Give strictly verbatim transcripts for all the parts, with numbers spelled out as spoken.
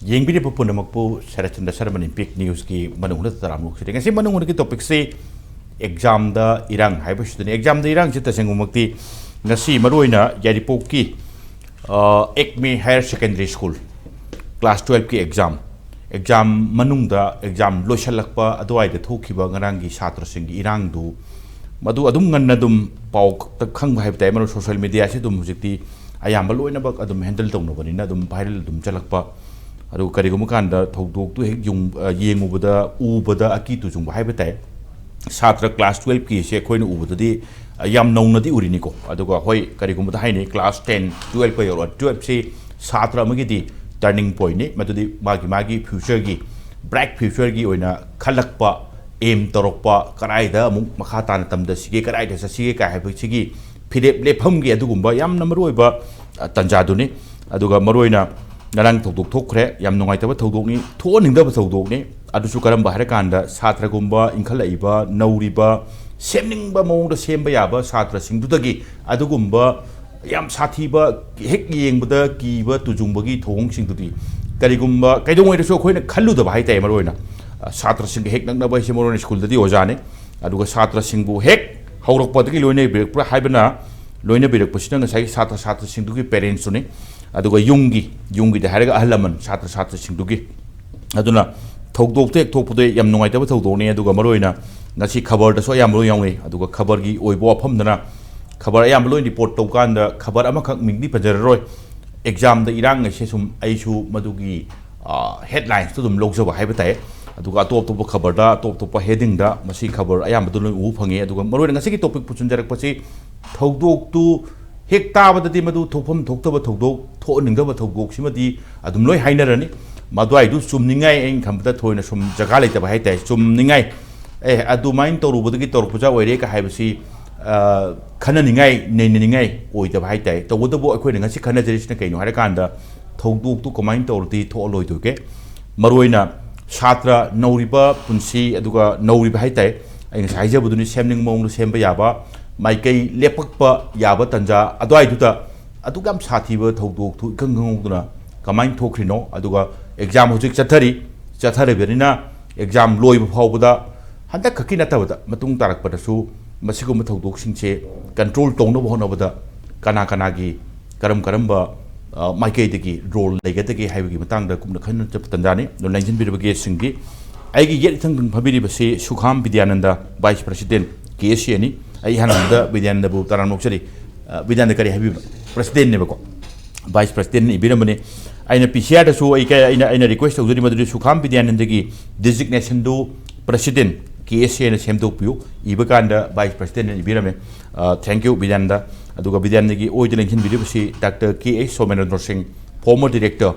ꯌꯦꯡꯕꯤꯔꯤꯕ ꯄꯨꯝꯅꯃꯛꯄꯨ ꯁꯔꯠꯆꯟꯗ꯭ꯔ ꯁꯔꯃꯟ ꯏꯝꯄꯦꯛ ꯅ꯭ꯌꯨꯁꯀꯤ ꯃꯅꯨꯡ ꯍꯨꯠꯅ ꯇꯔꯥꯝꯅ ꯑꯣꯛꯆꯔꯤ꯫ ꯉꯁꯤ ꯃꯅꯨꯡ ꯍꯨꯠꯅꯒꯤ ꯇꯣꯄꯤꯛꯁꯤ ꯑꯦꯛꯖꯥꯝꯗ ꯏꯔꯥꯡ ꯍꯥꯏꯕꯁꯤꯗꯅꯤ꯫ ꯑꯦꯛꯖꯥꯝꯗ ꯏꯔꯥꯡꯁꯤ ꯇꯁꯦꯡꯕꯃꯛꯇꯤ ꯉꯁꯤ ꯃꯔꯨꯑꯣꯏꯅ ꯌꯥꯏꯔꯤꯄꯣꯛꯀꯤ, ꯑ, ꯑꯦꯛꯃꯦ ꯍꯥꯌꯔ ꯁꯦꯀꯦꯟꯗꯔꯤ ꯁ꯭ꯀꯨꯜ ꯀ꯭ꯂꯥꯁ ꯇꯨꯌꯦꯜꯐꯀꯤ ꯑꯦꯛꯖꯥꯝ, ꯑꯦꯛꯖꯥꯝ ꯃꯅꯨꯡꯗ ꯑꯦꯛꯖꯥꯝ ꯂꯣꯏꯁꯤꯜꯂꯛꯄ ꯑꯗꯨꯋꯥꯏꯗ ꯊꯣꯛꯈꯤꯕ ꯉꯔꯥꯡꯒꯤ ꯁꯥꯇ꯭ꯔꯁꯤꯡꯒꯤ ꯏꯔꯥꯡꯗꯨ, ꯃꯗꯨ ꯑꯗꯨꯝ ꯉꯟꯅ ꯑꯗꯨꯝ ꯄꯥꯎ ꯈꯪꯕ ꯍꯥꯏꯕ ꯇꯥꯏ꯫ ꯃꯔꯨ ꯁꯣꯁꯦꯜ ꯃꯦꯗꯤꯌꯥꯁꯤ ꯑꯗꯨꯝ ꯍꯧꯖꯤꯛꯇꯤ ꯑꯌꯥꯝꯕ ꯂꯣꯏꯅꯃꯛ ꯑꯗꯨꯝ ꯍꯦꯟꯗꯜ ꯇꯧꯅꯕꯅꯤꯅ ꯑꯗꯨꯝ ꯚꯥꯏꯔꯦꯜ ꯑꯗꯨꯝ ꯆꯠꯂꯛꯄ꯫ ꯑꯗꯨ ꯀꯔꯤꯒꯨꯝꯕ ꯀꯥꯟꯗ ꯊꯧꯗꯣꯛꯇꯨ ꯍꯦꯛ ꯌꯨꯡ-, ꯑ, ꯌꯦꯡꯉꯨꯕꯗ, ꯎꯕꯗ ꯑꯀꯤ ꯇꯨꯖꯨꯡꯕ ꯍꯥꯏꯕ ꯇꯥꯏ꯫ ꯁꯥꯇ꯭ꯔ ꯀ꯭ꯂꯥꯁ ꯇꯨꯌꯦꯜꯐꯀꯤꯁꯦ ꯑꯩꯈꯣꯏꯅ ꯎꯕꯗꯗꯤ, ꯑ, ꯌꯥꯝ ꯅꯧꯅꯗꯤ ꯎꯔꯤꯅꯤꯀꯣ꯫ ꯑꯗꯨꯒ ꯍꯣꯏ, ꯀꯔꯤꯒꯨꯝꯕꯗ ꯍꯥꯏꯅꯤ, ꯀ꯭ꯂꯥꯁ ꯇꯦꯟ, ꯇꯨꯌꯦꯜꯐꯀ ꯌꯧꯔꯛꯑ, ꯇꯨꯌꯦꯜꯐꯁꯤ ꯁꯥꯇ꯭ꯔ ꯑꯃꯒꯤꯗꯤ ꯇꯔꯅꯤꯡ ꯄꯣꯏꯟꯅꯤ꯫ ꯃꯗꯨꯗꯤ ꯃꯥꯒꯤ, ꯃꯥꯒꯤ ꯐ꯭ꯌꯨꯆꯔꯒꯤ, ꯕ꯭ꯔꯥꯏꯠ ꯐ꯭ꯌꯨꯆꯔꯒꯤ ꯑꯣꯏꯅ ꯈꯜꯂꯛꯄ, ꯑꯦꯝ ꯇꯧꯔꯛꯄ, ꯀꯗꯥꯏꯗ ꯑꯃꯨꯛ ꯃꯈꯥ ꯇꯥꯅ ꯇꯝꯊꯁꯤꯒꯦ, ꯀꯗꯥꯏꯗ ꯆꯠꯁꯤꯒꯦ ꯀꯥꯏ ꯍꯥꯏꯕꯁꯤꯒꯤ ꯐꯤꯔꯦꯞ ꯂꯦꯞꯐꯝꯒꯤ ꯑꯗꯨꯒꯨꯝꯕ ꯌꯥꯝꯅ ꯃꯔꯨꯑꯣꯏꯕ, ꯑ, ꯇꯥꯟꯖꯥꯗꯨꯅꯤ꯫ ꯑꯗꯨꯒ ꯃꯔꯨꯑꯣꯏꯅ ꯉꯔꯥꯡ ꯊꯧꯗꯣꯛ ꯊꯣꯛꯈ꯭ꯔꯦ, ꯌꯥꯝ ꯅꯨꯡꯉꯥꯏꯇꯕ ꯊꯧꯗꯣꯛꯅꯤ, ꯊꯣꯛꯍꯟꯅꯤꯡꯗꯕ ꯊꯧꯗꯣꯛꯅꯤ꯫ ꯑꯗꯨꯁꯨ ꯀꯔꯝꯕ ꯍꯥꯏꯔꯀꯥꯟꯗ ꯁꯥꯇ꯭ꯔꯒꯨꯝꯕ ꯏꯟꯈꯠꯂꯛꯏꯕ, ꯅꯧꯔꯤꯕ, ꯁꯦꯝꯅꯤꯡꯕ ꯃꯑꯣꯡꯗ ꯁꯦꯝꯕ ꯌꯥꯕ ꯁꯥꯇ꯭ꯔꯁꯤꯡꯗꯨꯗꯒꯤ ꯑꯗꯨꯒꯨꯝꯕ ꯌꯥꯝ ꯁꯥꯊꯤꯕ, ꯍꯦꯛ ꯌꯦꯡꯕꯗ ꯀꯤꯕ ꯇꯨꯖꯨꯡꯕꯒꯤ ꯊꯧꯑꯣꯡꯁꯤꯡꯗꯨꯗꯤ ꯀꯔꯤꯒꯨꯝꯕ ꯀꯩꯗꯧꯉꯩꯗꯁꯨ ꯑꯩꯈꯣꯏꯅ ꯈꯜꯂꯨꯗꯕ ꯍꯥꯏ ꯇꯥꯏ꯫ ꯃꯔꯨꯑꯣꯏꯅ, ꯑ, ꯁꯥꯇ꯭ꯔꯁꯤꯡꯒ ꯍꯦꯛ ꯅꯛꯅꯕ ꯍꯥꯏꯁꯦ ꯃꯔꯨꯑꯣꯏꯅ ꯁ꯭ꯀꯨꯜꯗꯗꯤ ꯑꯣꯖꯥꯅꯤ꯫ ꯑꯗꯨꯒ ꯁꯥꯇ꯭ꯔꯁꯤꯡꯕꯨ ꯍꯦꯛ ꯍꯧꯔꯛꯄꯗꯒꯤ ꯂꯣꯏꯅꯕꯤꯔꯛꯄ꯭ꯔꯥ ꯍꯥꯏꯕꯅ, ꯂꯣꯏꯅꯕꯤꯔꯛꯄꯁꯤꯅ ꯉꯁꯥꯏꯒꯤ ꯁꯥꯇ꯭ꯔ ꯁꯥꯇ꯭ꯔꯁꯤꯡꯗꯨꯒꯤ ꯄꯦꯔꯦꯟꯁꯇꯨꯅꯤ꯫ ꯑꯗꯨꯒ ꯌꯨꯝꯒꯤ, ꯌꯨꯝꯒꯤꯗ ꯍꯥꯏꯔꯒ ꯑꯍꯜ ꯂꯃꯟ, ꯁꯥꯇ꯭ꯔ ꯁꯥꯇ꯭ꯔꯁꯤꯡꯗꯨꯒꯤ꯫ ꯑꯗꯨꯅ ꯊꯧꯗꯣꯛꯇ ꯍꯦꯛ ꯊꯣꯛꯄꯗ ꯌꯥꯝ ꯅꯨꯡꯉꯥꯏꯇꯕ ꯊꯧꯗꯣꯛꯅꯤ꯫ ꯑꯗꯨꯒ ꯃꯔꯨꯑꯣꯏꯅ ꯉꯁꯤ ꯈꯕꯔꯗꯁꯨ ꯑꯌꯥꯝꯕ ꯂꯣꯏ ꯌꯥꯎꯅꯩ꯫ ꯑꯗꯨꯒ ꯈꯕꯔꯒꯤ ꯑꯣꯏꯕ ꯋꯥꯐꯝꯗꯅ, ꯈꯕꯔ ꯑꯌꯥꯝꯕ ꯂꯣꯏ ꯔꯤꯄꯣꯔꯠ ꯇꯧꯀꯥꯟꯗ ꯈꯕꯔ ꯑꯃꯈꯛ ꯃꯤꯡꯗꯤ ꯄꯟꯖꯔꯔꯣꯏ, ꯑꯦꯛꯖꯥꯝꯗ ꯏꯔꯥꯡ ꯑꯁꯦ ꯁꯨꯝ ꯑꯩꯁꯨ ꯃꯗꯨꯒꯤ, ꯑ, ꯍꯦꯗꯂꯥꯏꯟꯁꯇꯨ ꯑꯗꯨꯝ ꯂꯧꯖꯕ ꯍꯥꯏꯕ ꯇꯥꯏ꯫ ꯑꯗꯨꯒ ꯑꯇꯣꯞ ꯑꯇꯣꯞꯄ ꯈꯕꯔꯗ, ꯑꯇꯣꯞ ꯑꯇꯣꯞꯄ ꯍꯦꯗꯤꯡꯗ ꯃꯁꯤ ꯈꯕꯔ ꯑꯌꯥꯝꯕꯗ ꯂꯣꯏ ꯎꯕ ꯐꯪꯉꯤ꯫ ꯑꯗꯨꯒ ꯃꯔꯨꯑꯣꯏꯅ ꯉꯁꯤꯒꯤ ꯇꯣꯄꯤꯛ ꯄꯨꯁꯤꯟꯖꯔꯛꯄꯁꯤ, ꯊꯧꯗꯣꯛꯇꯨ ꯍꯦꯛ ꯇꯥꯕꯗꯗꯤ ꯃꯗꯨ ꯊꯣꯛꯐꯝ ꯊꯣꯛꯇꯕ ꯊꯧꯗꯣꯛ, ꯊꯣꯛꯍꯟꯅꯤꯡꯗꯕ ꯊꯧꯗꯣꯛꯁꯤꯃꯗꯤ ꯑꯗꯨꯝ ꯂꯣꯏ ꯍꯥꯏꯅꯔꯅꯤ꯫ ꯃꯗꯨꯋꯥꯏꯗꯨ ꯆꯨꯝꯅꯤꯡꯉꯥꯏ ꯑꯩꯅ ꯈꯟꯕꯗ ꯊꯣꯏꯅ ꯁꯨꯝ ꯖꯒꯥ ꯂꯩꯇꯕ ꯍꯥꯏ ꯇꯥꯏ꯫ ꯆꯨꯝꯅꯤꯡꯉꯥꯏ, ꯑꯦ, ꯑꯗꯨꯃꯥꯏꯅ ꯇꯧꯔꯨꯕꯗꯒꯤ ꯇꯧꯔꯛꯄꯖꯥ ꯑꯣꯏꯔꯦ ꯀ ꯍꯥꯏꯕꯁꯤ, ꯑ, ꯈꯟꯅꯅꯤꯡꯉꯥꯏ, ꯅꯩꯅꯅꯤꯡꯉꯥꯏ ꯑꯣꯏꯗꯕ ꯍꯥꯏ ꯇꯥꯏ꯫ ꯇꯧꯕꯇꯕꯨ ꯑꯩꯈꯣꯏꯅ ꯉꯁꯤ ꯈꯟꯅꯖꯔꯤꯁꯤꯅ ꯀꯩꯅꯣ ꯍꯥꯏꯔꯀꯥꯟꯗ, ꯊꯧꯗꯣꯛꯇꯨ ꯀꯃꯥꯏꯅ ꯇꯧꯔꯗꯤ ꯊꯣꯛꯍꯜꯂꯣꯏꯗꯣꯏꯒꯦ? ꯃꯔꯨꯑꯣꯏꯅ ꯁꯥꯇ꯭ꯔ ꯅꯧꯔꯤꯕ ꯄꯨꯟꯁꯤ, ꯑꯗꯨꯒ ꯅꯧꯔꯤꯕ ꯍꯥꯏ ꯇꯥꯏ, ꯑꯩ ꯉꯁꯥꯏ ꯍꯥꯏꯖꯕꯗꯨꯅꯤ, ꯁꯦꯝꯅꯤꯡꯕ ꯃꯑꯣꯡꯗ ꯁꯦꯝꯕ ꯌꯥꯕ, ꯃꯥꯏꯀꯩ ꯂꯦꯞꯄꯛꯄ ꯌꯥꯕ ꯇꯥꯟꯖꯥ ꯑꯗꯨꯋꯥꯏꯗꯨꯗ ꯑꯗꯨꯛ ꯌꯥꯝ ꯁꯥꯊꯤꯕ ꯊꯧꯗꯣꯛꯇꯨ ꯏꯈꯪ ꯈꯪꯍꯧꯗꯅ ꯀꯃꯥꯏꯅ ꯊꯣꯛꯈ꯭ꯔꯤꯅꯣ? ꯑꯗꯨꯒ ꯑꯦꯛꯖꯥꯝ ꯍꯧꯖꯤꯛ ꯆꯠꯊꯔꯤ꯫ ꯆꯠꯊꯔꯤꯕꯅꯤꯅ ꯑꯦꯛꯖꯥꯝ ꯂꯣꯏꯕ ꯐꯥꯎꯕꯗ, ꯍꯟꯗꯛ ꯈꯛꯀꯤ ꯅꯠꯇꯕꯗ ꯃꯇꯨꯡ ꯇꯥꯔꯛꯄꯗꯁꯨ ꯃꯁꯤꯒꯨꯝꯕ ꯊꯧꯗꯣꯛꯁꯤꯡꯁꯦ ꯀꯟꯇ꯭ꯔꯣꯜ ꯇꯧꯅꯕ ꯍꯣꯠꯅꯕꯗ ꯀꯅꯥ ꯀꯅꯥꯒꯤ ꯀꯔꯝ ꯀꯔꯝꯕ, ꯑ, ꯃꯥꯏꯀꯩꯗꯒꯤ ꯔꯣꯜ ꯂꯩꯒꯗꯒꯦ ꯍꯥꯏꯕꯒꯤ ꯃꯇꯥꯡꯗ ꯀꯨꯞꯅ ꯈꯟꯅ ꯆꯠꯄ ꯇꯥꯟꯖꯥꯅꯤ꯫ ꯑꯗꯣ ꯂꯦꯡꯁꯤꯟꯕꯤꯔꯤꯕ ꯒꯦꯁꯁꯤꯡꯒꯤ, ꯑꯩꯒꯤ ꯌꯦꯠ ꯏꯊꯪ ꯊꯪ ꯐꯝꯕꯤꯔꯤꯕꯁꯤ ꯁꯨꯈꯥꯝ ꯕꯤꯗ꯭ꯌꯥꯅꯟꯗ, ꯚꯥꯏꯁ ꯄ꯭ꯔꯁꯤꯗꯦꯟ, ꯀꯦ ꯑꯦꯁ ꯁꯤ ꯑꯦꯅꯤ꯫ ꯑꯩ ꯏꯍꯥꯟ ꯍꯥꯟꯕꯗ ꯕꯤꯗ꯭ꯌꯥꯅꯟꯗꯕꯨ ꯇꯔꯥꯝꯅ ꯑꯣꯛꯆꯔꯤ꯫ ꯑ, ꯕꯤꯗ꯭ꯌꯥꯅꯟꯗ ꯀꯔꯤ ꯍꯥꯏꯕꯤꯕ? ꯄ꯭ꯔꯁꯤꯗꯦꯟꯅꯦꯕꯀꯣ, ꯚꯥꯏꯁ ꯄ꯭ꯔꯁꯤꯗꯦꯟꯅ ꯏꯕꯤꯔꯝꯕꯅꯤ꯫ ꯑꯩꯅ ꯄꯤ ꯁꯤ ꯑꯥꯔꯗꯁꯨ ꯑꯩ ꯀ-, ꯑꯩꯅ, ꯑꯩꯅ ꯔꯤꯀ꯭ꯋꯦꯁ ꯇꯧꯖꯔꯤ ꯃꯗꯨꯗꯤ ꯁꯨꯈꯥꯝ ꯕꯤꯗ꯭ꯌꯥꯅꯟꯗꯒꯤ ꯗꯤꯖꯤꯒꯅꯦꯁꯟꯗꯨ ꯄ꯭ꯔꯁꯤꯗꯦꯟ ꯀꯦ ꯑꯦꯁ ꯑꯦꯅ ꯁꯦꯝꯗꯣꯛꯄꯤꯌꯨ꯫ ꯏꯕ ꯀꯥꯟꯗ ꯚꯥꯏꯁ ꯄ꯭ꯔꯁꯤꯗꯦꯟꯅ ꯏꯕꯤꯔꯝꯃꯦ꯫ ꯑ, thank you ꯕꯤꯗ꯭ꯌꯥꯅꯟꯗ꯫ ꯑꯗꯨꯒ ꯕꯤꯗ꯭ꯌꯥꯅꯟꯗꯒꯤ ꯑꯣꯏꯗ ꯂꯦꯡꯁꯤꯟꯕꯤꯔꯤꯕꯁꯤ ꯗꯥꯛꯇꯔ ꯀꯦ ꯑꯩꯆ ꯁꯣꯃꯦꯟꯗ꯭ꯔ ꯁꯤꯡ, former director,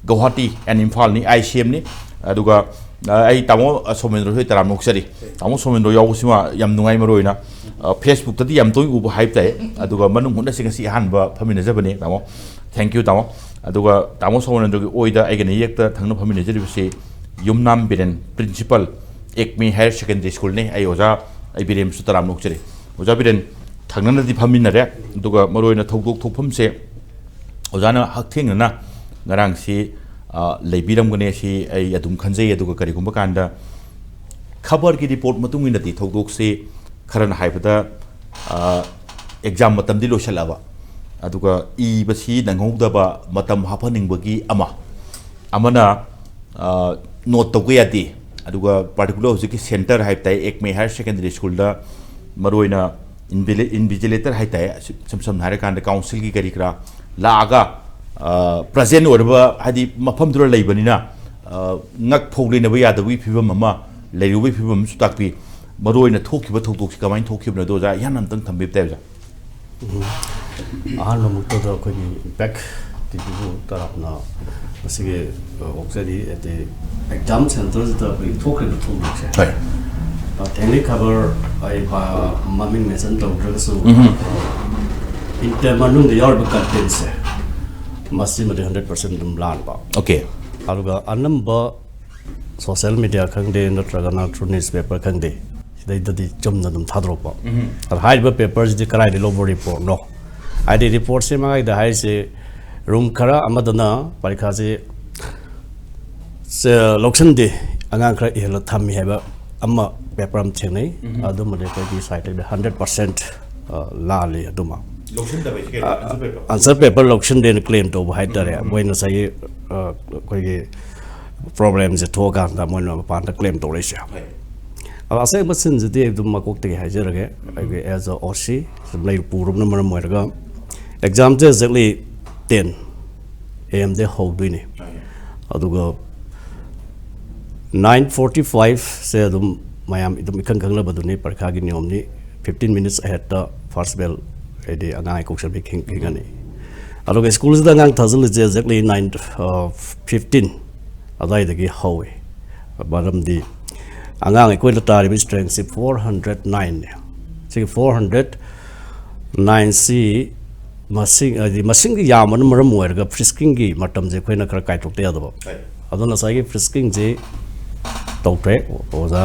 Guwahati and ꯏꯝꯐꯥꯜꯅꯤ, I C ꯑꯦꯝꯅꯤ꯫ ꯑꯗꯨꯒ, ꯑ, ꯑꯩ ꯇꯥꯃꯣ, ꯑ, ꯁꯣꯃꯦꯟꯗ꯭ꯔ ꯍꯣꯏ ꯇꯔꯥꯝꯅ ꯑꯣꯛꯆꯔꯤ꯫ ꯇꯥꯃꯣ ꯁꯣꯃꯦꯟꯗ꯭ꯔ ꯌꯥꯎꯕꯁꯤꯃ ꯌꯥꯝ ꯅꯨꯡꯉꯥꯏ, ꯃꯔꯨ ꯑꯣꯏꯅ, ꯑ, ꯐꯦꯁꯕꯨꯛꯇꯗꯤ ꯌꯥꯝ ꯇꯣꯏꯅ ꯎꯕ ꯍꯥꯏꯕ ꯇꯥꯏ꯫ ꯑꯗꯨꯒ ꯃꯅꯨꯡ ꯍꯨꯠꯅꯁꯤ ꯉꯁꯤ ꯑꯍꯥꯟꯕ ꯐꯝꯃꯤꯟꯅꯖꯕꯅꯤ, ꯇꯥꯃꯣ꯫ Thank you, ꯇꯥꯃꯣ꯫ ꯑꯗꯨꯒ ꯇꯥꯃꯣ ꯁꯣꯃꯦꯟꯗ꯭ꯔꯒꯤ ꯑꯣꯏꯗ ꯑꯩꯒ ꯅꯌꯦꯛꯇ ꯊꯪꯅ ꯐꯝꯃꯤꯟꯅꯖꯔꯤꯕꯁꯤ ꯌꯨꯝꯅꯥꯝ ꯕꯤꯔꯦꯟ, principal, ꯑꯦꯛꯃꯦ Higher Secondary Schoolꯅꯤ꯫ ꯑꯩ ꯑꯣꯖꯥ, ꯑꯩ ꯕꯤꯔꯦꯟꯕꯨꯁꯨ ꯇꯔꯥꯝꯅ ꯑꯣꯛꯆꯔꯤ꯫ ꯑꯣꯖꯥ ꯕꯤꯔꯦꯟ, ꯊꯪꯅꯅꯗꯤ ꯐꯝꯃꯤꯟꯅꯔꯦ, ꯑꯗꯨꯒ ꯃꯔꯨ ꯑꯣꯏꯅ ꯊꯧꯗꯣꯛ ꯊꯣꯛꯐꯝꯁꯦ ꯑꯣꯖꯥꯅ ꯍꯛꯊꯦꯡꯅꯅ ꯉꯔꯥꯡꯁꯤ, ꯑ, ꯂꯩꯕꯤꯔꯝꯒꯅꯤ ꯁꯤ ꯑꯩ ꯑꯗꯨꯝ ꯈꯟꯖꯩ꯫ ꯑꯗꯨꯒ ꯀꯔꯤꯒꯨꯝꯕ ꯀꯥꯟꯗ ꯈꯕꯔꯒꯤ ꯔꯤꯄꯣꯔꯠ ꯃꯇꯨꯡ ꯏꯟꯅꯗꯤ ꯊꯧꯗꯣꯛꯁꯤ ꯈꯔꯅ ꯍꯥꯏꯕꯗ, ꯑ, ꯑꯦꯛꯖꯥꯝ ꯃꯇꯝꯗꯤ ꯂꯣꯏꯁꯤꯜꯂꯛꯑꯕ, ꯑꯗꯨꯒ ꯏꯕꯁꯤ ꯅꯪꯍꯧꯗꯕ, ꯃꯇꯝ ꯍꯥꯞꯍꯟꯅꯤꯡꯕꯒꯤ ꯑꯃ, ꯑꯃꯅ, ꯑ, ꯅꯣꯠ ꯇꯧꯕ ꯌꯥꯗꯦ꯫ ꯑꯗꯨꯒ particular ꯍꯧꯖꯤꯛꯀꯤ ꯁꯦꯟꯇꯔ ꯍꯥꯏꯕ ꯇꯥꯏ, ꯑꯦꯛꯃꯦ Higher Secondary Schoolꯗ ꯃꯔꯨꯑꯣꯏꯅ ꯏꯟꯚꯤꯂꯦ-, invigilator ꯍꯥꯏ ꯇꯥꯏ, ꯏꯁꯝ ꯁꯝꯅ ꯍꯥꯏꯔꯀꯥꯟꯗ ꯀꯥꯎꯟꯁꯤꯜꯒꯤ ꯀꯔꯤ ꯀꯔꯥ ꯂꯥꯛꯑꯒ, ꯑ, present ꯑꯣꯏꯔꯕ, ꯍꯥꯏꯗꯤ ꯃꯐꯝꯗꯨꯗ ꯂꯩꯕꯅꯤꯅ, ꯑ, ꯉꯛ ꯐꯧ ꯂꯩꯅꯕ ꯌꯥꯗꯕꯒꯤ ꯐꯤꯕꯝ ꯑꯃ ꯂꯩꯔꯨꯕꯒꯤ ꯐꯤꯕꯝ ꯑꯃꯁꯨ ꯇꯥꯛꯄꯤ꯫ ꯃꯔꯨꯑꯣꯏꯅ ꯊꯣꯛꯈꯤꯕ ꯊꯧꯗꯣꯛꯁꯤ ꯀꯃꯥꯏꯅ ꯊꯣꯛꯈꯤꯕꯅꯣ ꯑꯗꯣ ꯑꯣꯖꯥ, ꯏꯍꯥꯟ ꯑꯝꯇꯪ ꯊꯝꯕꯤꯕ ꯇꯥꯏ ꯑꯣꯖꯥ꯫ ꯎꯝ꯫ ꯑꯍꯥꯟꯕ ꯃꯛꯇꯗ ꯑꯩꯈꯣꯏꯒꯤ ꯏꯝꯄꯦꯛ ꯇꯤꯚꯤꯕꯨ ꯇꯔꯥꯝꯅ ꯃꯁꯤꯒꯤ, ꯑ, ꯑꯣꯛꯆꯔꯤ꯫ ꯍꯥꯏꯗꯤ ꯑꯦꯛꯖꯥꯝ ꯁꯦꯟꯇꯔꯁꯤꯗ ꯑꯩꯈꯣꯏꯒꯤ ꯊꯣꯛꯈ꯭ꯔꯤꯕ ꯊꯧꯗꯣꯛꯁꯦ, ꯍꯣꯏ꯫ ꯑ, ꯊꯦꯡꯂꯤ ꯈꯕꯔ ꯑꯩ ꯄꯥ-, ꯃꯃꯤꯡ ꯃꯦꯟꯁꯟ ꯇꯧꯗ꯭ꯔꯒꯁꯨ, ꯎꯝ꯫ ꯏꯟꯇꯔ ꯃꯅꯨꯡꯗ ꯌꯥꯎꯔꯤꯕ ꯀꯟꯇꯦꯟꯁꯦ, ꯃꯁꯤꯃꯗꯤ ꯍꯟꯗ꯭ꯔꯦꯠ ꯄꯥꯔꯁꯦꯟ ꯑꯗꯨꯝ ꯂꯥꯟꯕ꯫ ꯑꯣꯀꯦ꯫ ꯑꯗꯨꯒ ꯑꯅꯝꯕ ꯁꯣꯁꯦꯜ ꯃꯦꯗꯤꯌꯥ ꯈꯪꯗꯦ, ꯅꯠꯇ꯭ꯔꯒꯅ ꯊ꯭ꯔꯨ ꯅ꯭ꯌꯨꯁꯄꯦꯄꯔ ꯈꯪꯗꯦ, ꯁꯤꯗꯩꯗꯗꯤ ꯆꯨꯝꯅ ꯑꯗꯨꯝ ꯊꯥꯗꯣꯔꯛꯄ꯫ ꯎꯝ꯫ ꯑꯗ ꯍꯥꯏꯔꯤꯕ ꯄꯦꯄꯔꯁꯤꯗꯤ ꯀꯗꯥꯏꯗ ꯂꯧꯕ ꯔꯤꯄꯣꯔꯠꯅꯣ? ꯍꯥꯏꯗꯤ ꯔꯤꯄꯣꯔꯠꯁꯤ ꯃꯉꯥꯏꯗ ꯍꯥꯏꯔꯤꯁꯦ, ꯔꯨꯝ ꯈꯔ ꯑꯃꯗꯅ ꯄꯔꯤꯈꯥꯁꯤ ꯂꯧꯁꯤꯟꯗꯦ꯫ ꯑꯉꯥꯡ ꯈꯔ ꯏꯍꯜꯂ ꯊꯝꯃꯤ ꯍꯥꯏꯕ ꯑꯃ ꯄꯦꯄꯔ ꯑꯃ ꯊꯦꯡꯅꯩ꯫ ꯑꯗꯨꯃꯗꯤ ꯑꯩꯈꯣꯏꯒꯤ ꯁꯥꯏꯠꯇꯒꯤ ꯍꯟꯗ꯭ꯔꯦꯠ ꯄꯥꯔꯁꯦꯟ ꯂꯥꯜꯂꯤ꯫ ꯑꯗꯨꯃ ꯂꯧꯁꯤꯟꯗꯕ ꯍꯥꯏꯁꯦ ꯀꯩꯅꯣ? Answer paper? ꯑꯟꯁꯔ ꯄꯦꯄꯔ ꯂꯧꯁꯤꯟꯗꯦꯅ ꯀ꯭ꯂꯦꯝ ꯇꯧꯕ ꯍꯥꯏꯇꯥꯔꯦ꯫ ꯃꯣꯏ ꯉꯁꯥꯏꯒꯤ ꯑ, ꯑꯩꯈꯣꯏꯒꯤ ꯄ꯭ꯔꯣꯕ꯭ꯂꯦꯝꯁꯦ ꯊꯣꯛꯑꯀꯥꯟꯗ ꯃꯣꯏꯅ ꯃꯄꯥꯟꯗ ꯀ꯭ꯂꯦꯝ ꯇꯧꯔꯛꯏꯁꯦ꯫ ꯑꯗꯣ ꯑꯁꯦꯡꯕ ꯁꯤꯟꯁꯤꯗꯤ ꯑꯗꯨꯝ ꯃꯀꯣꯛꯇꯒꯤ ꯍꯥꯏꯖꯔꯒꯦ꯫ ꯑꯩꯈꯣꯏꯒꯤ ꯑꯦꯖ ꯑ ꯑꯣ ꯁꯤ ꯁꯨꯝ ꯂꯩ ꯄꯨꯔꯕꯅ ꯃꯔꯝ ꯑꯣꯏꯔꯒ ꯑꯦꯛꯖꯥꯝꯁꯦ ꯑꯦꯛꯖꯦꯛꯂꯤ ꯇꯦꯟ ꯑꯦ ꯑꯦꯝꯗ ꯍꯧꯗꯣꯏꯅꯤ꯫ ꯑꯗꯨꯒ ꯅꯥꯏꯟ ꯐꯣꯔꯇꯤ ꯐꯥꯏꯚꯁꯦ ꯑꯗꯨꯝ ꯃꯌꯥꯝ ꯑꯗꯨꯝ ꯏꯈꯪ ꯈꯪꯅꯕꯗꯨꯅꯤ, ꯄꯔꯤꯈꯥꯒꯤ ꯅꯤꯌꯣꯝꯅꯤ꯫ ꯐꯤꯐꯇꯤꯟ ꯃꯤꯅꯤꯠꯁ ꯑꯍꯦꯠꯇ ꯐꯥꯔꯁ ꯕꯦꯜ, ꯍꯥꯏꯗꯤ ꯑꯉꯥꯡ ꯀꯧꯁꯟꯕꯤ ꯈꯤꯡ-, ꯈꯤꯡꯒꯅꯤ꯫ ꯑꯗꯨꯒ ꯁ꯭ꯀꯨꯜꯁꯤꯗ ꯑꯉꯥꯡ ꯊꯥꯖꯤꯜꯂꯤꯁꯦ ꯑꯦꯛꯖꯦꯛꯂꯤ ꯅꯥꯏꯟ ꯐꯤꯐꯇꯤꯟ ꯑꯗꯨꯋꯥꯏꯗꯒꯤ ꯍꯧꯏ꯫ ꯃꯔꯝꯗꯤ ꯑꯉꯥꯡ ꯑꯩꯈꯣꯏꯅ ꯇꯥꯔꯤꯕ ꯁ꯭ꯇ꯭ꯔꯦꯡꯁꯤ ꯐꯣꯔ ꯍꯟꯗ꯭ꯔꯦꯠ ꯅꯥꯏꯟꯅꯦ꯫ ꯁꯤꯒꯤ ꯐꯣꯔ ꯍꯟꯗ꯭ꯔꯦꯠ ꯅꯥꯏꯟꯁꯤ ꯃꯁꯤꯡ, ꯍꯥꯏꯗꯤ ꯃꯁꯤꯡꯒꯤ ꯌꯥꯝꯕꯅ ꯃꯔꯝ ꯑꯣꯏꯔꯒ ꯐ꯭ꯔꯤꯁꯀꯤꯡꯒꯤ ꯃꯇꯝꯁꯦ ꯑꯩꯈꯣꯏꯅ ꯈꯔ ꯀꯥꯏꯊꯣꯛꯇ ꯌꯥꯗꯕ꯫ ꯑꯗꯨꯅ ꯉꯁꯥꯏꯒꯤ ꯐ꯭ꯔꯤꯁꯀꯤꯡꯁꯤ ꯇꯧꯈ꯭ꯔꯦ꯫ ꯑꯣꯖꯥ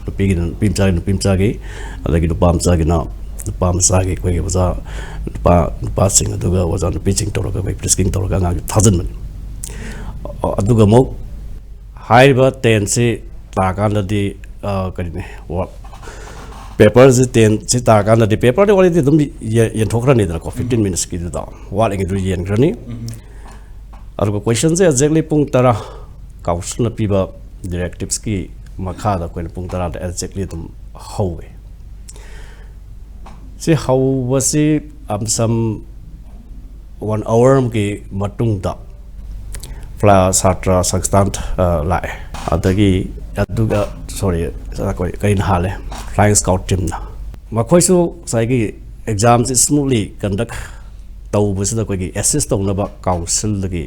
ꯅꯨꯄꯤꯒꯤꯅ ꯅꯨꯄꯤ ꯃꯆꯥꯒꯤ ꯅꯨꯄꯤ ꯃꯆꯥꯒꯤ, ꯑꯗꯒꯤ ꯅꯨꯄꯥ ꯃꯆꯥꯒꯤꯅ ꯅꯨꯄꯥ ꯃꯆꯥꯒꯤ, ꯑꯩꯈꯣꯏꯒꯤ ꯑꯣꯖꯥ ꯅꯨꯄꯥ, ꯅꯨꯄꯥꯁꯤꯡ, ꯑꯗꯨꯒ ꯑꯣꯖꯥ ꯅꯨꯄꯤꯁꯤꯡ ꯇꯧꯔꯒ ꯑꯩꯈꯣꯏ ꯐ꯭ꯔꯤꯁꯀꯤꯡ ꯇꯧꯔꯒ ꯑꯉꯥꯡꯁꯦ ꯊꯥꯖꯤꯟꯕꯅꯤ꯫ ꯑꯗꯨꯒ ꯑꯃꯨꯛ ꯍꯥꯏꯔꯤꯕ ꯇꯦꯟꯁꯤ ꯇꯥꯀꯥꯟꯗꯗꯤ, ꯑ, ꯀꯔꯤꯅꯤ, ꯋꯥ-, ꯄꯦꯄꯔꯁꯤ ꯇꯦꯟꯁꯤ ꯇꯥꯀꯥꯟꯗꯗꯤ ꯄꯦꯄꯔꯗꯤ ꯑꯣꯜꯔꯦꯗꯤ ꯑꯗꯨꯝ ꯌꯦ-, ꯌꯦꯟꯊꯣꯛꯈ꯭ꯔꯅꯤꯗꯅꯀꯣ, ꯐꯤꯐꯇꯤꯟ ꯃꯤꯅꯤꯠꯁꯀꯤꯗꯨꯗ ꯋꯥꯠꯂꯤꯉꯩꯗꯨ ꯌꯦꯟꯈ꯭ꯔꯅꯤ꯫ ꯑꯗꯨꯒ ꯀꯣꯏꯁꯟꯁꯦ ꯑꯦꯛꯖꯦꯛꯂꯤ ꯄꯨꯡ ꯇꯔꯥ ꯀꯥꯎꯟꯁꯤꯜꯅ ꯄꯤꯕ ꯗꯤꯔꯦꯛꯇꯤꯞꯁꯀꯤ ꯃꯈꯥꯗ ꯑꯩꯈꯣꯏꯅ ꯄꯨꯡ ꯇꯔꯥꯗ ꯑꯦꯛꯖꯦꯛꯂꯤ ꯑꯗꯨꯝ ꯍꯧꯋꯦ꯫ ꯁꯤ ꯍꯧꯕꯁꯤ ꯑꯝꯁꯝ ꯋꯥꯟ ꯑꯋꯥꯔ ꯑꯃꯒꯤ ꯃꯇꯨꯡꯗ ꯐ꯭ꯂꯥ-, ꯁꯥꯇ꯭ꯔ ꯁꯪꯁꯊꯥꯟ, ꯑ, ꯂꯥꯛꯑꯦ꯫ ꯑꯗꯒꯤ ꯑꯗꯨꯒ, ꯁꯣꯔꯤ, ꯑꯩꯈꯣꯏ ꯀꯔꯤꯅ ꯍꯥꯜꯂꯦ, ꯐ꯭ꯂꯥꯏꯡ ꯁ꯭ꯀꯥꯎꯠ ꯇꯤꯝꯅ꯫ ꯃꯈꯣꯏꯁꯨ ꯉꯁꯥꯏꯒꯤ ꯑꯦꯛꯖꯥꯝꯁꯤ ꯁ꯭ꯃꯨꯠꯂꯤ ꯀꯟꯗꯛ ꯇꯧꯕꯁꯤꯗ ꯑꯩꯈꯣꯏꯒꯤ ꯑꯦꯁꯤꯁ ꯇꯧꯅꯕ ꯀꯥꯎꯟꯁꯤꯜꯗꯒꯤ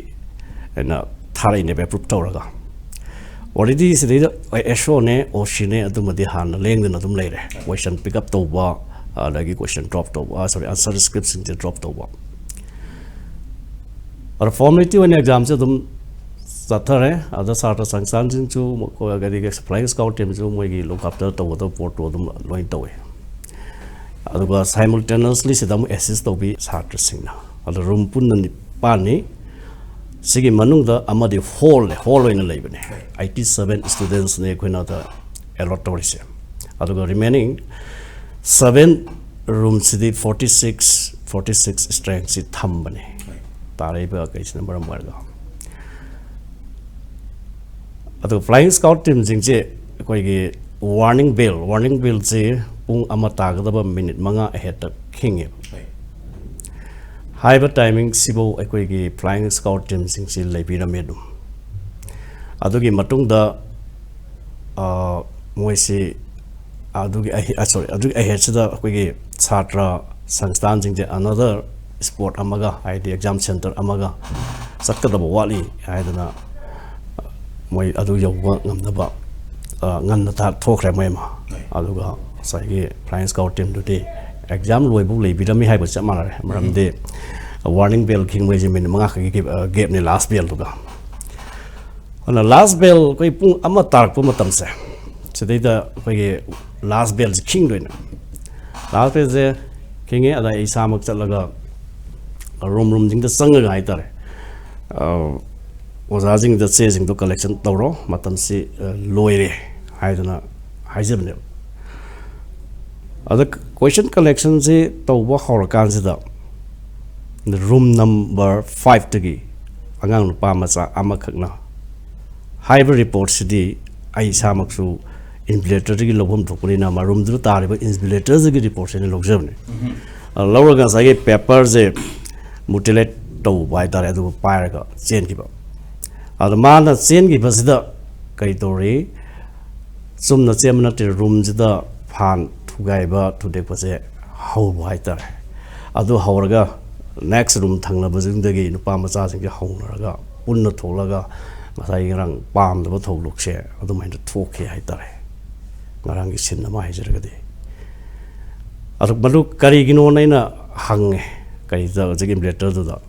ꯑꯩꯅ ꯊꯥꯔꯛꯏꯅꯦꯕ, ꯑꯦꯄ꯭ꯔꯨꯞ ꯇꯧꯔꯒ꯫ ꯑꯣꯜꯔꯦꯗꯤ ꯁꯤꯗꯩꯗ ꯑꯦꯁ ꯑꯣꯅꯦ, ꯑꯣ ꯁꯤꯅꯦ, ꯑꯗꯨꯃꯗꯤ ꯍꯥꯟꯅ ꯂꯦꯡꯗꯅ ꯑꯗꯨꯝ ꯂꯩꯔꯦ꯫ ꯀꯣꯏꯁꯟ ꯄꯤꯛ ꯑꯞ ꯇꯧꯕ, ꯑꯗꯒꯤ ꯀꯣꯏꯁꯟ ꯗ꯭ꯔꯣꯞ ꯇꯧꯕ, ꯑ, ꯁꯣꯔꯤ, ꯑꯟꯁꯔ ꯁ꯭ꯀ꯭ꯔꯤꯞꯁꯤꯡꯁꯦ ꯗ꯭ꯔꯣꯞ ꯇꯧꯕ꯫ ꯑꯗꯣ ꯐꯣꯔꯃꯦꯂꯤꯇꯤ ꯑꯣꯏꯅ ꯑꯦꯛꯖꯥꯝꯁꯦ ꯑꯗꯨꯝ ꯆꯠꯊꯔꯦ꯫ ꯑꯗ ꯁꯥꯇ꯭ꯔ ꯁꯪꯁꯊꯥꯟꯁꯤꯡꯁꯨ, ꯃꯈꯣꯏ ꯑꯗꯒꯤ ꯐ꯭ꯂꯥꯏꯡ ꯁ꯭ꯀꯥꯎꯠ ꯇꯤꯝꯁꯨ ꯃꯣꯏꯒꯤ ꯂꯨꯛ ꯑꯥꯐꯇꯔ ꯇꯧꯒꯗꯕ ꯄꯣꯠꯇꯣ ꯑꯗꯨꯝ ꯂꯣꯏꯅ ꯇꯧꯋꯤ꯫ ꯑꯗꯨꯒ ꯁꯥꯏꯃꯜꯇꯦꯅꯁꯂꯤ ꯁꯤꯗ ꯑꯃꯨꯛ ꯑꯦꯁꯤꯁ ꯇꯧꯕꯤ ꯁꯥꯇ꯭ꯔꯁꯤꯡꯅ꯫ ꯑꯗꯣ ꯔꯨꯝ ꯄꯨꯟꯅ ꯅꯤꯄꯥꯟꯅꯤ꯫ ꯁꯤꯒꯤ ꯃꯅꯨꯡꯗ ꯑꯃꯗꯤ ꯍꯣꯜꯅꯦ, ꯍꯣꯜ ꯑꯣꯏꯅ ꯂꯩꯕꯅꯦ꯫ ꯑꯩꯠꯇꯤ ꯁꯕꯦꯟ ꯁ꯭ꯇꯨꯗꯦꯟꯁꯅꯦ ꯑꯩꯈꯣꯏꯅ ꯑꯗ ꯑꯦꯂꯣꯠ ꯇꯧꯔꯤꯁꯦ꯫ ꯑꯗꯨꯒ ꯔꯤꯃꯦꯅꯤꯡ ꯁꯕꯦꯟ ꯔꯨꯝꯁꯤꯗꯤ ꯐꯣꯔꯇꯤ ꯁꯤꯛꯁ, ꯐꯣꯔꯇꯤ ꯁꯤꯛꯁ ꯁ꯭ꯇ꯭ꯔꯦꯡꯁꯤ ꯊꯝꯕꯅꯦ, ꯇꯥꯔꯛꯏꯕ ꯀꯩꯁꯤꯅ ꯃꯔꯝ ꯑꯣꯏꯔꯒ꯫ ꯑꯗꯨꯒ ꯐ꯭ꯂꯥꯏꯌꯤꯡ ꯁ꯭ꯀꯥꯎꯠ ꯇꯤꯝꯁꯤꯡꯁꯦ ꯑꯩꯈꯣꯏꯒꯤ ꯋꯥꯔꯅꯤꯡ ꯕꯦꯜ, ꯋꯥꯔꯅꯤꯡ ꯕꯦꯜꯁꯤ ꯄꯨꯡ ꯑꯃ ꯇꯥꯒꯗꯕ ꯃꯤꯅꯤꯠ ꯃꯉꯥ ꯑꯍꯦꯠꯇ ꯈꯤꯡꯉꯦꯕ꯫ ꯍꯥꯏꯔꯤꯕ ꯇꯥꯏꯃꯤꯡꯁꯤꯐꯧ ꯑꯩꯈꯣꯏꯒꯤ ꯐ꯭ꯂꯥꯏꯌꯤꯡ ꯁ꯭ꯀꯥꯎꯠ ꯇꯤꯝꯁꯤꯡꯁꯤ ꯂꯩꯕꯤꯔꯝꯃꯦ ꯑꯗꯨꯝ꯫ ꯑꯗꯨꯒꯤ ꯃꯇꯨꯡꯗ, ꯑ, ꯃꯣꯏꯁꯤ ꯑꯗꯨꯒꯤ ꯑꯍꯦ-, ꯑ, ꯁꯣꯔꯤ, ꯑꯗꯨꯒꯤ ꯑꯍꯦꯠꯁꯤꯗ ꯑꯩꯈꯣꯏꯒꯤ ꯁꯥꯇ꯭ꯔ ꯁꯪꯁꯊꯥꯟꯁꯤꯡꯁꯦ ꯑꯅꯗꯔ ꯁ꯭ꯄꯣꯠ ꯑꯃꯒ, ꯍꯥꯏꯗꯤ ꯑꯦꯛꯖꯥꯝ ꯁꯦꯟꯇꯔ ꯑꯃꯒ ꯆꯠꯀꯗꯕ ꯋꯥꯠꯂꯤ ꯍꯥꯏꯗꯅ, ꯃꯣꯏ ꯑꯗꯨ ꯌꯧꯕ ꯉꯝꯅꯕ, ꯑ, ꯉꯟꯅ ꯊꯥ-, ꯊꯣꯛꯈ꯭ꯔꯦ ꯃꯣꯏ ꯑꯃ꯫ ꯑꯗꯨꯒ ꯉꯁꯥꯏꯒꯤ ꯐ꯭ꯂꯥꯏꯌꯤꯡ ꯁ꯭ꯀꯥꯎꯠ ꯇꯤꯝꯗꯨꯗꯤ ꯑꯦꯛꯖꯥꯝ ꯂꯣꯏꯕꯧ ꯂꯩꯕꯤꯔꯝꯃꯤ ꯍꯥꯏꯕ ꯆꯞ ꯃꯥꯟꯅꯔꯦ꯫ ꯃꯔꯝꯗꯤ ꯋꯥꯔꯅꯤꯡ ꯕꯦꯜ ꯈꯤꯡꯕ ꯍꯥꯏꯁꯦ ꯃꯤꯅꯤꯠ ꯃꯉꯥ ꯈꯛꯀꯤ ꯒꯦꯞ-, ꯑ, ꯒꯦꯞꯅꯤ ꯂꯥꯁ ꯕꯦꯜꯗꯨꯒ꯫ ꯑꯗꯨꯅ ꯂꯥꯁ ꯕꯦꯜ ꯑꯩꯈꯣꯏ ꯄꯨꯡ ꯑꯃ ꯇꯥꯔꯛꯄ ꯃꯇꯝꯁꯦ, ꯁꯤꯗꯩꯗ ꯑꯩꯈꯣꯏꯒꯤ ꯂꯥꯁ ꯕꯦꯜꯁꯦ ꯈꯤꯡꯗꯣꯏꯅꯦ꯫ ꯂꯥꯁ ꯕꯦꯜꯁꯦ ꯈꯤꯡꯉꯦ, ꯑꯗ ꯑꯩ ꯏꯁꯥꯃꯛ ꯆꯠꯂꯒ ꯔꯨꯝ ꯔꯨꯝꯁꯤꯡꯗ ꯆꯪꯉꯒ ꯍꯥꯏꯇꯥꯔꯦ, ꯑ, ꯑꯣꯖꯥꯁꯤꯡꯗ ꯆꯦꯁꯤꯡꯗꯣ ꯀꯂꯦꯛꯁꯟ ꯇꯧꯔꯣ, ꯃꯇꯝꯁꯤ, ꯑ, ꯂꯣꯏꯔꯦ ꯍꯥꯏꯗꯅ ꯍꯥꯏꯖꯕꯅꯦꯕ꯫ ꯑꯗ ꯀꯣꯏꯁꯟ ꯀꯂꯦꯛꯁꯟꯁꯤ ꯇꯧꯕ ꯍꯧꯔꯀꯥꯟꯁꯤꯗ ꯔꯨꯝ ꯅꯝꯕꯔ ꯐꯥꯏꯚꯇꯒꯤ ꯑꯉꯥꯡ ꯅꯨꯄꯥ ꯃꯆꯥ ꯑꯃꯈꯛꯅ ꯍꯥꯏꯔꯤꯕ ꯔꯤꯄꯣꯔꯠꯁꯤꯗꯤ ꯑꯩ ꯏꯁꯥꯃꯛꯁꯨ ꯏꯟꯚꯤꯖꯤꯂꯦꯇꯔꯗꯒꯤ ꯂꯧꯐꯝ ꯊꯣꯛꯄꯅꯤꯅ ꯃꯔꯨꯝꯗꯨꯗ ꯇꯥꯔꯤꯕ ꯏꯟꯚꯤꯖꯤꯂꯦꯇꯔꯗꯒꯤ ꯔꯤꯄꯣꯔꯠꯁꯦ ꯑꯩꯅ ꯂꯧꯖꯕꯅꯤ꯫ ꯑ, ꯂꯧꯔꯒ ꯉꯁꯥꯏꯒꯤ ꯄꯦꯄꯔꯁꯦ ꯃꯨꯇꯤꯂꯦꯠ ꯇꯧꯕ ꯍꯥꯏꯇꯥꯔꯦ, ꯑꯗꯨꯒ ꯄꯥꯏꯔꯒ ꯆꯦꯟꯈꯤꯕ꯫ ꯑꯗ ꯃꯥꯅ ꯆꯦꯟꯈꯤꯕꯁꯤꯗ ꯀꯔꯤ ꯇꯧꯔꯤ? ꯆꯨꯝꯅ ꯆꯦꯟꯕ ꯅꯠꯇꯦ, ꯔꯨꯝꯁꯤꯗ ꯐꯥꯟ ꯊꯨꯒꯥꯏꯕ, ꯊꯨꯗꯦꯛꯄꯁꯦ ꯍꯧꯕ ꯍꯥꯏꯇꯥꯔꯦ꯫ ꯑꯗꯨ ꯍꯧꯔꯒ ꯅꯦꯛꯁ ꯔꯨꯝ ꯊꯪꯅꯕꯁꯤꯡꯗꯒꯤ ꯅꯨꯄꯥ ꯃꯆꯥꯁꯤꯡꯁꯦ ꯍꯧꯅꯔꯒ ꯄꯨꯟꯅ ꯊꯣꯛꯂꯒ ꯉꯁꯥꯏꯒꯤ ꯉꯔꯥꯡ ꯄꯥꯝꯗꯕ ꯊꯧꯗꯣꯛꯁꯦ ꯑꯗꯨꯃꯥꯏꯅ ꯊꯣꯛꯈꯤ ꯍꯥꯏꯇꯥꯔꯦ꯫ ꯉꯔꯥꯡꯒꯤ ꯁꯤꯟ ꯑꯃ ꯍꯥꯏꯖꯔꯒꯗꯤ꯫ ꯑꯗꯨ ꯃꯗꯨ ꯀꯔꯤꯒꯤꯅꯣꯅ ꯑꯩꯅ ꯍꯪꯉꯦ, ꯀꯔꯤ ꯍꯧꯖꯤꯛ ꯏꯟꯚꯤꯖꯤꯂꯦꯇꯔꯗꯨꯗ꯫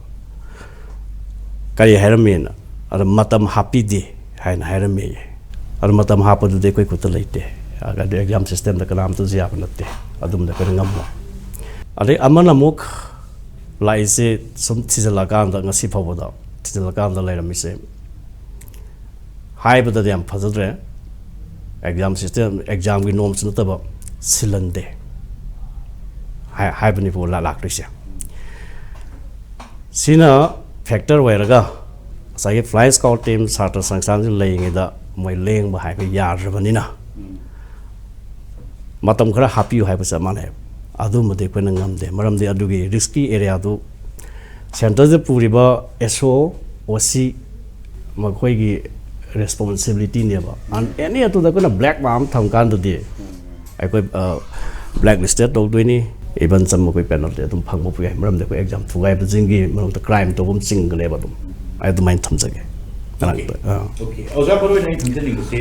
ꯀꯔꯤ ꯍꯥꯏꯔꯝꯃꯦꯅ? ꯑꯗ ꯃꯇꯝ ꯍꯥꯞꯄꯤꯗꯦ ꯍꯥꯏꯅ ꯍꯥꯏꯔꯝꯃꯦꯌꯦ꯫ ꯑꯗ ꯃꯇꯝ ꯍꯥꯞꯄꯗꯨꯗꯤ ꯑꯩꯈꯣꯏ ꯈꯨꯠꯇ ꯂꯩꯇꯦ꯫ ꯑꯗꯩ ꯑꯦꯛꯖꯥꯝ ꯁꯤꯁꯇꯦꯝꯗ ꯀꯅꯥꯝꯇꯁꯨ ꯌꯥꯕ ꯅꯠꯇꯦ꯫ ꯑꯗꯨꯝꯗ ꯑꯩꯈꯣꯏꯅ ꯉꯝꯃꯣꯏ꯫ ꯑꯗꯩ ꯑꯃꯅ ꯑꯃꯨꯛ ꯂꯥꯛꯏꯁꯦ ꯁꯨꯝ ꯊꯤꯖꯤꯜꯂꯛꯑꯀꯥꯟꯗ ꯉꯁꯤ ꯐꯥꯎꯕꯗ ꯊꯤꯖꯤꯜꯂꯀꯥꯟꯗ ꯂꯩꯔꯝꯃꯤꯁꯦ ꯍꯥꯏꯕꯗꯗꯤ ꯌꯥꯝ ꯐꯖꯗ꯭ꯔꯦ꯫ ꯑꯦꯛꯖꯥꯝ ꯁꯤꯁꯇꯦꯝ, ꯑꯦꯛꯖꯥꯝꯒꯤ ꯅꯣꯝꯁꯨ ꯅꯠꯇꯕ, ꯁꯤꯜꯍꯟꯗꯦ ꯍꯥꯏ-, ꯍꯥꯏꯕꯅꯤꯀꯣ ꯂꯥ-, ꯂꯥꯛꯇꯣꯏꯁꯦ꯫ ꯁꯤꯅ ꯐꯦꯛꯇꯔ ꯑꯣꯏꯔꯒ ꯉꯁꯥꯏꯒꯤ ꯐ꯭ꯂꯥꯏꯡ ꯁ꯭ꯀ꯭ꯋꯥꯠ ꯇꯤꯝ ꯁꯥꯇ꯭ꯔ ꯁꯪꯁꯊꯥꯟꯁꯤ ꯂꯩꯔꯤꯉꯩꯗ ꯃꯣꯏ ꯂꯦꯡꯕ ꯍꯥꯏꯕ ꯌꯥꯗ꯭ꯔꯕꯅꯤꯅ, ꯃꯇꯝ ꯈꯔ ꯍꯥꯞꯄꯤꯌꯨ ꯍꯥꯏꯕ ꯆꯞ ꯃꯥꯟꯅꯩ꯫ ꯑꯗꯨꯃꯗꯤ ꯑꯩꯈꯣꯏꯅ ꯉꯝꯗꯦ, ꯃꯔꯝꯗꯤ ꯑꯗꯨꯒꯤ ꯔꯤꯁꯀꯤ ꯑꯦꯔꯤꯌꯥꯗꯨ ꯁꯦꯟꯇꯔꯗ ꯄꯨꯔꯤꯕ ꯑꯦꯁ ꯑꯣ, ꯑꯣ ꯁꯤ ꯃꯈꯣꯏꯒꯤ ꯔꯦꯁꯄꯣꯟꯁꯤꯕꯤꯂꯤꯇꯤꯅꯦꯕ꯫ ꯑꯦꯅꯤ ꯑꯗꯨꯗ ꯑꯩꯈꯣꯏꯅ ꯕ꯭ꯂꯦꯛ ꯃꯥꯔꯛ ꯑꯃ ꯊꯝꯀꯥꯟꯗꯗꯤ ꯑꯩꯈꯣꯏ ꯕ꯭ꯂꯦꯛ ꯂꯤꯁꯇꯦꯠ ꯇꯧꯗꯣꯏꯅꯤ꯫ ꯏꯚꯟ ꯆꯝꯕ ꯑꯩꯈꯣꯏ ꯄꯦꯅꯜꯇꯤ ꯑꯗꯨꯝ ꯐꯪꯕ ꯌꯥꯏ, ꯃꯔꯝꯗꯤ ꯑꯩꯈꯣꯏ ꯑꯦꯛꯖꯥꯝ ꯊꯨꯒꯥꯏꯕꯁꯤꯡꯒꯤ ꯃꯔꯛꯇ ꯀ꯭ꯔꯥꯏꯝ ꯇꯧꯕ ꯑꯃ ꯆꯤꯡꯒꯅꯦꯕ꯫ ꯑꯗꯨꯝ ꯑꯩ ꯑꯗꯨꯃꯥꯏꯅ ꯊꯝꯖꯒꯦ꯫ ꯀꯅꯥ-, ꯑꯣꯀꯦ꯫ ꯑꯥ꯫ ꯑꯣꯀꯦ, ꯑꯣꯖꯥ, ꯃꯔꯨ ꯑꯣꯏꯅ ꯑꯩ ꯈꯪꯖꯅꯤꯡꯕꯁꯦ,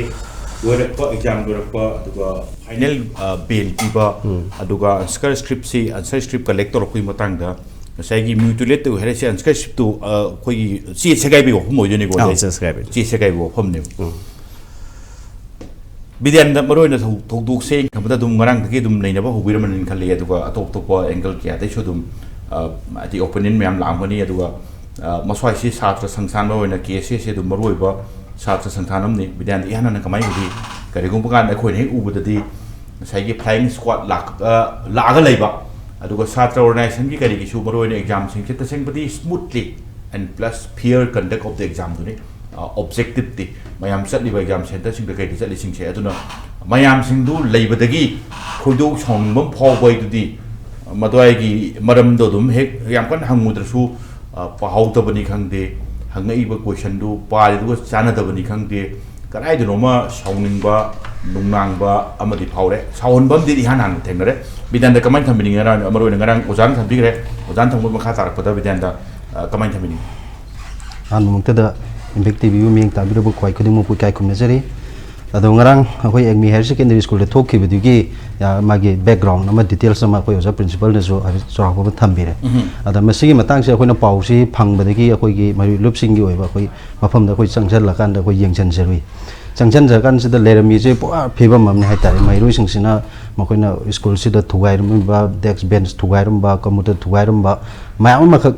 ꯂꯣꯏꯔꯛꯄ, ꯑꯦꯛꯖꯥꯝ ꯂꯣꯏꯔꯛꯄ, ꯑꯗꯨꯒ ꯐꯥꯏꯅꯦꯜ, ꯑ, ꯕꯦꯜ ꯄꯤꯕ, ꯎꯝ꯫ ꯑꯗꯨꯒ ꯑꯟꯁꯔ ꯁ꯭ꯀ꯭ꯔꯤꯞꯁꯤ, ꯑꯟꯁꯔ ꯁ꯭ꯀ꯭ꯔꯤꯞ ꯀꯂꯦꯛ ꯇꯧꯔꯛꯄꯒꯤ ꯃꯇꯥꯡꯗ ꯉꯁꯥꯏꯒꯤ ꯃ꯭ꯌꯨꯇꯤꯂꯦꯠ ꯇꯧꯏ ꯍꯥꯏꯔꯤꯁꯦ, ꯑꯟꯁꯔ ꯁ꯭ꯀ꯭ꯔꯤꯞꯇꯨ, ꯑ, ꯑꯩꯈꯣꯏꯒꯤ ꯆꯦ ꯁꯦꯒꯥꯏꯕꯒꯤ ꯋꯥꯐꯝ ꯑꯣꯏꯗꯣꯏꯅꯤꯀꯣ, ꯑꯥ, ꯑꯣꯖꯥ? ꯆꯦ ꯁꯦꯒꯥꯏꯕꯒꯤ꯫ ꯆꯦ ꯁꯦꯒꯥꯏꯕꯒꯤ ꯋꯥꯐꯝꯅꯦꯕ꯫ ꯎꯝ꯫ ꯕꯤꯗ꯭ꯌꯥꯅꯟꯗ, ꯃꯔꯨ ꯑꯣꯏꯅ ꯊꯧ-, ꯊꯧꯗꯣꯛꯁꯦ ꯈꯟꯕꯗ ꯑꯗꯨꯝ ꯉꯔꯥꯡꯗꯒꯤ ꯑꯗꯨꯝ ꯅꯩꯅꯕ ꯍꯧꯕꯤꯔꯝꯃꯅꯤꯅ ꯈꯜꯂꯤ, ꯑꯗꯨꯒ ꯑꯇꯣꯞ ꯑꯇꯣꯞꯄ ꯑꯦꯡꯒꯜ ꯀꯌꯥꯗꯩꯁꯨ ꯑꯗꯨꯝ, ꯑ, ꯍꯥꯏꯗꯤ ꯑꯣꯄꯤꯅꯤꯌꯟ ꯃꯌꯥꯝ ꯂꯥꯛꯑꯝꯒꯅꯤ꯫ ꯑꯗꯨꯒ, ꯑ, ꯃꯁ꯭ꯋꯥꯏꯁꯤ ꯁꯥꯇ꯭ꯔ ꯁꯪꯁꯊꯥꯟ ꯑꯃ ꯑꯣꯏꯅ ꯀꯦ ꯑꯦꯁ ꯑꯦꯁ ꯁꯤ ꯑꯗꯨꯝ ꯃꯔꯨ ꯑꯣꯏꯕ ꯁꯥꯇ꯭ꯔ ꯁꯪꯁꯊꯥꯟ ꯑꯃꯅꯤ꯫ ꯕꯤꯗ꯭ꯌꯥꯅꯟꯗ, ꯏꯍꯥꯟ ꯍꯥꯟꯅ ꯀꯃꯥꯏꯅ ꯎꯕꯤ? ꯀꯔꯤꯒꯨꯝꯕ ꯀꯥꯟꯗ ꯑꯩꯈꯣꯏꯅ ꯍꯦꯛ ꯎꯕꯗꯗꯤ ꯉꯁꯥꯏꯒꯤ ꯐ꯭ꯂꯥꯏꯌꯤꯡ ꯁ꯭ꯀ꯭ꯋꯥꯠ ꯂꯥꯛ-, ꯑ, ꯂꯥꯛꯑꯒ ꯂꯩꯕ, ꯑꯗꯨꯒ ꯁꯥꯇ꯭ꯔ ꯑꯣꯔꯒꯅꯥꯏꯖꯦꯁꯟꯒꯤ ꯀꯔꯤꯒꯤꯁꯨ ꯃꯔꯨ ꯑꯣꯏꯅ ꯑꯦꯛꯖꯥꯝꯁꯤꯡꯁꯦ ꯇꯁꯦꯡꯕꯗꯤ ꯁ꯭ꯃꯨꯠꯂꯤ and plus fair conduct of the exam ꯗꯨꯅꯤ꯫ ꯑ, ꯑꯣꯕꯖꯦꯛꯇꯤꯞꯇꯤ ꯃꯌꯥꯝ ꯆꯠꯂꯤꯕ ꯑꯦꯛꯖꯥꯝ ꯁꯦꯟꯇꯔꯁꯤꯡꯗ ꯀꯩꯗ ꯆꯠꯂꯤꯁꯤꯡꯁꯦ, ꯑꯗꯨꯅ ꯃꯌꯥꯝꯁꯤꯡꯗꯨ ꯂꯩꯕꯗꯒꯤ ꯈꯣꯏꯗꯧ ꯁꯥꯎꯅꯤꯡꯕ ꯑꯃ ꯐꯥꯎꯕ ꯍꯥꯏꯗꯨꯗꯤ ꯃꯗꯨꯋꯥꯏꯒꯤ ꯃꯔꯝꯗꯣ ꯑꯗꯨꯝ ꯍꯦꯛ ꯌꯥꯝ ꯀꯟꯅ ꯍꯪꯉꯨꯗ꯭ꯔꯁꯨ, ꯑ, ꯄꯥꯍꯧꯗꯕꯅꯤ ꯈꯪꯗꯦ, ꯍꯪꯉꯛꯏꯕ ꯀꯣꯏꯁꯟꯗꯨ ꯄꯥꯔꯤꯗꯨꯒ ꯆꯥꯟꯅꯗꯕꯅꯤ ꯈꯪꯗꯦ, ꯀꯗꯥꯏꯗꯅꯣꯃ ꯁꯥꯎꯅꯤꯡꯕ, ꯅꯨꯡꯅꯥꯡꯕ ꯑꯃꯗꯤ ꯐꯥꯎꯔꯦ꯫ ꯁꯥꯎꯍꯟꯕ ꯑꯃꯗꯤ ꯏꯍꯥꯟ ꯍꯥꯟꯅ ꯊꯦꯡꯅꯔꯦ꯫ ꯕꯤꯗ꯭ꯌꯥꯅꯟꯗ, ꯀꯃꯥꯏꯅ ꯊꯝꯕꯤꯅꯤꯡꯉꯤ? ꯉꯔꯥꯡ, ꯃꯔꯨ ꯑꯣꯏꯅ ꯉꯔꯥꯡ ꯑꯣꯖꯥꯅ ꯊꯝꯕꯤꯈ꯭ꯔꯦ꯫ ꯑꯣꯖꯥꯅ ꯊꯝꯕ ꯃꯈꯥ ꯇꯥꯔꯛꯄꯗ ꯕꯤꯗ꯭ꯌꯥꯅꯟꯗ, ꯑ, ꯀꯃꯥꯏꯅ ꯊꯝꯕꯤꯅꯤꯡꯉꯤ? ꯑꯍꯥꯟꯕꯃꯛꯇꯗ ꯏꯝꯄꯦꯛ ꯇꯤ ꯚꯤꯕꯨ ꯃꯤꯠꯌꯦꯡ ꯇꯥꯕꯤꯔꯕ ꯈ꯭ꯋꯥꯏ ꯈꯨꯗꯤꯡꯃꯛꯄꯨ ꯏꯀꯥꯏ ꯈꯨꯝꯅꯖꯔꯤ꯫ ꯑꯗꯣ ꯉꯔꯥꯡ ꯑꯩꯈꯣꯏ ꯑꯦꯛꯃꯤ ꯍꯥꯌꯔ ꯁꯦꯀꯦꯟꯗꯔꯤ ꯁ꯭ꯀꯨꯜꯗ ꯊꯣꯛꯈꯤꯕꯗꯨꯒꯤ, ꯑ, ꯃꯥꯒꯤ ꯕꯦꯛꯒ꯭ꯔꯥꯎꯟ ꯑꯃ, ꯗꯤꯇꯦꯜꯁ ꯑꯃ ꯑꯩꯈꯣꯏ ꯑꯣꯖꯥ ꯄ꯭ꯔꯤꯟꯁꯤꯄꯜꯅꯁꯨ ꯍꯥꯏꯐꯦꯠ ꯆꯥꯎꯔꯥꯛꯄ ꯑꯃ ꯊꯝꯕꯤꯔꯦ꯫ ꯎꯝ꯫ ꯑꯗ ꯃꯁꯤꯒꯤ ꯃꯇꯥꯡꯁꯦ ꯑꯩꯈꯣꯏꯅ ꯄꯥꯎꯁꯤ ꯐꯪꯕꯗꯒꯤ ꯑꯩꯈꯣꯏꯒꯤ ꯃꯔꯨꯞ ꯂꯨꯞꯁꯤꯡꯒꯤ ꯑꯣꯏꯕ ꯑꯩꯈꯣꯏ ꯃꯐꯝꯗ ꯑꯩꯈꯣꯏ ꯆꯪꯁꯤꯜꯂꯀꯥꯟꯗ ꯑꯩꯈꯣꯏ ꯌꯦꯡꯁꯤꯟꯖꯔꯨꯏ꯫ ꯆꯪꯁꯤꯟꯖꯔꯀꯥꯟꯁꯤꯗ ꯂꯩꯔꯝꯃꯤꯁꯦ ꯄꯨꯔꯥ ꯐꯤꯕꯝ ꯑꯃꯅꯤ ꯍꯥꯏꯇꯥꯔꯦ꯫ ꯃꯍꯩꯔꯣꯏꯁꯤꯡꯁꯤꯅ ꯃꯈꯣꯏꯅ ꯁ꯭ꯀꯨꯜꯁꯤꯗ ꯊꯨꯒꯥꯏꯔꯝꯕ, ꯗꯦꯁꯛ ꯕꯦꯟꯁ ꯊꯨꯒꯥꯏꯔꯝꯕ, ꯀꯝꯄ꯭ꯌꯨꯇꯔ ꯊꯨꯒꯥꯏꯔꯝꯕ ꯃꯌꯥꯝ ꯑꯃꯈꯛ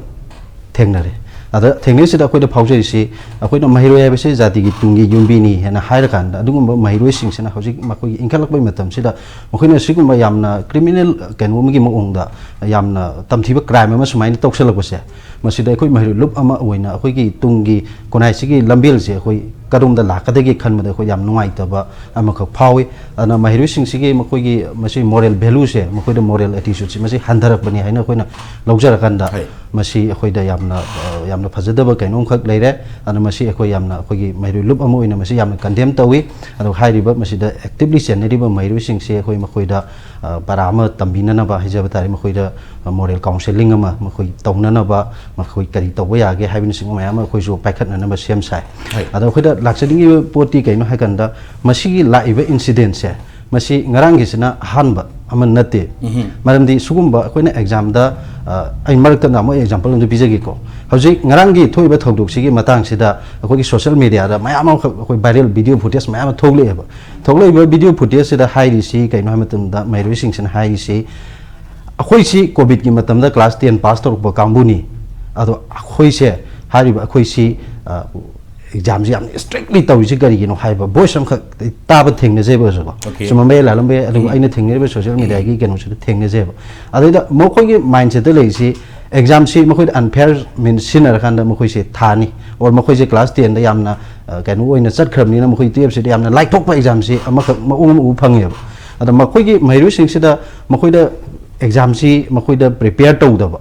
ꯊꯦꯡꯅꯔꯦ꯫ ꯑꯗ ꯊꯦꯡꯅꯩꯁꯤꯗ ꯑꯩꯈꯣꯏꯗ ꯐꯥꯎꯖꯔꯤꯁꯤ, ꯑꯩꯈꯣꯏꯅ ꯃꯍꯩꯔꯣꯏ ꯍꯥꯏꯕꯁꯤ ꯖꯥꯇꯤꯒꯤ ꯇꯨꯡꯒꯤ ꯌꯨꯝꯕꯤꯅꯤ ꯍꯥꯏꯅ ꯍꯥꯏꯔꯀꯥꯟꯗ, ꯑꯗꯨꯒꯨꯝꯕ ꯃꯍꯩꯔꯣꯏꯁꯤꯡꯁꯤꯅ ꯍꯧꯖꯤꯛ ꯃꯈꯣꯏꯒꯤ ꯏꯟꯈꯠꯂꯛꯄꯒꯤ ꯃꯇꯝꯁꯤꯗ ꯃꯈꯣꯏꯅ ꯁꯤꯒꯨꯝꯕ ꯌꯥꯝꯅ ꯀ꯭ꯔꯤꯃꯤꯅꯦꯜ ꯀꯩꯅꯣ ꯑꯃꯒꯤ ꯃꯑꯣꯡꯗ, ꯌꯥꯝꯅ ꯇꯝꯊꯤꯕ ꯀ꯭ꯔꯥꯏꯝ ꯑꯃ ꯁꯨꯃꯥꯏꯅ ꯇꯧꯁꯜꯂꯛꯄꯁꯦ, ꯃꯁꯤꯗ ꯑꯩꯈꯣꯏ ꯃꯍꯩꯔꯣꯏ ꯂꯨꯞ ꯑꯃ ꯑꯣꯏꯅ ꯑꯩꯈꯣꯏꯒꯤ ꯇꯨꯡꯒꯤ ꯈꯣꯡꯅꯥꯏꯁꯤꯒꯤ ꯂꯝꯕꯦꯜꯁꯦ ꯑꯩꯈꯣꯏ ꯀꯔꯣꯝꯗ ꯂꯥꯛꯀꯗꯒꯦ ꯈꯟꯕꯗ ꯑꯩꯈꯣꯏ ꯌꯥꯝ ꯅꯨꯡꯉꯥꯏꯇꯕ ꯑꯃꯈꯛ ꯐꯥꯎꯏ꯫ ꯑꯗꯨꯅ ꯃꯍꯩꯔꯣꯏꯁꯤꯡꯁꯤꯒꯤ ꯃꯈꯣꯏꯒꯤ ꯃꯁꯤ ꯃꯣꯔꯦꯜ ꯚꯦꯂꯨꯁꯦ, ꯃꯈꯣꯏꯗ ꯃꯣꯔꯦꯜ ꯑꯦꯇꯤꯆꯨꯠꯁꯦ ꯃꯁꯤ ꯍꯟꯊꯔꯛꯄꯅꯤ ꯍꯥꯏꯅ ꯑꯩꯈꯣꯏꯅ ꯂꯧꯖꯔꯀꯥꯟꯗ, ꯍꯣꯏ꯫ ꯃꯁꯤ ꯑꯩꯈꯣꯏꯗ ꯌꯥꯝꯅ, ꯑ, ꯌꯥꯝꯅ ꯐꯖꯗꯕ ꯀꯩꯅꯣꯝꯈꯛ ꯂꯩꯔꯦ꯫ ꯑꯗꯨꯅ ꯃꯁꯤ ꯑꯩꯈꯣꯏ ꯌꯥꯝꯅ, ꯑꯩꯈꯣꯏꯒꯤ ꯃꯍꯩꯔꯣꯏ ꯂꯨꯞ ꯑꯃ ꯑꯣꯏꯅ ꯃꯁꯤ ꯌꯥꯝꯅ ꯀꯟꯗꯦꯝ ꯇꯧꯏ꯫ ꯑꯗꯨꯒ ꯍꯥꯏꯔꯤꯕ ꯃꯁꯤꯗ ꯑꯦꯛꯇꯤꯕꯂꯤ ꯆꯦꯟꯅꯔꯤꯕ ꯃꯍꯩꯔꯣꯏꯁꯤꯡꯁꯦ ꯑꯩꯈꯣꯏ ꯃꯈꯣꯏꯗ, ꯑ, ꯄꯔꯥ ꯑꯃ ꯇꯝꯕꯤꯅꯅꯕ ꯍꯥꯏꯖꯕ ꯇꯥꯔꯦ, ꯃꯈꯣꯏꯗ, ꯑ, ꯃꯣꯔꯦꯜ ꯀꯥꯎꯟꯁꯦꯂꯤꯡ ꯑꯃ ꯃꯈꯣꯏ ꯇꯧꯅꯅꯕ, ꯃꯈꯣꯏ ꯀꯔꯤ ꯇꯧꯕ ꯌꯥꯒꯦ ꯍꯥꯏꯕꯅꯆꯤꯡꯕ ꯃꯌꯥꯝ ꯑꯃ ꯑꯩꯈꯣꯏꯁꯨ ꯄꯥꯏꯈꯠꯅꯅꯕ ꯁꯦꯝ ꯁꯥꯏ꯫ ꯍꯣꯏ꯫ ꯑꯗꯣ ꯑꯩꯈꯣꯏꯗ ꯂꯥꯛꯆꯅꯤꯡꯉꯤꯕ ꯄꯣꯠꯇꯤ ꯀꯩꯅꯣ ꯍꯥꯏꯀꯥꯟꯗ, ꯃꯁꯤꯒꯤ ꯂꯥꯛꯏꯕ ꯏꯟꯁꯤꯗꯦꯟꯁꯦ, ꯃꯁꯤ ꯉꯔꯥꯡꯒꯤꯁꯤꯅ ꯑꯍꯥꯟꯕ ꯑꯃ ꯅꯠꯇꯦ꯫ ꯎꯝꯍꯨꯝ꯫ ꯃꯔꯝꯗꯤ ꯁꯤꯒꯨꯝꯕ ꯑꯩꯈꯣꯏꯅ ꯑꯦꯛꯖꯥꯝꯗ, ꯑ, ꯑꯩ ꯃꯔꯛꯇ ꯅꯍꯥꯟꯃꯨꯛ ꯑꯦꯛꯖꯥꯝꯄꯜ ꯑꯃꯁꯨ ꯄꯤꯖꯒꯦꯀꯣ꯫ ꯍꯧꯖꯤꯛ ꯉꯔꯥꯡꯒꯤ ꯊꯣꯛꯏꯕ ꯊꯧꯗꯣꯛꯁꯤꯒꯤ ꯃꯇꯥꯡꯁꯤꯗ ꯑꯩꯈꯣꯏꯒꯤ ꯁꯣꯁꯤꯌꯦꯜ ꯃꯤꯗꯤꯌꯥꯗ ꯃꯌꯥꯝ ꯑꯃꯈꯛ ꯑꯩꯈꯣꯏ ꯚꯥꯏꯔꯦꯜ ꯚꯤꯗꯤꯑꯣ ꯐꯨꯇꯦꯖ ꯃꯌꯥꯝ ꯑꯃ ꯊꯣꯛꯂꯛꯑꯦꯕ꯫ ꯊꯣꯛꯂꯛꯏꯕ ꯚꯤꯗꯤꯑꯣ ꯐꯨꯇꯦꯖꯁꯤꯗ ꯍꯥꯏꯔꯤꯁꯤ ꯀꯩꯅꯣ ꯍꯥꯏꯕ ꯃꯇꯝꯗ, ꯃꯍꯩꯔꯣꯏꯁꯤꯡꯁꯤꯅ ꯍꯥꯏꯔꯤꯁꯤ, "ꯑꯩꯈꯣꯏꯁꯤ ꯀꯣꯚꯤꯗꯀꯤ ꯃꯇꯝꯗ ꯀ꯭ꯂꯥꯁ ꯇꯦꯟ ꯄꯥꯁ ꯇꯧꯔꯛꯄ ꯀꯥꯡꯕꯨꯅꯤ, ꯑꯗꯣ ꯑꯩꯈꯣꯏꯁꯦ, ꯍꯥꯏꯔꯤꯕ ꯑꯩꯈꯣꯏꯁꯤ, ꯑ, ꯑꯦꯛꯖꯥꯝꯁꯤ ꯌꯥꯝꯅ ꯏꯁꯇ꯭ꯔꯤꯛꯂꯤ ꯇꯧꯔꯤꯁꯤ ꯀꯔꯤꯒꯤꯅꯣ?" ꯍꯥꯏꯕ ꯚꯣꯏꯁ ꯑꯃꯈꯛ ꯇꯥꯕ ꯊꯦꯡꯅꯖꯩꯕ ꯑꯣꯖꯥꯀꯣ꯫ ꯑꯣꯀꯦ꯫ ꯆꯨꯝꯃꯝꯕ ꯌꯥꯏ, ꯂꯥꯜꯂꯝꯕ ꯌꯥꯏ, ꯑꯗꯨꯕꯨ ꯎꯝ꯫ ꯑꯩꯅ ꯊꯦꯡꯅꯔꯤꯕ ꯁꯣꯁꯤꯌꯦꯜ ꯃꯤꯗꯤꯌꯥꯒꯤ ꯀꯩꯅꯣꯁꯤꯗ ꯊꯦꯡꯅꯖꯩꯕ꯫ ꯑꯗꯩꯗ ꯃꯈꯣꯏꯒꯤ ꯃꯥꯏꯟꯁꯦꯠꯇ ꯂꯩꯔꯤꯁꯤ, ꯑꯦꯛꯖꯥꯝꯁꯤ ꯃꯈꯣꯏꯗ ꯑꯟꯐꯦꯌꯔ ꯃꯤꯟꯁ ꯁꯤꯖꯤꯟꯅꯔꯀꯥꯟꯗ ꯃꯈꯣꯏꯁꯦ ꯊꯥꯅꯤ, ꯑꯣꯔ ꯃꯈꯣꯏꯁꯦ ꯀ꯭ꯂꯥꯁ ꯇꯦꯟꯗ ꯌꯥꯝꯅ, ꯑ, ꯀꯩꯅꯣ ꯑꯣꯏꯅ ꯆꯠꯈ꯭ꯔꯕꯅꯤꯅ ꯃꯈꯣꯏ ꯇꯨꯌꯦꯜꯞꯁꯤꯗ ꯌꯥꯝꯅ ꯂꯥꯏꯊꯣꯛꯄ ꯑꯦꯛꯖꯥꯝꯁꯤ ꯑꯃꯈꯛ ꯃꯑꯣꯡ ꯑꯃ ꯎꯕ ꯐꯪꯉꯦꯕ꯫ ꯑꯗ ꯃꯈꯣꯏꯒꯤ ꯃꯍꯩꯔꯣꯏꯁꯤꯡꯁꯤꯗ ꯃꯈꯣꯏꯗ ꯑꯦꯛꯖꯥꯝꯁꯤ ꯃꯈꯣꯏꯗ ꯄ꯭ꯔꯤꯄꯦꯌꯔ ꯇꯧꯗꯕ,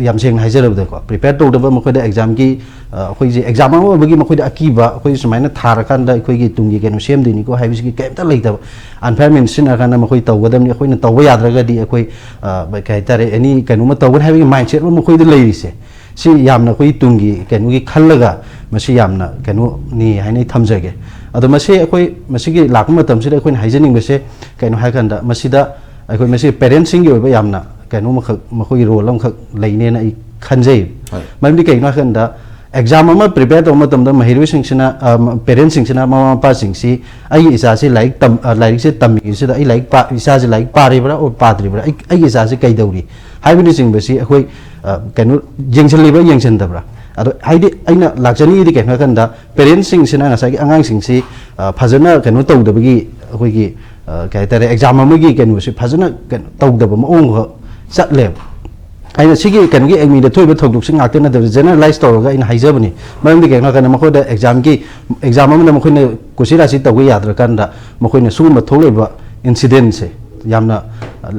ꯌꯥꯝ ꯁꯦꯡꯅ ꯍꯥꯏꯖꯔꯕꯗꯀꯣ, ꯄ꯭ꯔꯤꯄꯦꯌꯔ ꯇꯧꯗꯕ, ꯃꯈꯣꯏꯗ ꯑꯦꯛꯖꯥꯝꯒꯤ, ꯑ, ꯑꯩꯈꯣꯏꯁꯦ ꯑꯦꯛꯖꯥꯝ ꯑꯃ ꯑꯣꯏꯕꯒꯤ ꯃꯈꯣꯏꯗ ꯑꯀꯤꯕ, ꯑꯩꯈꯣꯏ ꯁꯨꯃꯥꯏꯅ ꯊꯥꯔꯀꯥꯟꯗ ꯑꯩꯈꯣꯏꯒꯤ ꯇꯨꯡꯒꯤ ꯀꯩꯅꯣ ꯁꯦꯝꯗꯣꯏꯅꯤꯀꯣ ꯍꯥꯏꯕꯁꯤꯒꯤ ꯀꯩꯝꯇ ꯂꯩꯇꯕ, ꯑꯟꯐꯦꯌꯔ ꯃꯤꯟꯁ ꯁꯤꯖꯤꯟꯅꯔꯀꯥꯟꯗ ꯃꯈꯣꯏ ꯇꯧꯒꯗꯕꯅꯤ, ꯑꯩꯈꯣꯏꯅ ꯇꯧꯕ ꯌꯥꯗ꯭ꯔꯒꯗꯤ ꯑꯩꯈꯣꯏ, ꯑ, ꯀꯩ ꯍꯥꯏꯇꯥꯔꯦ, ꯑꯦꯅꯤ ꯀꯩꯅꯣꯝꯃ ꯇꯧꯒꯅꯤ ꯍꯥꯏꯕꯒꯤ ꯃꯥꯏꯟꯁꯦꯠ ꯑꯃ ꯃꯈꯣꯏꯗ ꯂꯩꯔꯤꯁꯦ, ꯁꯤ ꯌꯥꯝꯅ ꯑꯩꯈꯣꯏ ꯇꯨꯡꯒꯤ ꯀꯩꯅꯣꯒꯤ ꯈꯜꯂꯒ ꯃꯁꯤ ꯌꯥꯝꯅ ꯀꯩꯅꯣꯅꯤ ꯍꯥꯏꯅ ꯑꯩ ꯊꯝꯖꯒꯦ꯫ ꯑꯗꯣ ꯃꯁꯤ ꯑꯩꯈꯣꯏ ꯃꯁꯤꯒꯤ ꯂꯥꯛꯄ ꯃꯇꯝꯁꯤꯗ ꯑꯩꯈꯣꯏꯅ ꯍꯥꯏꯖꯅꯤꯡꯕꯁꯦ ꯀꯩꯅꯣ ꯍꯥꯏꯀꯥꯟꯗ, ꯃꯁꯤꯗ ꯑꯩꯈꯣꯏ ꯃꯁꯤ ꯄꯦꯔꯦꯟꯁꯁꯤꯡꯒꯤ ꯑꯣꯏꯕ ꯌꯥꯝꯅ ꯀꯩꯅꯣ ꯑꯃꯈꯛ, ꯃꯈꯣꯏꯒꯤ ꯔꯣꯜ ꯑꯃꯈꯛ ꯂꯩꯅꯦꯅ ꯑꯩ ꯈꯟꯖꯩ꯫ ꯍꯣꯏ꯫ ꯃꯔꯝꯗꯤ ꯀꯩꯒꯤꯅꯣ ꯍꯥꯏꯀꯥꯟꯗ, ꯑꯦꯛꯖꯥꯝ ꯑꯃ ꯄ꯭ꯔꯤꯄꯦꯌꯔ ꯇꯧꯕ ꯃꯇꯝꯗ ꯃꯍꯩꯔꯣꯏꯁꯤꯡꯁꯤꯅ, ꯑ, ꯃ-, ꯄꯦꯔꯦꯟꯁꯁꯤꯡꯁꯤꯅ, ꯃꯃꯥ ꯃꯄꯥꯁꯤꯡꯁꯤ, "ꯑꯩꯒꯤ ꯏꯆꯥꯁꯤ ꯂꯥꯏꯔꯤꯛ ꯇꯝ-, ꯑ, ꯂꯥꯏꯔꯤꯛꯁꯦ ꯇꯝꯃꯤꯉꯩꯁꯤꯗ ꯑꯩ ꯂꯥꯏꯔꯤꯛ ꯄꯥ-, ꯏꯆꯥꯁꯤ ꯂꯥꯏꯔꯤꯛ ꯄꯥꯔꯤꯕ꯭ꯔꯥ ꯑꯣꯔ ꯄꯥꯗ꯭ꯔꯤꯕ꯭ꯔꯥ? ꯑꯩ, ꯑꯩꯒꯤ ꯏꯆꯥꯁꯤ ꯀꯩꯗꯧꯔꯤ?" ꯍꯥꯏꯕꯅꯆꯤꯡꯕꯁꯤ ꯑꯩꯈꯣꯏ, ꯑ, ꯀꯩꯅꯣ, ꯌꯦꯡꯁꯤꯜꯂꯤꯕ꯭ꯔꯥ, ꯌꯦꯡꯁꯤꯟꯗꯕ꯭ꯔꯥ? ꯑꯗꯣ ꯍꯥꯏꯗꯤ ꯑꯩꯅ ꯂꯥꯛꯆꯅꯤꯡꯉꯤꯗꯤ ꯀꯩꯅꯣ ꯍꯥꯏꯔꯀꯥꯟꯗ, ꯄꯦꯔꯦꯟꯁꯁꯤꯡꯁꯤꯅ ꯉꯁꯥꯏꯒꯤ ꯑꯉꯥꯡꯁꯤꯡꯁꯤ, ꯑ, ꯐꯖꯅ ꯀꯩꯅꯣ ꯇꯧꯗꯕꯒꯤ, ꯑꯩꯈꯣꯏꯒꯤ, ꯑ, ꯀꯩ ꯍꯥꯏꯇꯥꯔꯦ, ꯑꯦꯛꯖꯥꯝ ꯑꯃꯒꯤ ꯀꯩꯅꯣꯁꯤ ꯐꯖꯅ ꯀꯩꯅꯣ ꯇꯧꯗꯕ ꯃꯑꯣꯡ ꯈꯛ ꯆꯠꯂꯦꯕ꯫ ꯑꯩꯅ ꯁꯤꯒꯤ ꯀꯩꯅꯣꯒꯤ ꯑꯦꯛꯃꯤꯗ ꯊꯣꯛꯏꯕ ꯊꯧꯗꯣꯛꯁꯤ ꯉꯥꯛꯇ ꯅꯠꯇꯕ, ꯖꯦꯅꯔꯦꯂꯥꯏꯁ ꯇꯧꯔꯒ ꯑꯩꯅ ꯍꯥꯏꯖꯕꯅꯤ꯫ ꯃꯔꯝꯗꯤ ꯀꯩꯒꯤꯅꯣ ꯍꯥꯏꯔꯀꯥꯟꯗ, ꯃꯈꯣꯏꯗ ꯑꯦꯛꯖꯥꯝꯒꯤ, ꯑꯦꯛꯖꯥꯝ ꯑꯃꯗ ꯃꯈꯣꯏꯅ ꯀꯨꯁꯤ ꯔꯥꯁꯤ ꯇꯧꯕ ꯌꯥꯗ꯭ꯔꯀꯥꯟꯗ, ꯃꯈꯣꯏꯅ ꯁꯤꯒꯨꯝꯕ ꯊꯣꯛꯂꯛꯏꯕ ꯏꯟꯁꯤꯗꯦꯟꯁꯦ, ꯌꯥꯝꯅ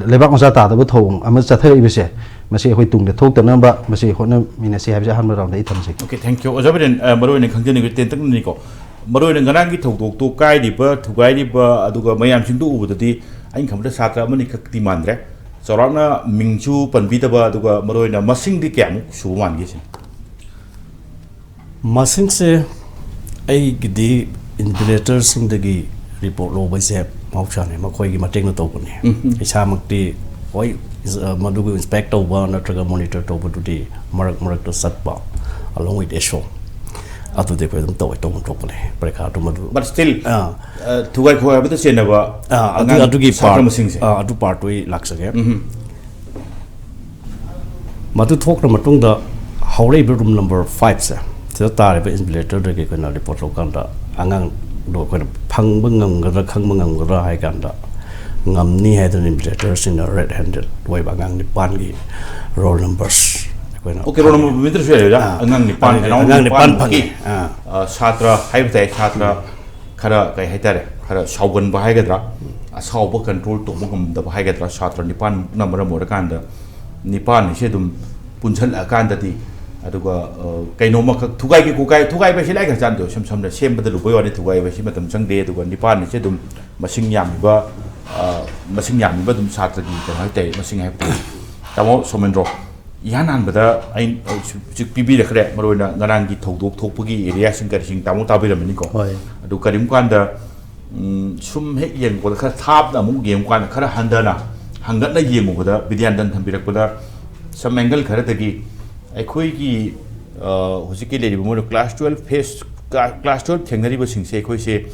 ꯂꯩꯕꯥꯛ ꯃꯆꯥ ꯇꯥꯗꯕ ꯊꯧꯑꯣꯡ ꯑꯃ ꯆꯠꯊꯔꯛꯏꯕꯁꯦ, ꯃꯁꯤ ꯑꯩꯈꯣꯏ ꯇꯨꯡꯗ ꯊꯣꯛꯇꯅꯕ ꯃꯁꯤ ꯍꯣꯠꯅꯃꯤꯟꯅꯁꯤ ꯍꯥꯏꯕꯁꯦ ꯑꯍꯥꯟꯕ ꯔꯥꯎꯟꯗ ꯑꯩ ꯊꯝꯖꯒꯦ꯫ Okay, thank you. ꯑꯣꯖꯥ ꯕꯤꯔꯦꯟ, ꯑ, ꯃꯔꯨꯑꯣꯏꯅ ꯈꯪꯖꯅꯤꯡꯕ ꯇꯦꯟꯇꯛꯅꯅꯤꯀꯣ, ꯃꯔꯨꯑꯣꯏꯅ ꯉꯔꯥꯡꯒꯤ ꯊꯧꯗꯣꯛꯇꯣ ꯀꯥꯏꯔꯤꯕ, ꯊꯨꯒꯥꯏꯔꯤꯕ, ꯑꯗꯨꯒ ꯃꯌꯥꯝꯁꯤꯡꯗꯣ ꯎꯕꯗꯗꯤ ꯑꯩꯅ ꯈꯟꯕꯗ ꯁꯥꯇ꯭ꯔ ꯑꯃꯅꯤ ꯈꯛꯇꯤ ꯃꯥꯟꯗ꯭ꯔꯦ꯫ ꯆꯥꯎꯔꯥꯛꯅ ꯃꯤꯡꯁꯨ ꯄꯟꯕꯤꯗꯕ, ꯑꯗꯨꯒ ꯃꯔꯨꯑꯣꯏꯅ ꯃꯁꯤꯡꯗꯤ ꯀꯌꯥꯃꯨꯛ ꯁꯨꯕ ꯃꯥꯟꯒꯦ ꯁꯤꯅꯤ꯫ ꯃꯁꯤꯡꯁꯦ ꯑꯩꯒꯤꯗꯤ ꯏꯟꯚꯤꯖꯤꯂꯦꯇꯔꯁꯤꯡꯗꯒꯤ ꯔꯤꯄꯣꯔꯠ ꯂꯧꯕꯁꯦ ꯃꯍꯧꯁꯥꯅꯤ, ꯃꯈꯣꯏꯒꯤ ꯃꯇꯦꯡꯅ ꯇꯧꯕꯅꯤ꯫ ꯏꯁꯥꯃꯛꯇꯤ ꯍꯣꯏ, ꯏꯟꯁ-, ꯑ, ꯃꯗꯨꯒꯤ ꯏꯟꯁꯄꯦꯛ ꯇꯧꯕ ꯅꯠꯇ꯭ꯔꯒ ꯃꯣꯅꯤꯇꯔ ꯇꯧꯕꯗꯨꯗꯤ ꯃꯔꯛ ꯃꯔꯛꯇ ꯆꯠꯄ, along with ꯑꯦꯁꯣ, ꯑꯗꯨꯗꯤ ꯑꯩꯈꯣꯏ ꯑꯗꯨꯝ ꯇꯧꯋꯦ, ꯇꯧꯐꯝ ꯊꯣꯛꯄꯅꯤ, ꯄꯔꯤꯈꯥꯗꯨ ꯃꯗꯨ꯫ But still, ꯑꯥ, ꯑ, ꯊꯨꯒꯥꯏ ꯈꯣꯒꯥꯏꯕꯗ ꯆꯦꯟꯅꯕ ꯑꯥ, ꯑꯗꯨ, ꯑꯉꯥꯡ ꯑꯗꯨꯒꯤ ꯁꯥꯇ꯭ꯔ part, ꯃꯁꯤꯡꯁꯦ꯫ ꯑꯥ, ꯑꯗꯨ ꯄꯥꯔꯠꯇꯨ ꯑꯩ ꯂꯥꯛꯆꯒꯦ꯫ ꯃꯗꯨ ꯊꯣꯛꯈ꯭ꯔ ꯃꯇꯨꯡꯗ ꯍꯧꯔꯛꯏꯕ ꯔꯨꯝ ꯅꯝꯕꯔ ꯐꯥꯏꯚꯁꯦ, ꯁꯤꯗ ꯇꯥꯔꯤꯕ ꯏꯟꯚꯤꯖꯤꯂꯦꯇꯔꯗꯒꯤ ꯑꯩꯈꯣꯏꯅ ꯔꯤꯄꯣꯔꯠ ꯂꯧꯀꯥꯟꯗ, ꯑꯉꯥꯡꯗꯣ ꯑꯩꯈꯣꯏꯅ ꯐꯪꯕ ꯉꯝꯒꯗ꯭ꯔꯥ, ꯈꯪꯕ ꯉꯝꯒꯗ꯭ꯔꯥ ꯍꯥꯏ ꯀꯥꯟꯗ, ꯉꯝꯅꯤ ꯍꯥꯏꯗꯅ ꯏꯟꯚꯤꯖꯤꯂꯦꯇꯔꯁꯤꯡꯅ ꯔꯦꯗ ꯍꯦꯟꯗꯦꯗ ꯑꯣꯏꯕ ꯑꯉꯥꯡ ꯅꯤꯄꯥꯟꯒꯤ ꯔꯣꯜ ꯅꯝꯕꯔꯁ ꯑꯩꯈꯣꯏꯅ Okay, ꯔꯣꯜ ꯅꯝꯕꯔ ꯄꯨꯝꯕꯤꯗ꯭ꯔꯁꯨ ꯌꯥꯏ, ꯑꯣꯖꯥ꯫ ꯑꯥ, ꯑꯉꯥꯡ ꯅꯤꯄꯥꯟ, ꯑꯉꯥꯡ around ꯑꯉꯥꯡ ꯅꯤꯄꯥꯟ ꯅꯤꯄꯥꯟꯃꯨꯛꯀꯤ, ꯐꯪꯉꯦ꯫ ꯑꯥ꯫ ꯑ, ꯁꯥꯇ꯭ꯔ ꯍꯥꯏꯕ ꯇꯥꯏ, ꯁꯥꯇ꯭ꯔ ꯈꯔ, ꯀꯩ ꯍꯥꯏꯇꯥꯔꯦ, ꯈꯔ ꯁꯥꯎꯒꯟꯕ ꯍꯥꯏꯒꯗ꯭ꯔꯥ, ꯑꯁꯥꯎꯕ ꯀꯟꯇ꯭ꯔꯣꯜ ꯇꯧꯕ ꯉꯝꯗꯕ ꯍꯥꯏꯒꯗ꯭ꯔꯥ, ꯁꯥꯇ꯭ꯔ ꯅꯤꯄꯥꯟꯃꯨꯛꯅ ꯃꯔꯝ ꯑꯣꯏꯔꯀꯥꯟꯗ, ꯅꯤꯄꯥꯟ ꯑꯁꯤ ꯑꯗꯨꯝ ꯄꯨꯟꯁꯤꯜꯂꯛꯑꯀꯥꯟꯗꯗꯤ, ꯑꯗꯨꯒ, ꯑ, ꯀꯩꯅꯣꯝꯃꯈꯛ ꯊꯨꯒꯥꯏꯒꯦ, ꯈꯣꯀꯥꯏ-, ꯊꯨꯒꯥꯏꯕ ꯍꯥꯏꯁꯤ ꯂꯥꯏ ꯈꯔ ꯆꯥꯟꯗꯦ, ꯏꯁꯝ ꯁꯝꯅ ꯁꯦꯝꯕꯗ ꯂꯨꯕꯩ ꯋꯥꯅꯤ, ꯊꯨꯒꯥꯏꯕ ꯍꯥꯏꯁꯤ ꯃꯇꯝ ꯆꯪꯗꯦ꯫ ꯑꯗꯨꯒ ꯅꯤꯄꯥꯟ ꯑꯁꯤ ꯑꯗꯨꯝ ꯃꯁꯤꯡ ꯌꯥꯝꯃꯤꯕ, ꯑ, ꯃꯁꯤꯡ ꯌꯥꯝꯃꯤꯕ ꯑꯗꯨꯝ ꯁꯥꯇ꯭ꯔꯒꯤ ꯀꯩꯅꯣ ꯍꯥꯏꯇꯥꯔꯦ, ꯃꯁꯤꯡ ꯍꯥꯏꯕ ꯇꯥꯔꯦ꯫ ꯇꯥꯃꯣ ꯁꯣꯃꯦꯟꯗ꯭ꯔꯣ, ꯏꯍꯥꯟ ꯍꯥꯟꯕꯗ ꯑꯩ ꯍꯧꯖꯤꯛ ꯄꯤꯕꯤꯔꯛꯈ꯭ꯔꯦ, ꯃꯔꯨꯑꯣꯏꯅ ꯉꯔꯥꯡꯒꯤ ꯊꯧꯗꯣꯛ ꯊꯣꯛꯄꯒꯤ ꯑꯦꯔꯤꯌꯥꯁꯤꯡ ꯀꯔꯤꯁꯤꯡ ꯇꯥꯃꯣ ꯇꯥꯕꯤꯔꯝꯃꯅꯤꯀꯣ꯫ ꯍꯣꯏ꯫ ꯑꯗꯨ ꯀꯔꯤꯒꯨꯝꯕ ꯀꯥꯟꯗ, ꯎꯝ, ꯁꯨꯝ ꯍꯦꯛ ꯌꯦꯡꯉꯛꯄꯗ, ꯈꯔ ꯊꯥꯞꯅ ꯑꯃꯨꯛ ꯌꯦꯡꯕ ꯀꯥꯟꯗ, ꯈꯔ ꯍꯟꯊꯅ ꯍꯪꯒꯠꯅ ꯌꯦꯡꯉꯨꯕꯗ, ꯕꯤꯗ꯭ꯌꯥꯟꯗꯟ ꯊꯝꯕꯤꯔꯛꯄꯗ, some angle ꯈꯔꯗꯒꯤ ꯑꯩꯈꯣꯏꯒꯤ, ꯑ, ꯍꯧꯖꯤꯛꯀꯤ ꯂꯩꯔꯤꯕ ꯃꯣꯏꯅ class twelve phase, class twelve ꯊꯦꯡꯅꯔꯤꯕꯁꯤꯡꯁꯦ ꯑꯩꯈꯣꯏꯁꯦ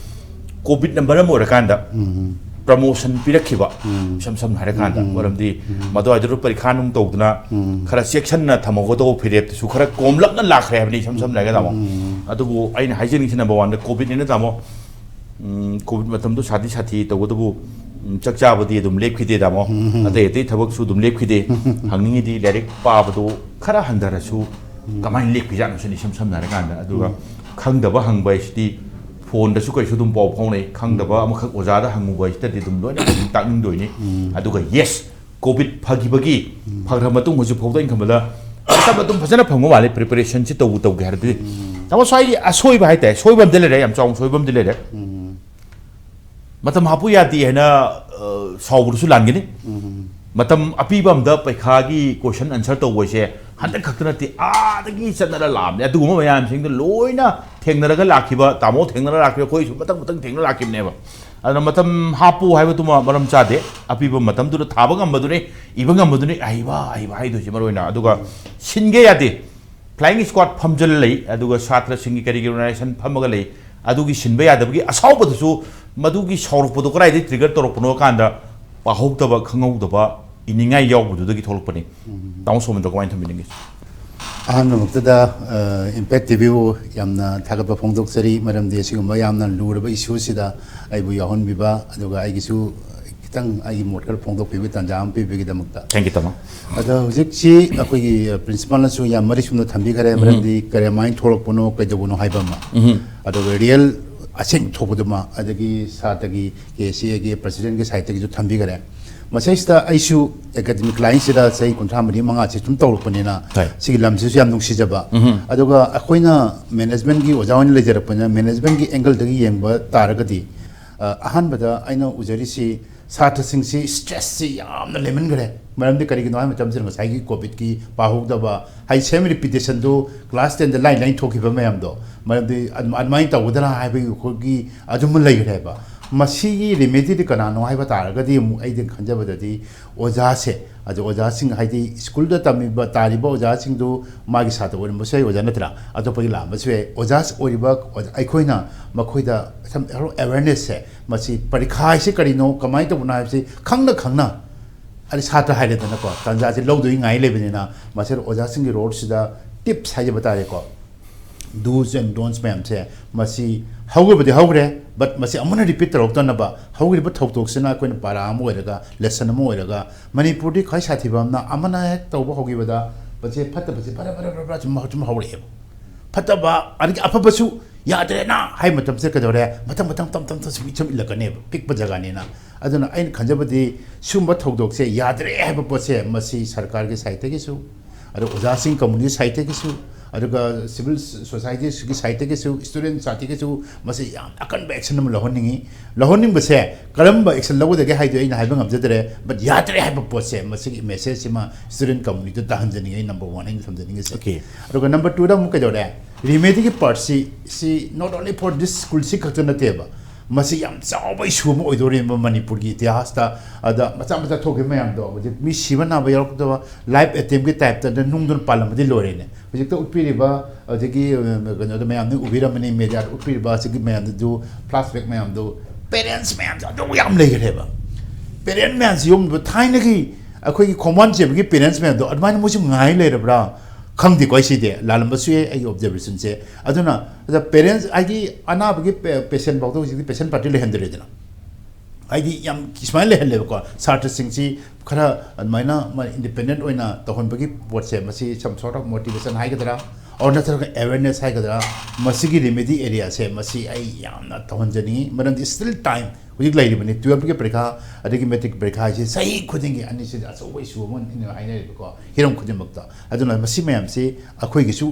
ꯀꯣꯚꯤꯗꯅ ꯃꯔꯝ ꯑꯣꯏꯔꯀꯥꯟꯗ ꯄ꯭ꯔꯃꯣꯁꯟ ꯄꯤꯔꯛꯈꯤꯕ, ꯏꯁꯝ ꯁꯝꯅ ꯍꯥꯏꯔꯀꯥꯟꯗ, ꯃꯔꯝꯗꯤ ꯃꯗꯨꯋꯥꯏꯗꯨꯗ ꯄꯔꯤꯈꯥ ꯅꯨꯡ ꯇꯧꯗꯅ ꯈꯔ ꯆꯦꯛꯁꯤꯟꯅ ꯊꯝꯍꯧꯒꯗꯧꯕ ꯐꯤꯔꯦꯞꯇꯨꯁꯨ ꯈꯔ ꯀꯣꯝꯂꯞꯅ ꯂꯥꯛꯈ꯭ꯔꯦ ꯍꯥꯏꯕꯅꯤ, ꯏꯁꯝ ꯁꯝꯅ ꯍꯥꯏꯔꯒ, ꯇꯥꯃꯣ꯫ ꯑꯗꯨꯕꯨ ꯑꯩꯅ ꯍꯥꯏꯖꯅꯤꯡꯉꯤꯁꯤ, ꯅꯝꯕꯔ ꯋꯥꯟꯗ ꯀꯣꯚꯤꯗꯅꯤꯅ, ꯇꯥꯃꯣ, ꯎꯝ, ꯀꯣꯚꯤꯗ ꯃꯇꯝꯗꯣ ꯁꯥꯊꯤ ꯁꯥꯊꯤ ꯇꯧꯕꯇꯕꯨ, ꯎꯝ, ꯆꯥꯛ ꯆꯥꯕꯗꯤ ꯑꯗꯨꯝ ꯂꯦꯞꯈꯤꯗꯦ, ꯇꯥꯃꯣ꯫ ꯑꯇꯩ ꯑꯇꯩ ꯊꯕꯛꯁꯨ ꯑꯗꯨꯝ ꯂꯦꯞꯈꯤꯗꯦ꯫ ꯍꯪꯅꯤꯡꯉꯤꯗꯤ ꯂꯥꯏꯔꯤꯛ ꯄꯥꯕꯗꯣ ꯈꯔ ꯍꯟꯊꯔꯁꯨ ꯀꯃꯥꯏꯅ ꯂꯦꯞꯈꯤꯖꯥꯠꯅꯣ ꯁꯤꯅꯤ, ꯏꯁꯝ ꯁꯝꯅ ꯍꯥꯏꯔꯀꯥꯟꯗ꯫ ꯑꯗꯨꯒ ꯈꯪꯗꯕ ꯍꯪꯕ ꯍꯥꯏꯁꯤꯗꯤ ꯐꯣꯟꯗꯁꯨ ꯀꯩꯁꯨ ꯑꯗꯨꯝ ꯄꯥꯎ ꯐꯥꯎꯅꯩ꯫ ꯈꯪꯗꯕ ꯑꯃꯈꯛ ꯑꯣꯖꯥꯗ ꯍꯪꯉꯨꯕ ꯍꯥꯏꯁꯤꯗꯗꯤ ꯑꯗꯨꯝ ꯂꯣꯏꯅ ꯑꯗꯨꯝ ꯇꯥꯛꯅꯤꯡꯗꯣꯏꯅꯤ꯫ ꯑꯗꯨꯒ ꯌꯦꯁ, ꯀꯣꯚꯤꯗ ꯐꯈꯤꯕꯒꯤ, ꯐꯈ꯭ꯔ ꯃꯇꯨꯡ ꯍꯧꯖꯤꯛ ꯐꯥꯎꯗ ꯑꯩꯅ ꯈꯟꯕꯗ ꯃꯇꯝ ꯑꯗꯨꯝ ꯐꯖꯅ ꯐꯪꯕ ꯃꯥꯜꯂꯦ, ꯄ꯭ꯔꯤꯄꯦꯔꯦꯁꯟꯁꯤ ꯇꯧꯕ ꯇꯧꯒꯦ ꯍꯥꯏꯔꯗꯤ꯫ ꯇꯥꯃꯣ, ꯁ꯭ꯋꯥꯏꯒꯤ ꯑꯁꯣꯏꯕ ꯍꯥꯏꯇꯥꯔꯦ, ꯁꯣꯏꯕ ꯑꯃꯗꯤ ꯂꯩꯔꯦ, ꯌꯥꯝ ꯆꯥꯎꯅ ꯁꯣꯏꯕ ꯑꯃꯗꯤ ꯂꯩꯔꯦ꯫ ꯃꯇꯝ ꯍꯥꯞꯄꯨ ꯌꯥꯗꯦ ꯍꯥꯏꯅ, ꯑ, ꯁꯥꯎꯕꯗꯨꯁꯨ ꯂꯥꯟꯒꯅꯤ꯫ ꯃꯇꯝ ꯑꯄꯤꯕ ꯑꯃꯗ ꯄꯩꯈꯥꯒꯤ ꯀꯣꯏꯁꯟ ꯑꯟꯁꯔ ꯇꯧꯕ ꯍꯥꯏꯁꯦ ꯍꯟꯗꯛ ꯈꯛꯇ ꯅꯠꯇꯦ, ꯑꯥꯗꯒꯤ ꯆꯠꯅꯔ ꯂꯥꯛꯑꯕꯅꯦ꯫ ꯑꯗꯨꯒꯨꯝꯕ ꯃꯌꯥꯝꯁꯤꯡꯗꯣ ꯂꯣꯏꯅ ꯊꯦꯡꯅꯔꯒ ꯂꯥꯛꯈꯤꯕ, ꯇꯥꯃꯣ ꯊꯦꯡꯅꯔ ꯂꯥꯛꯈꯤꯕ, ꯑꯩꯈꯣꯏꯁꯨ ꯃꯊꯪ ꯃꯊꯪ ꯊꯦꯡꯅꯔ ꯂꯥꯛꯈꯤꯕꯅꯦꯕ꯫ ꯑꯗꯨꯅ ꯃꯇꯝ ꯍꯥꯞꯄꯨ ꯍꯥꯏꯕꯗꯨꯃ ꯃꯔꯝ ꯆꯥꯗꯦ꯫ ꯑꯄꯤꯕ ꯃꯇꯝꯗꯨꯗ ꯊꯥꯕ ꯉꯝꯕꯗꯨꯅꯤ, ꯏꯕ ꯉꯝꯕꯗꯨꯅꯤ ꯑꯍꯩꯕ, ꯑꯍꯩꯕ ꯍꯥꯏꯗꯣꯏꯁꯦ ꯃꯔꯨ ꯑꯣꯏꯅ꯫ ꯑꯗꯨꯒ ꯁꯤꯟꯒꯦ ꯌꯥꯗꯦ꯫ ꯐ꯭ꯂꯥꯏꯌꯤꯡ ꯁ꯭ꯀ꯭ꯋꯥꯗ ꯐꯝꯖꯤꯜꯂ ꯂꯩ, ꯑꯗꯨꯒ ꯁꯥꯇ꯭ꯔꯁꯤꯡꯒꯤ ꯀꯔꯤꯒꯤ ꯑꯣꯔꯒꯅꯥꯏꯖꯦꯁꯟ ꯐꯝꯃꯒ ꯂꯩ꯫ ꯑꯗꯨꯒꯤ ꯁꯤꯟꯕ ꯌꯥꯗꯕꯒꯤ ꯑꯁꯥꯎꯕꯗꯨꯁꯨ, ꯃꯗꯨꯒꯤ ꯁꯥꯎꯔꯛꯄꯗꯣ ꯀꯗꯥꯏꯗꯒꯤ ꯇ꯭ꯔꯤꯒꯔ ꯇꯧꯔꯛꯄꯅꯣ ꯀꯥꯟꯗ, ꯄꯥꯍꯧꯗꯕ, ꯈꯪꯍꯧꯗꯕ, ꯏꯅꯤꯡꯉꯥꯏ ꯌꯥꯎꯕꯗꯨꯗꯒꯤ ꯊꯣꯛꯂꯛꯄꯅꯤ꯫ ꯇꯥꯃꯣ ꯁꯣꯃꯦꯟꯗ꯭ꯔꯣ, ꯀꯃꯥꯏꯅ ꯊꯝꯕꯤꯅꯤꯡꯒꯦ? ꯑꯍꯥꯟꯕꯃꯛꯇꯗ, ꯑ, ꯏꯝꯄꯦꯛ ꯇꯤ ꯚꯤꯕꯨ ꯌꯥꯝꯅ ꯊꯥꯒꯠꯄ ꯐꯣꯡꯗꯣꯛꯆꯔꯤ, ꯃꯔꯝꯗꯤ ꯑꯁꯤꯒꯨꯝꯕ ꯌꯥꯝꯅ ꯂꯨꯔꯕ ꯏꯁꯨꯁꯤꯗ ꯑꯩꯕꯨ ꯌꯥꯎꯍꯟꯕꯤꯕ, ꯑꯗꯨꯒ ꯑꯩꯒꯤꯁꯨ ꯈꯤꯇꯪ ꯑꯩꯒꯤ ꯃꯣꯠ ꯈꯔ ꯐꯣꯡꯗꯣꯛꯄꯤꯕꯒꯤ ꯇꯥꯟꯖꯥ ꯑꯃ ꯄꯤꯕꯒꯤꯗꯃꯛꯇ꯫ Thank you, ꯇꯥꯃꯣ꯫ ꯑꯗꯣ ꯍꯧꯖꯤꯛꯁꯤ ꯑꯩꯈꯣꯏꯒꯤ, ꯑ, ꯄ꯭ꯔꯤꯟꯁꯤꯄꯥꯜꯅꯁꯨ ꯌꯥꯝ ꯃꯔꯤꯛ ꯆꯨꯝꯅ ꯊꯝꯕꯤꯈꯔꯦ, ꯃꯔꯝꯗꯤ ꯀꯔꯝꯍꯥꯏꯅ ꯊꯣꯛꯂꯛꯄꯅꯣ, ꯀꯩꯗꯧꯕꯅꯣ ꯍꯥꯏꯕ ꯑꯃ, ꯑꯗꯨꯒ ꯔꯤꯌꯦꯜ ꯑꯁꯦꯡ ꯊꯣꯛꯄꯗꯨꯃ, ꯑꯗꯒꯤ ꯁꯥꯇ꯭ꯔꯒꯤ, ꯀꯦ ꯁꯤ ꯑꯦꯒꯤ ꯄ꯭ꯔꯁꯤꯗꯦꯟꯒꯤ ꯁꯥꯏꯠꯇꯒꯤꯁꯨ ꯊꯝꯕꯤꯈꯔꯦ꯫ ꯃꯁꯤꯁꯤꯗ ꯑꯩꯁꯨ ꯑꯦꯀꯥꯗꯃꯤꯛ ꯂꯥꯏꯟꯁꯤꯗ ꯆꯍꯤ ꯀꯨꯟꯊ꯭ꯔꯥ ꯃꯔꯤ ꯃꯉꯥꯁꯤ ꯁꯨꯝ ꯇꯧꯔꯛꯄꯅꯤꯅ, ꯍꯣꯏ꯫ ꯁꯤꯒꯤ ꯂꯝꯁꯤꯁꯨ ꯌꯥꯝ ꯅꯨꯡꯁꯤꯖꯕ꯫ ꯑꯗꯨꯒ ꯑꯩꯈꯣꯏꯅ ꯃꯦꯅꯦꯖꯃꯦꯟꯒꯤ ꯑꯣꯖꯥ ꯑꯣꯏꯅ ꯂꯩꯖꯔꯛꯄꯅꯤꯅ, ꯃꯦꯅꯦꯖꯃꯦꯟꯒꯤ ꯑꯦꯡꯒꯜꯗꯒꯤ ꯌꯦꯡꯕ ꯇꯥꯔꯒꯗꯤ, ꯑ, ꯑꯍꯥꯟꯕꯗ ꯑꯩꯅ ꯎꯖꯔꯤꯁꯤ ꯁꯥꯇ꯭ꯔꯁꯤꯡꯁꯤ ꯁ꯭ꯇ꯭ꯔꯦꯁꯁꯤ ꯌꯥꯝꯅ ꯂꯩꯃꯟꯈ꯭ꯔꯦ꯫ ꯃꯔꯝꯗꯤ ꯀꯔꯤꯒꯤꯅꯣ ꯍꯥꯏꯕ ꯃꯇꯝꯁꯤꯗ ꯉꯁꯥꯏꯒꯤ ꯀꯣꯚꯤꯗꯀꯤ ꯄꯥꯍꯧꯗꯕ, ꯍꯥꯏꯗꯤ ꯁꯦꯝ ꯔꯤꯄꯤꯇꯦꯁꯟꯗꯨ ꯀ꯭ꯂꯥꯁ ꯇꯦꯟꯗ ꯂꯥꯏꯟ ꯂꯥꯏꯟ ꯊꯣꯛꯈꯤꯕ ꯃꯌꯥꯝꯗꯣ, ꯃꯔꯝꯗꯤ ꯑꯗꯨꯝ ꯑꯗꯨꯃꯥꯏꯅ ꯇꯧꯒꯗ꯭ꯔꯥ ꯍꯥꯏꯕꯒꯤ ꯑꯩꯈꯣꯏꯒꯤ ꯑꯗꯨꯃ ꯂꯩꯈ꯭ꯔꯦꯕ꯫ ꯃꯁꯤꯒꯤ ꯔꯤꯃꯦꯗꯤꯗꯤ ꯀꯅꯥꯅꯣ ꯍꯥꯏꯕ ꯇꯥꯔꯒꯗꯤ, ꯑꯃꯨꯛ ꯑꯩꯗꯤ ꯈꯟꯖꯕꯗꯗꯤ ꯑꯣꯖꯥꯁꯦ, ꯑꯗꯣ ꯑꯣꯖꯥꯁꯤꯡ, ꯍꯥꯏꯗꯤ ꯁ꯭ꯀꯨꯜꯗ ꯇꯝꯃꯤꯕ, ꯇꯥꯔꯤꯕ ꯑꯣꯖꯥꯁꯤꯡꯗꯨ ꯃꯥꯒꯤ ꯁꯥꯇ꯭ꯔ ꯑꯣꯏꯔꯝꯕꯁꯨ ꯌꯥꯏ, ꯑꯣꯖꯥ ꯅꯠꯇ꯭ꯔꯥ, ꯑꯇꯣꯞꯄꯒꯤ ꯂꯥꯛꯑꯝꯕꯁꯨ ꯌꯥꯏ꯫ ꯑꯣꯖꯥ ꯑꯣꯏꯔꯤꯕ ꯑꯣꯖꯥ-, ꯑꯩꯈꯣꯏꯅ ꯃꯈꯣꯏꯗ ꯁꯝ-, ꯑꯦꯋꯥꯔꯅꯦꯁꯁꯦ, ꯃꯁꯤ ꯄꯔꯤꯈꯥ ꯍꯥꯏꯁꯤ ꯀꯔꯤꯅꯣ, ꯀꯃꯥꯏꯅ ꯇꯧꯕꯅꯣ ꯍꯥꯏꯕꯁꯤ ꯈꯪꯅ ꯈꯪꯅ, ꯑꯗꯩ ꯁꯥꯇ꯭ꯔ ꯍꯥꯏꯔꯦꯗꯅꯀꯣ, ꯇꯥꯟꯖꯥꯁꯦ ꯂꯧꯗꯣꯏ ꯉꯥꯏ ꯂꯩꯕꯅꯤꯅ, ꯃꯁꯤꯗ ꯑꯣꯖꯥꯁꯤꯡꯒꯤ ꯔꯣꯜꯁꯤꯗ ꯇꯤꯞꯁ ꯍꯥꯏꯖꯕ ꯇꯥꯔꯦꯀꯣ, ꯗꯨꯁ ꯑꯦꯟ ꯗꯣꯟꯁ ꯃꯌꯥꯝꯁꯦ, ꯃꯁꯤ ꯍꯧꯈ꯭ꯔꯕꯗꯤ ꯍꯧꯈ꯭ꯔꯦ, ꯕꯠ ꯃꯁꯤ ꯑꯃꯨꯟꯅ ꯔꯤꯄꯤꯠ ꯇꯧꯔꯛꯇꯅꯕ, ꯍꯧꯈ꯭ꯔꯤꯕ ꯊꯧꯗꯣꯛꯁꯤꯅ ꯑꯩꯈꯣꯏꯅ ꯄꯥꯔꯥ ꯑꯃ ꯑꯣꯏꯔꯒ, ꯂꯦꯁꯟ ꯑꯃ ꯑꯣꯏꯔꯒ, ꯃꯅꯤꯄꯨꯔꯗꯤ ꯈ꯭ꯋꯥꯏ ꯁꯥꯊꯤꯕ ꯑꯃꯅ, ꯑꯃꯅ ꯍꯦꯛ ꯇꯧꯕ ꯍꯧꯈꯤꯕꯗ ꯃꯁꯤ ꯐꯠꯇꯕꯁꯤ ꯐꯔ ꯐꯔ ꯐꯔ ꯐꯔ ꯁꯨꯝ ꯁꯨꯝ ꯍꯧꯔꯛꯑꯦꯕ꯫ ꯐꯠꯇꯕ, ꯑꯗꯒꯤ ꯑꯐꯕꯁꯨ ꯌꯥꯗ꯭ꯔꯦꯅ ꯍꯥꯏ ꯃꯇꯝꯁꯤꯗ ꯀꯩꯗꯧꯔꯦ? ꯃꯊꯪ ꯃꯊꯪ ꯇꯝ ꯇꯝ ꯇꯝ ꯁꯨꯝ ꯁꯨꯝ ꯏꯜꯂꯛꯀꯅꯦꯕ, ꯄꯤꯛꯄ ꯖꯒꯥꯅꯤꯅ꯫ ꯑꯗꯨꯅ ꯑꯩꯅ ꯈꯟꯖꯕꯗꯤ, ꯁꯤꯒꯨꯝꯕ ꯊꯧꯗꯣꯛꯁꯦ ꯌꯥꯗ꯭ꯔꯦ ꯍꯥꯏꯕ ꯄꯣꯠꯁꯦ, ꯃꯁꯤ ꯁꯔꯀꯥꯔꯒꯤ ꯁꯥꯏꯠꯇꯒꯤꯁꯨ, ꯑꯗꯨꯒ ꯑꯣꯖꯥꯁꯤꯡ ꯀꯝꯃꯨꯅꯤꯇꯤ ꯁꯥꯏꯠꯇꯒꯤꯁꯨ, ꯑꯗꯨꯒ ꯁꯤꯚꯤꯜ ꯁꯣꯁꯥꯏꯇꯤꯁꯤꯒꯤ ꯁꯥꯏꯠꯇꯒꯤꯁꯨ, ꯏꯁꯇꯨꯗꯦꯟ ꯖꯥꯇꯤꯒꯤꯁꯨ ꯃꯁꯤ ꯌꯥꯝ ꯑꯀꯟꯕ ꯑꯦꯛꯁꯟ ꯑꯃ ꯂꯧꯍꯟꯅꯤꯡꯉꯤ꯫ ꯂꯧꯍꯟꯅꯤꯡꯕꯁꯦ ꯀꯔꯝꯕ ꯑꯦꯛꯁꯟ ꯂꯧꯒꯗꯒꯦ ꯍꯥꯏꯗꯨ ꯑꯩꯅ ꯍꯥꯏꯕ ꯉꯝꯖꯗ꯭ꯔꯦ, ꯕꯠ ꯌꯥꯗ꯭ꯔꯦ ꯍꯥꯏꯕ ꯄꯣꯠꯁꯦ, ꯃꯁꯤꯒꯤ ꯃꯦꯁꯦꯖꯁꯤꯃ ꯏꯁꯇꯨꯗꯦꯟ ꯀꯝꯃꯨꯅꯤꯇꯤꯗ ꯇꯥꯍꯟꯖꯅꯤꯡꯉꯤ, ꯑꯩ ꯅꯝꯕꯔ ꯋꯥꯟ ꯑꯩꯅ ꯊꯝꯖꯅꯤꯡꯉꯤꯁꯦ꯫ Okay. ꯑꯗꯨꯒ ꯅꯝꯕꯔ ꯇꯨꯗ ꯑꯃꯨꯛ ꯀꯩꯗꯧꯔꯦ? ꯔꯤꯃꯦꯗꯤꯒꯤ ꯄꯥꯔꯠꯁꯤ, ꯁꯤ not only for this ꯁ꯭ꯀꯨꯜꯁꯤ ꯈꯛꯇ ꯅꯠꯇꯦꯕ, ꯃꯁꯤ ꯌꯥꯝ ꯆꯥꯎꯕ ꯏꯁꯨ ꯑꯃ ꯑꯣꯏꯗꯣꯔꯤꯕ ꯃꯅꯤꯄꯨꯔꯒꯤ ꯏꯇꯤꯍꯥꯁꯇ꯫ ꯑꯗ ꯃꯆꯥ ꯃꯆꯥ ꯊꯣꯛꯈꯤꯕ ꯃꯌꯥꯝꯗꯣ, ꯍꯧꯖꯤꯛ ꯃꯤ ꯁꯤꯕ ꯅꯥꯕ ꯌꯥꯎꯔꯛꯇꯕ, ꯂꯥꯏꯐ ꯑꯦꯇꯦꯝꯒꯤ ꯇꯥꯏꯞꯇ ꯅꯨꯡꯗꯨꯅ ꯄꯥꯜꯂꯝꯃꯗꯤ ꯂꯣꯏꯔꯦꯅꯦ꯫ ꯍꯧꯖꯤꯛꯇ ꯎꯠꯄꯤꯔꯤꯕ, ꯍꯧꯖꯤꯛꯀꯤ, ꯑ, ꯀꯩꯅꯣꯗ ꯃꯌꯥꯝꯅ ꯎꯕꯤꯔꯝꯃꯅꯤ, ꯃꯦꯗꯤꯌꯥꯗ ꯎꯠꯄꯤꯔꯤꯕ ꯑꯁꯤꯒꯤ ꯃꯌꯥꯝꯗꯨ, ꯐ꯭ꯂꯥꯁꯕꯦꯛ ꯃꯌꯥꯝꯗꯨ, ꯄꯦꯔꯦꯟꯁ ꯃꯌꯥꯝꯁꯨ ꯑꯗꯨ ꯌꯥꯝ ꯂꯩꯈ꯭ꯔꯦꯕ꯫ ꯄꯦꯔꯦꯟ ꯃꯌꯥꯝꯁꯤ ꯌꯣꯝꯂꯤꯕ ꯊꯥꯏꯅꯒꯤ ꯑꯩꯈꯣꯏꯒꯤ ꯈꯣꯡꯕꯥꯟ ꯆꯦꯟꯕꯒꯤ ꯄꯦꯔꯦꯟꯁ ꯃꯌꯥꯝꯗꯣ ꯑꯗꯨꯃꯥꯏꯅ ꯃꯣꯏꯁꯨ ꯉꯥꯏ ꯂꯩꯔꯕ꯭ꯔꯥ? ꯈꯪꯗꯦꯀꯣ, ꯑꯩ ꯁꯤꯗꯤ ꯂꯥꯜꯂꯝꯕꯁꯨ ꯌꯥꯏ ꯑꯩꯒꯤ ꯑꯣꯕꯖꯔꯕꯦꯁꯟꯁꯦ꯫ ꯑꯗꯨꯅ ꯑꯗ ꯄꯦꯔꯦꯟꯁ ꯍꯥꯏꯗꯤ ꯑꯅꯥꯕꯒꯤ ꯄꯦ-, ꯄꯦꯁꯦꯟ ꯐꯥꯎꯗ ꯍꯧꯖꯤꯛꯇꯤ ꯄꯦꯁꯦꯟ ꯄꯥꯔꯇꯤ ꯂꯩꯍꯟꯗ꯭ꯔꯦꯗꯅ꯫ ꯍꯥꯏꯗꯤ ꯌꯥꯝ ꯁꯨꯃꯥꯏꯅ ꯂꯩꯍꯜꯂꯦꯕꯀꯣ, ꯁꯥꯇ꯭ꯔꯁꯤꯡꯁꯤ ꯈꯔ ꯑꯗꯨꯃꯥꯏꯅ ꯃꯥ ꯏꯟꯗꯤꯄꯦꯟꯗꯦꯟ ꯑꯣꯏꯅ ꯇꯧꯍꯟꯕꯒꯤ ꯄꯣꯠꯁꯦ, ꯃꯁꯤ some sort of motivation ꯍꯥꯏꯒꯗ꯭ꯔꯥ, ꯑꯣꯔ ꯅꯠꯇ꯭ꯔꯒ ꯑꯦꯋꯦꯔꯅꯦꯁ ꯍꯥꯏꯒꯗ꯭ꯔꯥ, ꯃꯁꯤꯒꯤ ꯔꯤꯃꯦꯗꯤ ꯑꯦꯔꯤꯌꯥꯁꯦ ꯃꯁꯤ ꯑꯩ ꯌꯥꯝꯅ ꯇꯧꯍꯟꯖꯅꯤꯡꯉꯤ꯫ ꯃꯔꯝꯗꯤ ꯁ꯭ꯇꯤꯜ ꯇꯥꯏꯝ ꯍꯧꯖꯤꯛ ꯂꯩꯔꯤꯕꯅꯤ꯫ ꯇꯨꯌꯦꯜꯐꯀꯤ ꯄꯔꯤꯈꯥ ꯑꯗꯒꯤ ꯃꯦꯇ꯭ꯔꯤꯛ ꯄꯔꯤꯈꯥ ꯍꯥꯏꯁꯦ ꯆꯍꯤ ꯈꯨꯗꯤꯡꯒꯤ ꯑꯅꯤꯁꯤꯗ ꯑꯆꯧꯕ ꯏꯁꯨ ꯑꯃ ꯍꯥꯏꯅꯔꯤꯕꯀꯣ, ꯍꯤꯔꯝ ꯈꯨꯗꯤꯡꯃꯛꯇ꯫ ꯑꯗꯨꯅ ꯃꯁꯤ ꯃꯌꯥꯝꯁꯤ ꯑꯩꯈꯣꯏꯒꯤꯁꯨ,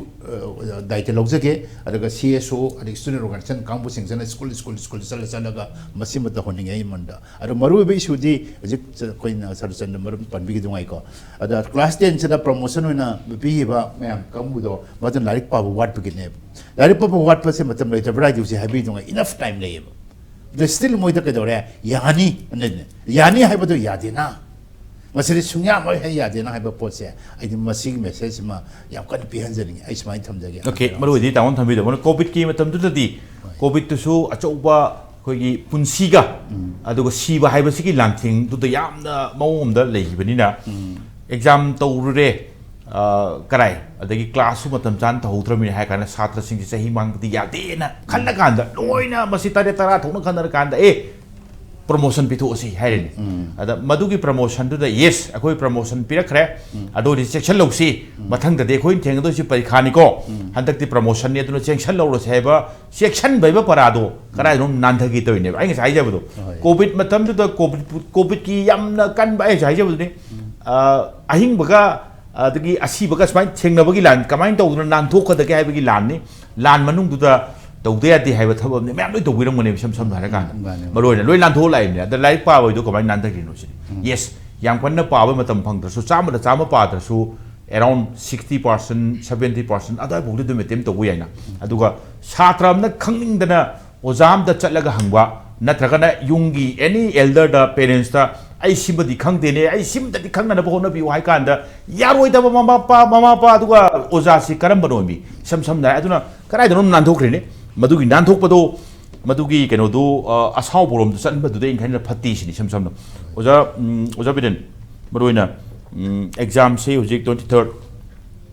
ꯑ, ꯗꯥꯏꯇ ꯂꯧꯖꯒꯦ꯫ ꯑꯗꯨꯒ ꯁꯤ ꯑꯦꯁ ꯑꯣ ꯑꯗꯒꯤ ꯁ꯭ꯇꯨꯗꯦꯟ ꯑꯣꯔꯒꯅꯥꯏꯖꯦꯁꯟ ꯀꯥꯡꯕꯨꯁꯤꯡꯁꯤꯅ ꯁ꯭ꯀꯨꯜ, ꯁ꯭ꯀꯨꯜ, ꯁ꯭ꯀꯨꯜ ꯆꯠꯂ ꯆꯠꯂꯒ ꯃꯁꯤꯃ ꯇꯧꯍꯟꯅꯤꯡꯉꯦ ꯑꯩꯉꯣꯟꯗ꯫ ꯑꯗꯣ ꯃꯔꯨꯑꯣꯏꯕ ꯏꯁꯨꯗꯤ ꯍꯧꯖꯤꯛ ꯑꯩꯈꯣꯏꯅ ꯁꯔꯆꯟꯗ ꯃꯔꯨꯞ ꯄꯟꯕꯤꯈꯤꯗꯨꯉꯥꯏꯀꯣ, ꯑꯗ ꯀ꯭ꯂꯥꯁ ꯇꯦꯟꯁꯤꯗ ꯄ꯭ꯔꯃꯣꯁꯟ ꯑꯣꯏꯅ ꯄꯤꯈꯤꯕ ꯃꯌꯥꯝ ꯀꯥꯡꯕꯨꯗꯣ, ꯃꯗꯨ ꯂꯥꯏꯔꯤꯛ ꯄꯥꯕ ꯋꯥꯠꯄꯒꯤꯅꯦꯕ꯫ ꯂꯥꯏꯔꯤꯛ ꯄꯥꯕ ꯋꯥꯠꯄꯁꯦ ꯃꯇꯝ ꯂꯩꯇꯕ꯭ꯔꯥ ꯍꯥꯏꯗꯤ ꯍꯧꯖꯤꯛ ꯍꯥꯏꯕꯤꯗꯨꯉꯥꯏ ꯏꯅꯐ ꯇꯥꯏꯝ ꯂꯩꯌꯦꯕ꯫ ꯑꯗ still ꯃꯣꯏꯗ ꯀꯩꯗꯧꯔꯦ? ꯌꯥꯅꯤ, ꯌꯥꯅꯤ ꯍꯥꯏꯕꯗꯣ ꯌꯥꯗꯦꯅ꯫ ꯃꯁꯤꯗꯤ ꯁꯨꯡꯌꯥꯃꯛ ꯍꯦꯛ ꯌꯥꯗꯦꯅ ꯍꯥꯏꯕ ꯄꯣꯠꯁꯦ, ꯑꯩꯗꯤ ꯃꯁꯤꯒꯤ message ꯑꯃ ꯌꯥꯝ ꯀꯟꯅ ꯄꯤꯍꯟꯖꯅꯤꯡꯉꯤ꯫ ꯑꯩ ꯁꯨꯃꯥꯏꯅ ꯊꯝꯖꯒꯦ꯫ OK, ꯃꯔꯨꯑꯣꯏꯗꯤ ꯇꯥꯃꯣꯅ ꯊꯝꯕꯤꯗꯕꯅ COVIDꯀꯤ ꯃꯇꯝꯗꯨꯗꯗꯤ, COVIDꯇꯨꯁꯨ ꯑꯆꯧꯕ ꯑꯩꯈꯣꯏꯒꯤ ꯄꯨꯟꯁꯤꯒ ꯑꯗꯨꯒ ꯁꯤꯕ ꯍꯥꯏꯕꯁꯤꯒꯤ ꯂꯥꯟꯊꯦꯡꯗꯨꯗ ꯌꯥꯝꯅ ꯃꯑꯣꯡ ꯑꯃꯗ ꯂꯩꯈꯤꯕꯅꯤꯅ, exam ꯇꯧꯔꯨꯔꯦ, ꯑ, ꯀꯔꯥꯏ, ꯑꯗꯒꯤ classꯁꯨ ꯃꯇꯝ ꯆꯥꯅ ꯇꯧꯍꯧꯗ꯭ꯔꯕꯅꯤꯅ ꯍꯥꯏ ꯀꯥꯟꯗ ꯁꯥꯇ꯭ꯔꯁꯤꯡꯁꯦ ꯆꯍꯤ ꯃꯥꯡꯕꯗꯤ ꯌꯥꯗꯦꯅ ꯈꯜꯂ ꯀꯥꯟꯗ ꯂꯣꯏꯅ ꯃꯁꯤ ꯇꯔꯦꯠ ꯇꯔꯥ ꯊꯣꯛꯅ ꯈꯟꯅꯔ ꯀꯥꯟꯗ, ꯑꯦ, promotion ꯄꯤꯊꯣꯛꯑꯁꯤ ꯍꯥꯏꯔꯤꯅꯤ꯫ ꯑꯗ ꯃꯗꯨꯒꯤ promotionꯗꯨꯗ, yes, ꯑꯩꯈꯣꯏ promotion ꯄꯤꯔꯛꯈ꯭ꯔꯦ, ꯑꯗꯨ ꯑꯣꯏꯗꯤ ꯆꯦꯛꯁꯤꯜꯍꯧꯁꯤ, ꯃꯊꯪꯗꯗꯤ ꯑꯩꯈꯣꯏꯅ ꯊꯦꯡꯅꯗꯣꯏꯁꯤ ꯄꯔꯤꯈꯥꯅꯤꯀꯣ, ꯍꯟꯗꯛꯇꯤ promotionꯅꯤ, ꯑꯗꯨꯅ ꯆꯦꯛꯁꯤꯜꯍꯧꯔꯁꯤ ꯍꯥꯏꯕ, ꯆꯦꯛꯁꯤꯟꯕ ꯍꯥꯏꯕ ꯄꯔꯥꯗꯣ ꯀꯗꯥꯏꯗꯅꯣ ꯅꯥꯟꯊꯒꯦ ꯇꯧꯔꯤꯅꯦꯕ꯫ ꯑꯩ ꯉꯁꯥꯏ ꯍꯥꯏꯖꯕꯗꯣ, ꯍꯣꯏ꯫ COVID ꯃꯇꯝꯗꯨꯗ COVID, COVIDꯀꯤ ꯌꯥꯝꯅ ꯀꯟꯕ, ꯑꯩ ꯉꯁꯥꯏ ꯍꯥꯏꯖꯕꯗꯨꯅꯤ, ꯑ, ꯑꯍꯤꯡꯕꯒ ꯑꯗꯒꯤ ꯑꯁꯤꯕꯒ ꯁꯨꯃꯥꯏꯅ ꯊꯦꯡꯅꯕꯒꯤ ꯂꯥꯟ ꯀꯃꯥꯏꯅ ꯇꯧꯗꯅ ꯅꯥꯟꯊꯣꯛꯀꯗꯒꯦ ꯍꯥꯏꯕꯒꯤ ꯂꯥꯟꯅꯤ꯫ ꯂꯥꯟ ꯃꯅꯨꯡꯗꯨꯗ ꯇꯧꯗ ꯌꯥꯗꯦ ꯍꯥꯏꯕ ꯊꯕꯛ ꯑꯃꯅꯤ꯫ ꯃꯌꯥꯝ ꯂꯣꯏ ꯇꯧꯕꯤꯔꯝꯒꯅꯦꯕ, ꯏꯁꯝ ꯁꯝꯅ ꯍꯥꯏꯔꯀꯥꯟꯗ꯫ ꯃꯥꯅꯦ꯫ ꯃꯔꯨ ꯑꯣꯏꯅ ꯂꯣꯏ ꯂꯥꯟꯊꯣꯛꯑ ꯂꯥꯛꯏꯕꯅꯦ꯫ ꯑꯗ ꯂꯥꯏꯔꯤꯛ ꯄꯥꯕ ꯍꯥꯏꯗꯣ ꯀꯃꯥꯏꯅ ꯅꯥꯟꯊꯈ꯭ꯔꯤꯅꯣ ꯁꯤꯅꯤ꯫ Yes, ꯌꯥꯝ ꯀꯟꯅ ꯄꯥꯕ ꯃꯇꯝ ꯐꯪꯗ꯭ꯔꯁꯨ, ꯆꯥꯝꯃꯗ ꯆꯥꯝꯃ ꯄꯥꯗ꯭ꯔꯁꯨ, around sixty percent, seventy percent ꯑꯗꯨꯋꯥꯏꯐꯥꯎꯗꯤ ꯑꯗꯨꯝ attempt ꯇꯧꯕ ꯌꯥꯏꯅ꯫ ꯑꯗꯨꯒ ꯁꯥꯇ꯭ꯔ ꯑꯃꯅ ꯈꯪꯅꯤꯡꯗꯅ ꯑꯣꯖꯥ ꯑꯝꯗ ꯆꯠꯂꯒ ꯍꯪꯕ, ꯅꯠꯇ꯭ꯔꯒꯅ ꯌꯨꯝꯒꯤ any elderꯗ, parentsꯇ, "ꯑꯩ ꯁꯤꯃꯗꯤ ꯈꯪꯗꯦꯅꯦ, ꯑꯩ ꯁꯤꯃꯗꯗꯤ ꯈꯪꯅꯅꯕ ꯍꯣꯠꯅꯕꯤꯌꯨ" ꯍꯥꯏ ꯀꯥꯟꯗ, ꯌꯥꯔꯣꯏꯗꯕ ꯃꯃꯥ ꯃꯄꯥ, ꯃꯃꯥ ꯃꯄꯥ ꯑꯗꯨꯒ ꯑꯣꯖꯥꯁꯤ ꯀꯔꯝꯕꯅꯣ ꯃꯤ? ꯏꯁꯝ ꯁꯝꯅ ꯍꯥꯏ, ꯑꯗꯨꯅ ꯀꯗꯥꯏꯗꯅꯣ ꯅꯥꯟꯊꯣꯛꯈ꯭ꯔꯤꯅꯤ꯫ ꯃꯗꯨꯒꯤ ꯅꯥꯟꯊꯣꯛꯄꯗꯣ, ꯃꯗꯨꯒꯤ ꯀꯩꯅꯣꯗꯣ, ꯑ, ꯑꯁꯥꯎꯕꯔꯣꯝꯗ ꯆꯠꯍꯟꯕꯗꯨꯗ ꯑꯩꯅ ꯈꯟꯕꯗ ꯐꯠꯇꯦ ꯁꯤꯅꯤ, ꯏꯁꯝ ꯁꯝꯅ꯫ ꯑꯣꯖꯥ, ꯎꯝ, ꯑꯣꯖꯥ ꯕꯤꯔꯦꯟ, ꯃꯔꯨꯑꯣꯏꯅ, ꯎꯝ, examꯁꯦ ꯍꯧꯖꯤꯛ twenty third,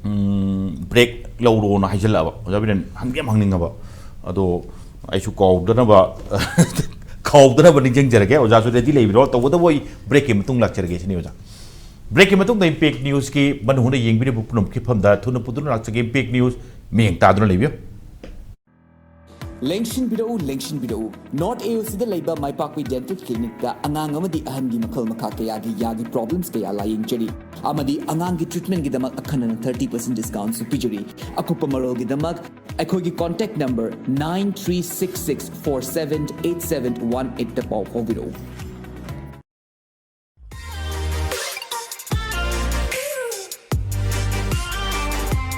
ꯎꯝ, break ꯂꯧꯔꯣꯅ ꯍꯥꯏꯖꯤꯜꯂꯛꯑꯕ꯫ ꯑꯣꯖꯥ ꯕꯤꯔꯦꯟ, ꯍꯪꯗꯤ ꯌꯥꯝ ꯍꯪꯅꯤꯡꯉꯕ, ꯑꯗꯣ ꯑꯩꯁꯨ ꯀꯥꯎꯗꯅꯕ, ꯀꯥꯎꯗꯅꯕ ꯅꯤꯡꯁꯤꯡꯖꯔꯒꯦ꯫ ꯑꯣꯖꯥꯁꯨ ready ꯂꯩꯕꯤꯔꯣ, ꯇꯧꯕꯇꯕꯨ ꯑꯩ breakꯀꯤ ꯃꯇꯨꯡ ꯂꯥꯛꯆꯔꯒꯦ ꯁꯤꯅꯤ ꯑꯣꯖꯥ꯫ Breakꯀꯤ ꯃꯇꯨꯡꯗ Impact Newsꯀꯤ ꯃꯅꯨꯡ ꯍꯨꯠꯅ ꯌꯦꯡꯕꯤꯔꯤꯕ ꯄꯨꯝꯅꯃꯛꯀꯤ ꯃꯐꯝꯗ ꯊꯨꯅ ꯄꯨꯗꯨꯅ ꯂꯥꯛꯆꯒꯦ꯫ Impact News, ꯃꯤꯠꯌꯦꯡ ꯇꯥꯗꯨꯅ ꯂꯩꯕꯤꯌꯨ꯫ ꯂꯦꯡꯁꯤꯟꯕꯤꯔꯛꯎ, ꯂꯦꯡꯁꯤꯟꯕꯤꯔꯛꯎ꯫ North AOCꯗ ꯂꯩꯕ ꯃꯥꯏꯄꯥꯛꯄꯤ Dental Clinicꯇ ꯑꯉꯥꯡ ꯑꯃꯗꯤ ꯑꯍꯟꯒꯤ ꯃꯈꯜ ꯃꯈꯥ ꯀꯌꯥꯒꯤ ꯌꯥꯒꯤ problems ꯀꯌꯥ ꯂꯥꯌꯦꯡꯖꯔꯤ, ꯑꯃꯗꯤ ꯑꯉꯥꯡꯒꯤ treatmentꯀꯤꯗamꯛ ꯑꯈꯟꯅꯅ thirty percent discountꯁꯨ ꯄꯤꯖꯔꯤ꯫ ꯑꯀꯨꯞꯄ ꯃꯔꯣꯜꯒꯤꯗꯃꯛ ꯑꯩꯈꯣꯏꯒꯤ contact number nine three six six four seven eight seven one eightꯇ ꯄꯥꯎ ꯐꯥꯎꯕꯤꯔꯛꯎ꯫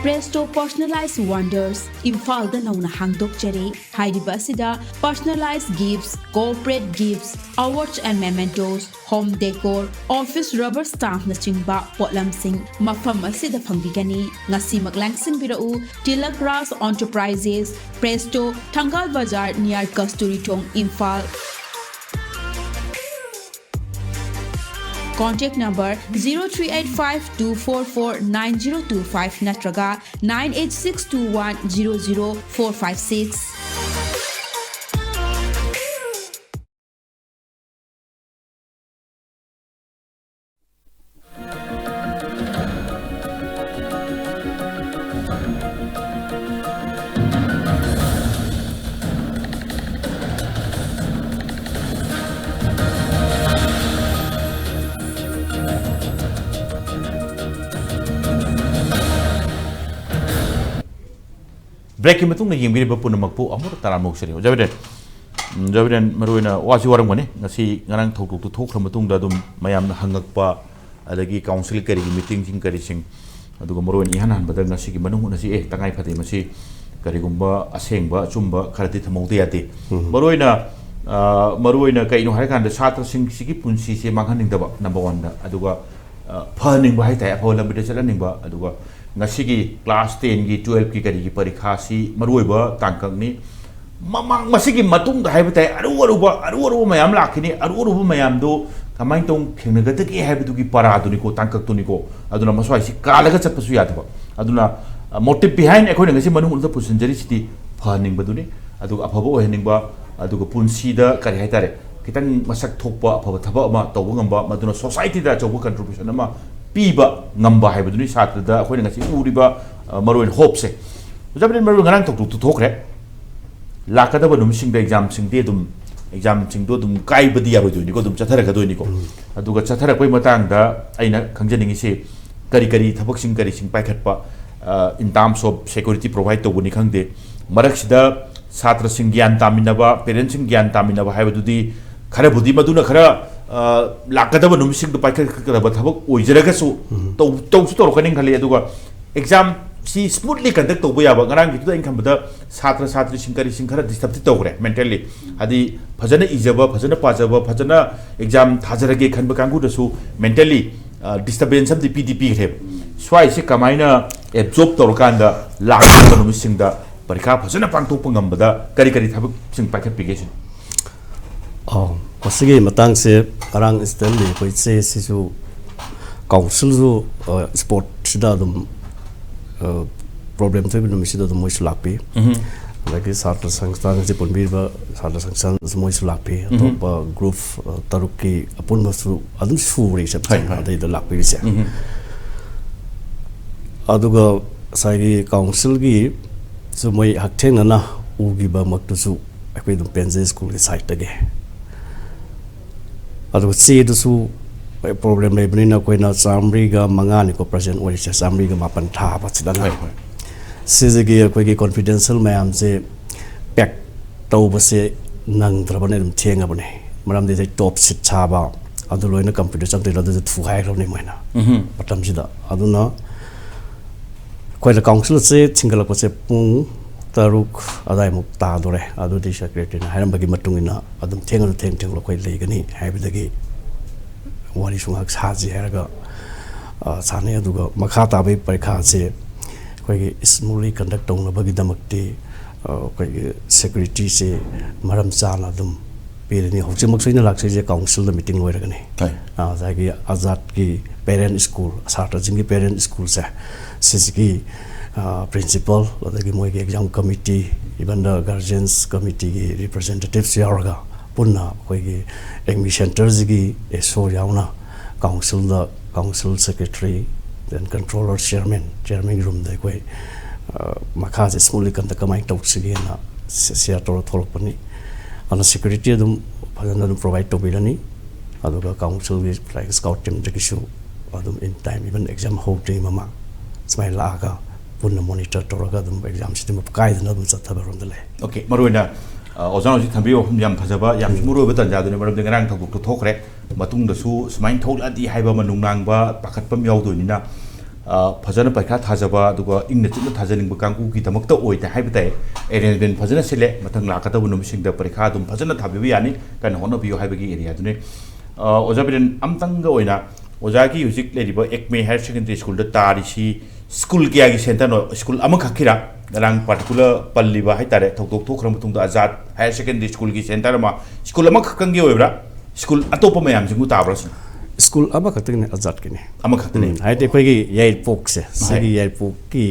Presto Personalized Wonders, ꯏꯝꯐꯥꯜꯗ ꯅꯧꯅ ꯍꯥꯡꯗꯣꯛꯆꯔꯦ꯫ ꯍꯥꯏꯔꯤꯕ ꯑꯁꯤꯗ personalized gifts, corporate gifts, awards and mementos, home decor, office rubber stampꯅꯆꯤꯡꯕ ꯄꯣꯠꯂꯝꯁꯤꯡ ꯃꯐꯝ ꯑꯁꯤꯗ ꯐꯪꯕꯤꯒꯅꯤ꯫ ꯉꯁꯤꯃꯛ ꯂꯥꯡꯁꯤꯟꯕꯤꯔꯛꯎ꯫ Tilak Raj Enterprises, Presto, Thangal Bazar, near Kasturi Thong, Imphal. Contact number zero three eight five two four four nine zero two five ꯅꯠꯇ꯭ꯔꯒ nine eight six two one zero zero four five six꯫ Breakꯀꯤ ꯃꯇꯨꯡꯗ ꯌꯦꯡꯕꯤꯔꯤꯕ ꯄꯨꯝꯅꯃꯛꯄꯨ ꯑꯃꯨꯛ ꯇꯔꯥꯝꯅ ꯑꯣꯛꯆꯔꯤ꯫ ꯑꯣꯖꯥ ꯕꯤꯔꯦꯟ, ꯎꯝ, ꯑꯣꯖꯥ ꯕꯤꯔꯦꯟ, ꯃꯔꯨꯑꯣꯏꯅ ꯋꯥꯁꯤ ꯋꯥꯔꯝꯒꯅꯤ꯫ ꯉꯁꯤ ꯉꯔꯥꯡ ꯊꯧꯗꯣꯛꯇꯨ ꯊꯣꯛꯈ꯭ꯔ ꯃꯇꯨꯡꯗ ꯑꯗꯨꯝ ꯃꯌꯥꯝꯅ ꯍꯪꯉꯛꯄ, ꯑꯗꯒꯤ council ꯀꯔꯤꯒꯤ meetingꯁꯤꯡ ꯀꯔꯤꯁꯤꯡ, ꯑꯗꯨꯒ ꯃꯔꯨꯑꯣꯏꯅ ꯏꯍꯥꯟ ꯍꯥꯟꯕꯗ ꯉꯁꯤꯒꯤ ꯃꯅꯨꯡ ꯍꯨꯠꯅꯁꯤ, ꯑꯦ, ꯇꯉꯥꯏ ꯐꯗꯦ, ꯃꯁꯤ ꯀꯔꯤꯒꯨꯝꯕ ꯑꯁꯦꯡꯕ ꯑꯆꯨꯝꯕ ꯈꯔꯗꯤ ꯊꯝꯍꯧꯗ ꯌꯥꯗꯦ꯫ ꯎꯝ꯫ ꯃꯔꯨꯑꯣꯏꯅ, ꯑ, ꯃꯔꯨꯑꯣꯏꯅ ꯀꯩꯅꯣ ꯍꯥꯏꯔꯀꯥꯟꯗ ꯁꯥꯇ꯭ꯔꯁꯤꯡꯁꯤꯒꯤ ꯄꯨꯟꯁꯤꯁꯦ ꯃꯥꯡꯍꯟꯅꯤꯡꯗꯕ number oneꯗ, ꯑꯗꯨꯒ, ꯑ, ꯐꯍꯟꯅꯤꯡꯕ ꯍꯥꯏꯇꯥꯔꯦ, ꯑꯐꯕ ꯂꯝꯕꯤꯗ ꯆꯠꯍꯟꯅꯤꯡꯕ, ꯑꯗꯨꯒ ꯉꯁꯤꯒꯤ class tenꯒꯤ, twelveꯀꯤ ꯀꯔꯤꯒꯤ ꯄꯔꯤꯈꯥꯁꯤ ꯃꯔꯨꯑꯣꯏꯕ ꯇꯥꯡꯀꯛꯅꯤ꯫ ꯃꯃꯥꯡ, ꯃꯁꯤꯒꯤ ꯃꯇꯨꯡꯗ ꯍꯥꯏꯕ ꯇꯥꯏ, ꯑꯔꯨ ꯑꯔꯨꯕ, ꯑꯔꯨ ꯑꯔꯨꯕ ꯃꯌꯥꯝ ꯂꯥꯛꯈꯤꯅꯤ꯫ ꯑꯔꯨ ꯑꯔꯨꯕ ꯃꯌꯥꯝꯗꯨ ꯀꯃꯥꯏꯅ ꯇꯧꯅ ꯊꯦꯡꯅꯒꯗꯒꯦ ꯍꯥꯏꯕꯗꯨꯒꯤ ꯄꯔꯥꯗꯨꯅꯤꯀꯣ, ꯇꯥꯡꯀꯛꯇꯨꯅꯤꯀꯣ꯫ ꯑꯗꯨꯅ ꯃꯁ꯭ꯋꯥꯏꯁꯤ ꯀꯥꯜꯂꯒ ꯆꯠꯄꯁꯨ ꯌꯥꯗꯕ꯫ ꯑꯗꯨꯅ, ꯑ, motive behind ꯑꯩꯈꯣꯏꯅ ꯉꯁꯤ ꯃꯅꯨꯡ ꯍꯨꯠꯅ ꯄꯨꯁꯤꯟꯖꯔꯤꯁꯤꯗꯤ ꯐꯍꯟꯅꯤꯡꯕꯗꯨꯅꯤ, ꯑꯗꯨꯒ ꯑꯐꯕ ꯑꯣꯏꯍꯟꯅꯤꯡꯕ, ꯑꯗꯨꯒ ꯄꯨꯟꯁꯤꯗ ꯀꯔꯤ ꯍꯥꯏꯇꯥꯔꯦ, ꯈꯤꯇꯪ ꯃꯁꯛ ꯊꯣꯛꯄ ꯑꯐꯕ ꯊꯕꯛ ꯑꯃ ꯇꯧꯕ ꯉꯝꯕ, ꯃꯗꯨꯅ societyꯗ ꯑꯆꯧꯕ contribution ꯑꯃ ꯄꯤꯕ ꯉꯝꯕ ꯍꯥꯏꯕꯗꯨꯅꯤ ꯁꯥꯇ꯭ꯔꯗ ꯑꯩꯈꯣꯏꯅ ꯉꯁꯤ ꯎꯔꯤꯕ, ꯑ, ꯃꯔꯨꯑꯣꯏꯅ hopeꯁꯦ꯫ ꯑꯣꯖꯥ ꯕꯤꯔꯦꯟ, ꯃꯔꯨ ꯉꯔꯥꯡ ꯊꯧꯗꯣꯛꯇꯨ ꯊꯣꯛꯈ꯭ꯔꯦ꯫ ꯂꯥꯛꯀꯗꯕ ꯅꯨꯃꯤꯠꯁꯤꯡꯗ examꯁꯤꯡꯗꯤ ꯑꯗꯨꯝ, examꯁꯤꯡꯗꯣ ꯑꯗꯨꯝ ꯀꯥꯏꯕꯗꯤ ꯌꯥꯔꯣꯏꯗꯣꯏꯅꯤꯀꯣ, ꯑꯗꯨꯝ ꯆꯠꯊꯔꯛꯀꯗꯣꯏꯅꯤꯀꯣ꯫ ꯎꯝ꯫ ꯑꯗꯨꯒ ꯆꯠꯊꯔꯛꯄꯒꯤ ꯃꯇꯥꯡꯗ ꯑꯩꯅ ꯈꯪꯖꯅꯤꯡꯉꯤꯁꯤ, ꯀꯔꯤ ꯀꯔꯤ ꯊꯕꯛꯁꯤꯡ ꯀꯔꯤꯁꯤꯡ ꯄꯥꯏꯈꯠꯄ, ꯑ, in terms of security provide ꯇꯧꯕꯅꯤ ꯈꯪꯗꯦ, ꯃꯔꯛꯁꯤꯗ ꯁꯥꯇ꯭ꯔꯁꯤꯡ ꯒ꯭ꯌꯥꯟ ꯇꯥꯃꯤꯟꯅꯕ, parentꯁꯤꯡ ꯒ꯭ꯌꯥꯟ ꯇꯥꯃꯤꯟꯅꯕ ꯍꯥꯏꯕꯗꯨꯗꯤ ꯈꯔꯕꯨꯗꯤ ꯃꯗꯨꯅ ꯈꯔ, ꯑ, ꯂꯥꯛꯀꯗꯕ ꯅꯨꯃꯤꯠꯁꯤꯡꯗ ꯄꯥꯏꯈꯠꯀꯗꯕ ꯊꯕꯛ ꯑꯣꯏꯖꯔꯒꯁꯨ, ꯎꯝ꯫ ꯇꯧ-, ꯇꯧꯁꯨ ꯇꯧꯔꯛꯀꯅꯤ ꯈꯜꯂꯤ꯫ ꯑꯗꯨꯒ exam ꯁꯤ ꯁ꯭ꯃꯨꯠꯂꯤ ꯀꯟꯗꯛ ꯇꯧꯕ ꯌꯥꯕ? ꯉꯔꯥꯡꯒꯤꯗꯨꯗ ꯑꯩꯅ ꯈꯟꯕꯗ ꯁꯥꯇ꯭ꯔ ꯁꯥꯇ꯭ꯔꯤꯁꯤꯡ ꯀꯔꯤꯁꯤꯡ ꯈꯔ ꯗꯤꯁꯇꯔꯕꯇꯤ ꯇꯧꯈ꯭ꯔꯦ ꯃꯦꯟꯇꯦꯜꯂꯤ꯫ ꯍꯥꯏꯗꯤ ꯐꯖꯅ ꯏꯖꯕ, ꯐꯖꯅ ꯄꯥꯖꯕ, ꯐꯖꯅ ꯑꯦꯛꯖꯥꯝ ꯊꯥꯖꯔꯒꯦ ꯈꯟꯕ ꯀꯥꯡꯕꯨꯗꯁꯨ ꯃꯦꯟꯇꯦꯜꯂꯤ ꯗꯤꯁꯇꯔꯕꯦꯟꯁ ꯑꯃꯗꯤ ꯄꯤꯗꯤ ꯄꯤꯈ꯭ꯔꯦꯕ꯫ ꯁ꯭ꯋꯥꯏꯁꯦ ꯀꯃꯥꯏꯅ ꯑꯦꯕꯖꯣꯔꯕ ꯇꯧꯔꯀꯥꯟꯗ ꯂꯥꯛꯂꯤꯕ ꯅꯨꯃꯤꯠꯁꯤꯡꯗ ꯄꯔꯤꯈꯥ ꯐꯖꯅ ꯄꯥꯡꯊꯣꯛꯄ ꯉꯝꯕꯗ ꯀꯔꯤ ꯀꯔꯤ ꯊꯕꯛꯁꯤꯡ ꯄꯥꯏꯈꯠꯄꯤꯒꯦ ꯁꯤꯅꯤ? ꯑꯥ, ꯃꯁꯤꯒꯤ ꯃꯇꯥꯡꯁꯦ ꯉꯔꯥꯡ ꯏꯟꯁꯤꯗꯦꯟꯂꯤ ꯑꯩꯈꯣꯏ ꯆꯦꯁꯤꯁꯨ ꯀꯥꯎꯟꯁꯤꯜꯁꯨ ꯁ꯭ꯄꯣꯔꯠꯁꯤꯗ ꯑꯗꯨꯝ ꯄ꯭ꯔꯣꯕ꯭ꯂꯦꯝ ꯊꯣꯛꯏꯕ ꯅꯨꯃꯤꯠꯁꯤꯗ ꯑꯗꯨꯝ ꯃꯣꯏꯁꯨ ꯂꯥꯛꯄꯤ꯫ ꯑꯗꯒꯤ ꯁꯥꯇ꯭ꯔ ꯁꯪꯁꯊꯥꯟ ꯑꯁꯤ ꯄꯨꯟꯕꯤꯔꯤꯕ ꯁꯥꯇ꯭ꯔ ꯁꯪꯁꯊꯥꯟꯁꯨ ꯃꯣꯏꯁꯨ ꯂꯥꯛꯄꯤ꯫ ꯑꯇꯣꯞꯄ ꯒ꯭ꯔꯨꯞ ꯇꯔꯨꯛꯀꯤ ꯑꯄꯨꯟꯕꯁꯨ ꯑꯗꯨꯝ ꯁꯨꯔꯦ ꯆꯞ ꯆꯥꯅ꯫ ꯍꯣꯏ, ꯍꯣꯏ꯫ ꯑꯗꯩꯗ ꯂꯥꯛꯄꯤꯔꯤꯁꯦ꯫ ꯑꯗꯨꯒ ꯉꯁꯥꯏꯒꯤ ꯀꯥꯎꯟꯁꯤꯜꯒꯤꯁꯨ ꯃꯣꯏ ꯍꯛꯊꯦꯡꯅꯅ ꯎꯈꯤꯕꯃꯛꯇꯨꯁꯨ ꯑꯩꯈꯣꯏ ꯑꯗꯨꯝ ꯄꯦꯟꯖꯩ ꯁ꯭ꯀꯨꯜꯒꯤ ꯁꯥꯏꯠꯇꯒꯤ꯫ ꯑꯗꯨꯒ ꯆꯦꯗꯨꯁꯨ ꯄ꯭ꯔꯣꯕ꯭ꯂꯦꯝ ꯂꯩꯕꯅꯤꯅ ꯑꯩꯈꯣꯏꯅ ꯆꯥꯃꯔꯤꯒ ꯃꯉꯥꯅꯤꯀꯣ ꯄ꯭ꯔꯖꯦꯟ ꯑꯣꯏꯔꯤꯁꯦ, ꯆꯥꯃꯔꯤꯒ ꯃꯥꯄꯟ ꯊꯥꯕꯁꯤꯗꯅ꯫ ꯍꯣꯏ, ꯍꯣꯏ꯫ ꯁꯤꯁꯤꯒꯤ ꯑꯩꯈꯣꯏꯒꯤ ꯀꯣꯟꯐꯤꯗꯦꯟꯁꯤꯌꯦꯜ ꯃꯌꯥꯝꯁꯦ ꯄꯦꯛ ꯇꯧꯕꯁꯦ ꯅꯪꯗ꯭ꯔꯕꯅꯦ, ꯑꯗꯨꯝ ꯊꯦꯡꯉꯕꯅꯦ꯫ ꯃꯔꯝꯗꯤ ꯑꯗꯩ ꯇꯣꯞ ꯁꯤꯠ ꯁꯥꯕ ꯑꯗꯨ ꯂꯣꯏꯅ ꯀꯝꯄ꯭ꯌꯨꯇꯔ ꯆꯪꯗꯣꯏꯅꯣ, ꯑꯗꯨꯁꯨ ꯊꯨꯒꯥꯏꯈ꯭ꯔꯕꯅꯦ ꯃꯣꯏꯅ ꯃꯇꯝꯁꯤꯗ꯫ ꯑꯗꯨꯅ ꯑꯩꯈꯣꯏꯅ ꯀꯥꯎꯟꯁꯤꯜꯁꯦ ꯊꯤꯡꯒꯠꯂꯛꯄꯁꯦ ꯄꯨꯡ ꯇꯔꯨꯛ ꯑꯗꯥꯏꯃꯨꯛ ꯇꯥꯗꯣꯔꯦ꯫ ꯑꯗꯨꯗꯤ ꯁꯦꯀ꯭ꯔꯦꯇꯔꯤꯅ ꯍꯥꯏꯔꯝꯕꯒꯤ ꯃꯇꯨꯡ ꯏꯟꯅ ꯑꯗꯨꯝ ꯊꯦꯡꯉꯁꯨ ꯊꯦꯡ ꯊꯦꯡꯂ ꯑꯩꯈꯣꯏ ꯂꯩꯒꯅꯤ ꯍꯥꯏꯕꯗꯒꯤ ꯋꯥꯔꯤꯁꯨ ꯉꯥꯏꯍꯥꯛ ꯁꯥꯁꯤ ꯍꯥꯏꯔꯒ, ꯑ, ꯁꯥꯟꯅꯩ꯫ ꯑꯗꯨꯒ ꯃꯈꯥ ꯇꯥꯕꯒꯤ ꯄꯔꯤꯈꯥꯁꯦ ꯑꯩꯈꯣꯏꯒꯤ ꯁ꯭ꯃꯨꯠꯂꯤ ꯀꯟꯗꯛ ꯇꯧꯅꯕꯒꯤꯗꯃꯛꯇꯤ, ꯑ, ꯑꯩꯈꯣꯏꯒꯤ ꯁꯦꯀ꯭ꯌꯨꯔꯤꯇꯤꯁꯦ ꯃꯔꯝ ꯆꯥꯅ ꯑꯗꯨꯝ ꯄꯤꯔꯅꯤ꯫ ꯍꯧꯖꯤꯛꯃꯛꯁꯨ ꯑꯩꯅ ꯂꯥꯛꯆꯔꯤꯁꯦ ꯀꯥꯎꯟꯁꯤꯜꯗ ꯃꯤꯇꯤꯡ ꯂꯣꯏꯔꯒꯅꯤ꯫ ꯍꯣꯏ꯫ ꯑ, ꯉꯁꯥꯏꯒꯤ ꯑꯖꯥꯠꯀꯤ ꯄꯦꯔꯦꯟ ꯁ꯭ꯀꯨꯜ, ꯁꯥꯇ꯭ꯔꯁꯤꯡꯒꯤ ꯄꯦꯔꯦꯟ ꯁ꯭ꯀꯨꯜꯁꯦ, ꯁꯤꯁꯤꯒꯤ, ꯑ, ꯄ꯭ꯔꯤꯟꯁꯤꯄꯜ, ꯑꯗꯒꯤ ꯃꯣꯏꯒꯤ exam committee, even the guardians ꯀꯃꯤꯇꯤꯒꯤ ꯔꯤꯄ꯭ꯔꯖꯦꯟꯇꯦꯇꯤꯚꯁ ꯌꯥꯎꯔꯒ ꯄꯨꯟꯅ ꯑꯩꯈꯣꯏꯒꯤ ꯑꯦꯗꯃꯤꯟ ꯁꯦꯟꯇꯔꯁꯤꯒꯤ ꯑꯦꯁ ꯑꯣ ꯌꯥꯎꯅ ꯀꯥꯎꯟꯁꯤꯜꯗ, council secretary, then controller, chairman, ꯆꯤꯌꯔꯃꯦꯟꯒꯤ ꯔꯨꯝꯗ ꯑꯩꯈꯣꯏ, ꯑ, ꯃꯈꯥꯁꯦ ꯁ꯭ꯃꯨꯠꯂꯤ ꯀꯟꯗꯛ ꯀꯃꯥꯏꯅ ꯇꯧꯁꯤꯒꯦꯅ ꯁꯦ-, ꯁꯤꯌꯔ ꯇꯧꯔ ꯊꯣꯛꯂꯛꯄꯅꯤ꯫ ꯑꯗꯨꯅ ꯁꯦꯀ꯭ꯌꯨꯔꯤꯇꯤ ꯑꯗꯨꯝ ꯐꯖꯅ ꯑꯗꯨꯝ ꯄ꯭ꯔꯣꯚꯥꯏꯗ ꯇꯧꯕꯤꯔꯅꯤ꯫ ꯑꯗꯨꯒ ꯀꯥꯎꯟꯁꯤꯜꯒꯤ ꯐ꯭ꯂꯥꯏꯡ ꯁ꯭ꯀꯥꯎꯠ ꯇꯤꯝꯗꯒꯤꯁꯨ ꯑꯗꯨꯝ in time, even exam ꯍꯧꯗ꯭ꯔꯤꯉꯩ ꯃꯃꯥꯡ ꯁꯨꯃꯥꯏꯅ ꯂꯥꯛꯑꯒ ꯄꯨꯟꯅ ꯃꯣꯅꯤꯇꯔ ꯇꯧꯔꯒ ꯑꯗꯨꯝ ꯑꯦꯛꯖꯥꯝꯁꯤꯗꯤ ꯀꯥꯏꯗꯅ ꯑꯗꯨꯝ ꯆꯠꯊꯕꯔꯣꯝꯗ ꯂꯩ꯫ ꯑꯣꯀꯦ, ꯃꯔꯨꯑꯣꯏꯅ, ꯑ, ꯑꯣꯖꯥꯅ ꯍꯧꯖꯤꯛ ꯊꯝꯕꯤꯕ ꯋꯥꯐꯝ ꯌꯥꯝ ꯐꯖꯕ, ꯌꯥꯝꯁꯨ ꯃꯔꯨꯑꯣꯏꯕ ꯇꯥꯟꯖꯥꯗꯨꯅꯤ, ꯃꯔꯝꯗꯤ ꯉꯔꯥꯡ ꯊꯧꯗꯣꯛꯇꯨ ꯊꯣꯛꯈ꯭ꯔꯦ꯫ ꯃꯇꯨꯡꯗꯁꯨ ꯁꯨꯃꯥꯏꯅ ꯊꯣꯛꯂꯛꯑꯗꯤ ꯍꯥꯏꯕ ꯑꯃ ꯅꯨꯡꯅꯥꯡꯕ ꯄꯥꯈꯠꯄ ꯑꯃ ꯌꯥꯎꯗꯣꯏꯅꯤꯅ, ꯐꯖꯅ ꯄꯔꯤꯈꯥ ꯊꯥꯖꯕ ꯑꯗꯨꯒ ꯏꯪꯅ ꯆꯤꯛꯅ ꯊꯥꯖꯅꯤꯡꯕ ꯀꯥꯡꯕꯨꯒꯤꯗꯃꯛꯇ ꯑꯣꯏꯗꯦ ꯍꯥꯏꯕ ꯇꯥꯏ꯫ ꯑꯦꯔꯦꯟꯖꯃꯦꯟ ꯐꯖꯅ ꯁꯤꯜꯂꯦ꯫ ꯃꯊꯪ ꯂꯥꯛꯀꯗꯕ ꯅꯨꯃꯤꯠꯁꯤꯡꯗ ꯄꯔꯤꯈꯥ ꯑꯗꯨꯝ ꯐꯖꯅ ꯊꯥꯕꯤꯕ ꯌꯥꯅꯤ꯫ ꯀꯟꯅ ꯍꯣꯠꯅꯕꯤꯌꯨ ꯍꯥꯏꯕꯒꯤ ꯑꯦꯔꯤꯌꯥꯗꯨꯅꯤ꯫ ꯑꯣꯖꯥ ꯕꯤꯔꯦꯟ, ꯑꯝꯇꯪꯒ ꯑꯣꯏꯅ ꯑꯣꯖꯥꯒꯤ ꯍꯧꯖꯤꯛ ꯂꯩꯔꯤꯕ ꯑꯦꯛꯃꯦ ꯍꯥꯌꯔ ꯁꯦꯀꯦꯟꯗꯔꯤ ꯁ꯭ꯀꯨꯜꯗ ꯇꯥꯔꯤꯁꯤ ꯁ꯭ꯀꯨꯜ ꯀꯌꯥꯒꯤ ꯁꯦꯟꯇꯔꯅꯣ? ꯁ꯭ꯀꯨꯜ ꯑꯃꯈꯛꯀꯤꯔꯥ? ꯉꯔꯥꯡ ꯄꯥꯔꯇꯤꯀꯨꯂꯔ ꯄꯜꯂꯤꯕ ꯍꯥꯏꯇꯥꯔꯦ, ꯊꯧꯗꯣꯛ ꯊꯣꯛꯈ꯭ꯔ ꯃꯇꯨꯡꯗ ꯑꯖꯥꯗ ꯍꯥꯌꯔ ꯁꯦꯀꯦꯟꯗꯔꯤ ꯁ꯭ꯀꯨꯜꯒꯤ ꯁꯦꯟꯇꯔ ꯑꯃ, ꯁ꯭ꯀꯨꯜ ꯑꯃꯈꯛꯇꯪꯒꯤ ꯑꯣꯏꯕ꯭ꯔꯥ? ꯁ꯭ꯀꯨꯜ ꯑꯇꯣꯞꯄ ꯃꯌꯥꯝꯁꯤꯡꯕꯨ ꯇꯥꯕ꯭ꯔꯥ ꯁꯤꯅꯤ? ꯁ꯭ꯀꯨꯜ ꯑꯃꯈꯛꯇꯒꯤꯅꯦ, ꯑꯖꯥꯗꯀꯤꯅꯦ꯫ ꯑꯃꯈꯛꯇꯅꯦ꯫ ꯎꯝ, ꯍꯥꯏꯗꯤ ꯑꯩꯈꯣꯏꯒꯤ ꯌꯥꯏꯔꯤꯄꯣꯛꯁꯦ, ꯁꯤꯒꯤ ꯌꯥꯏꯔꯤꯄꯣꯛꯀꯤ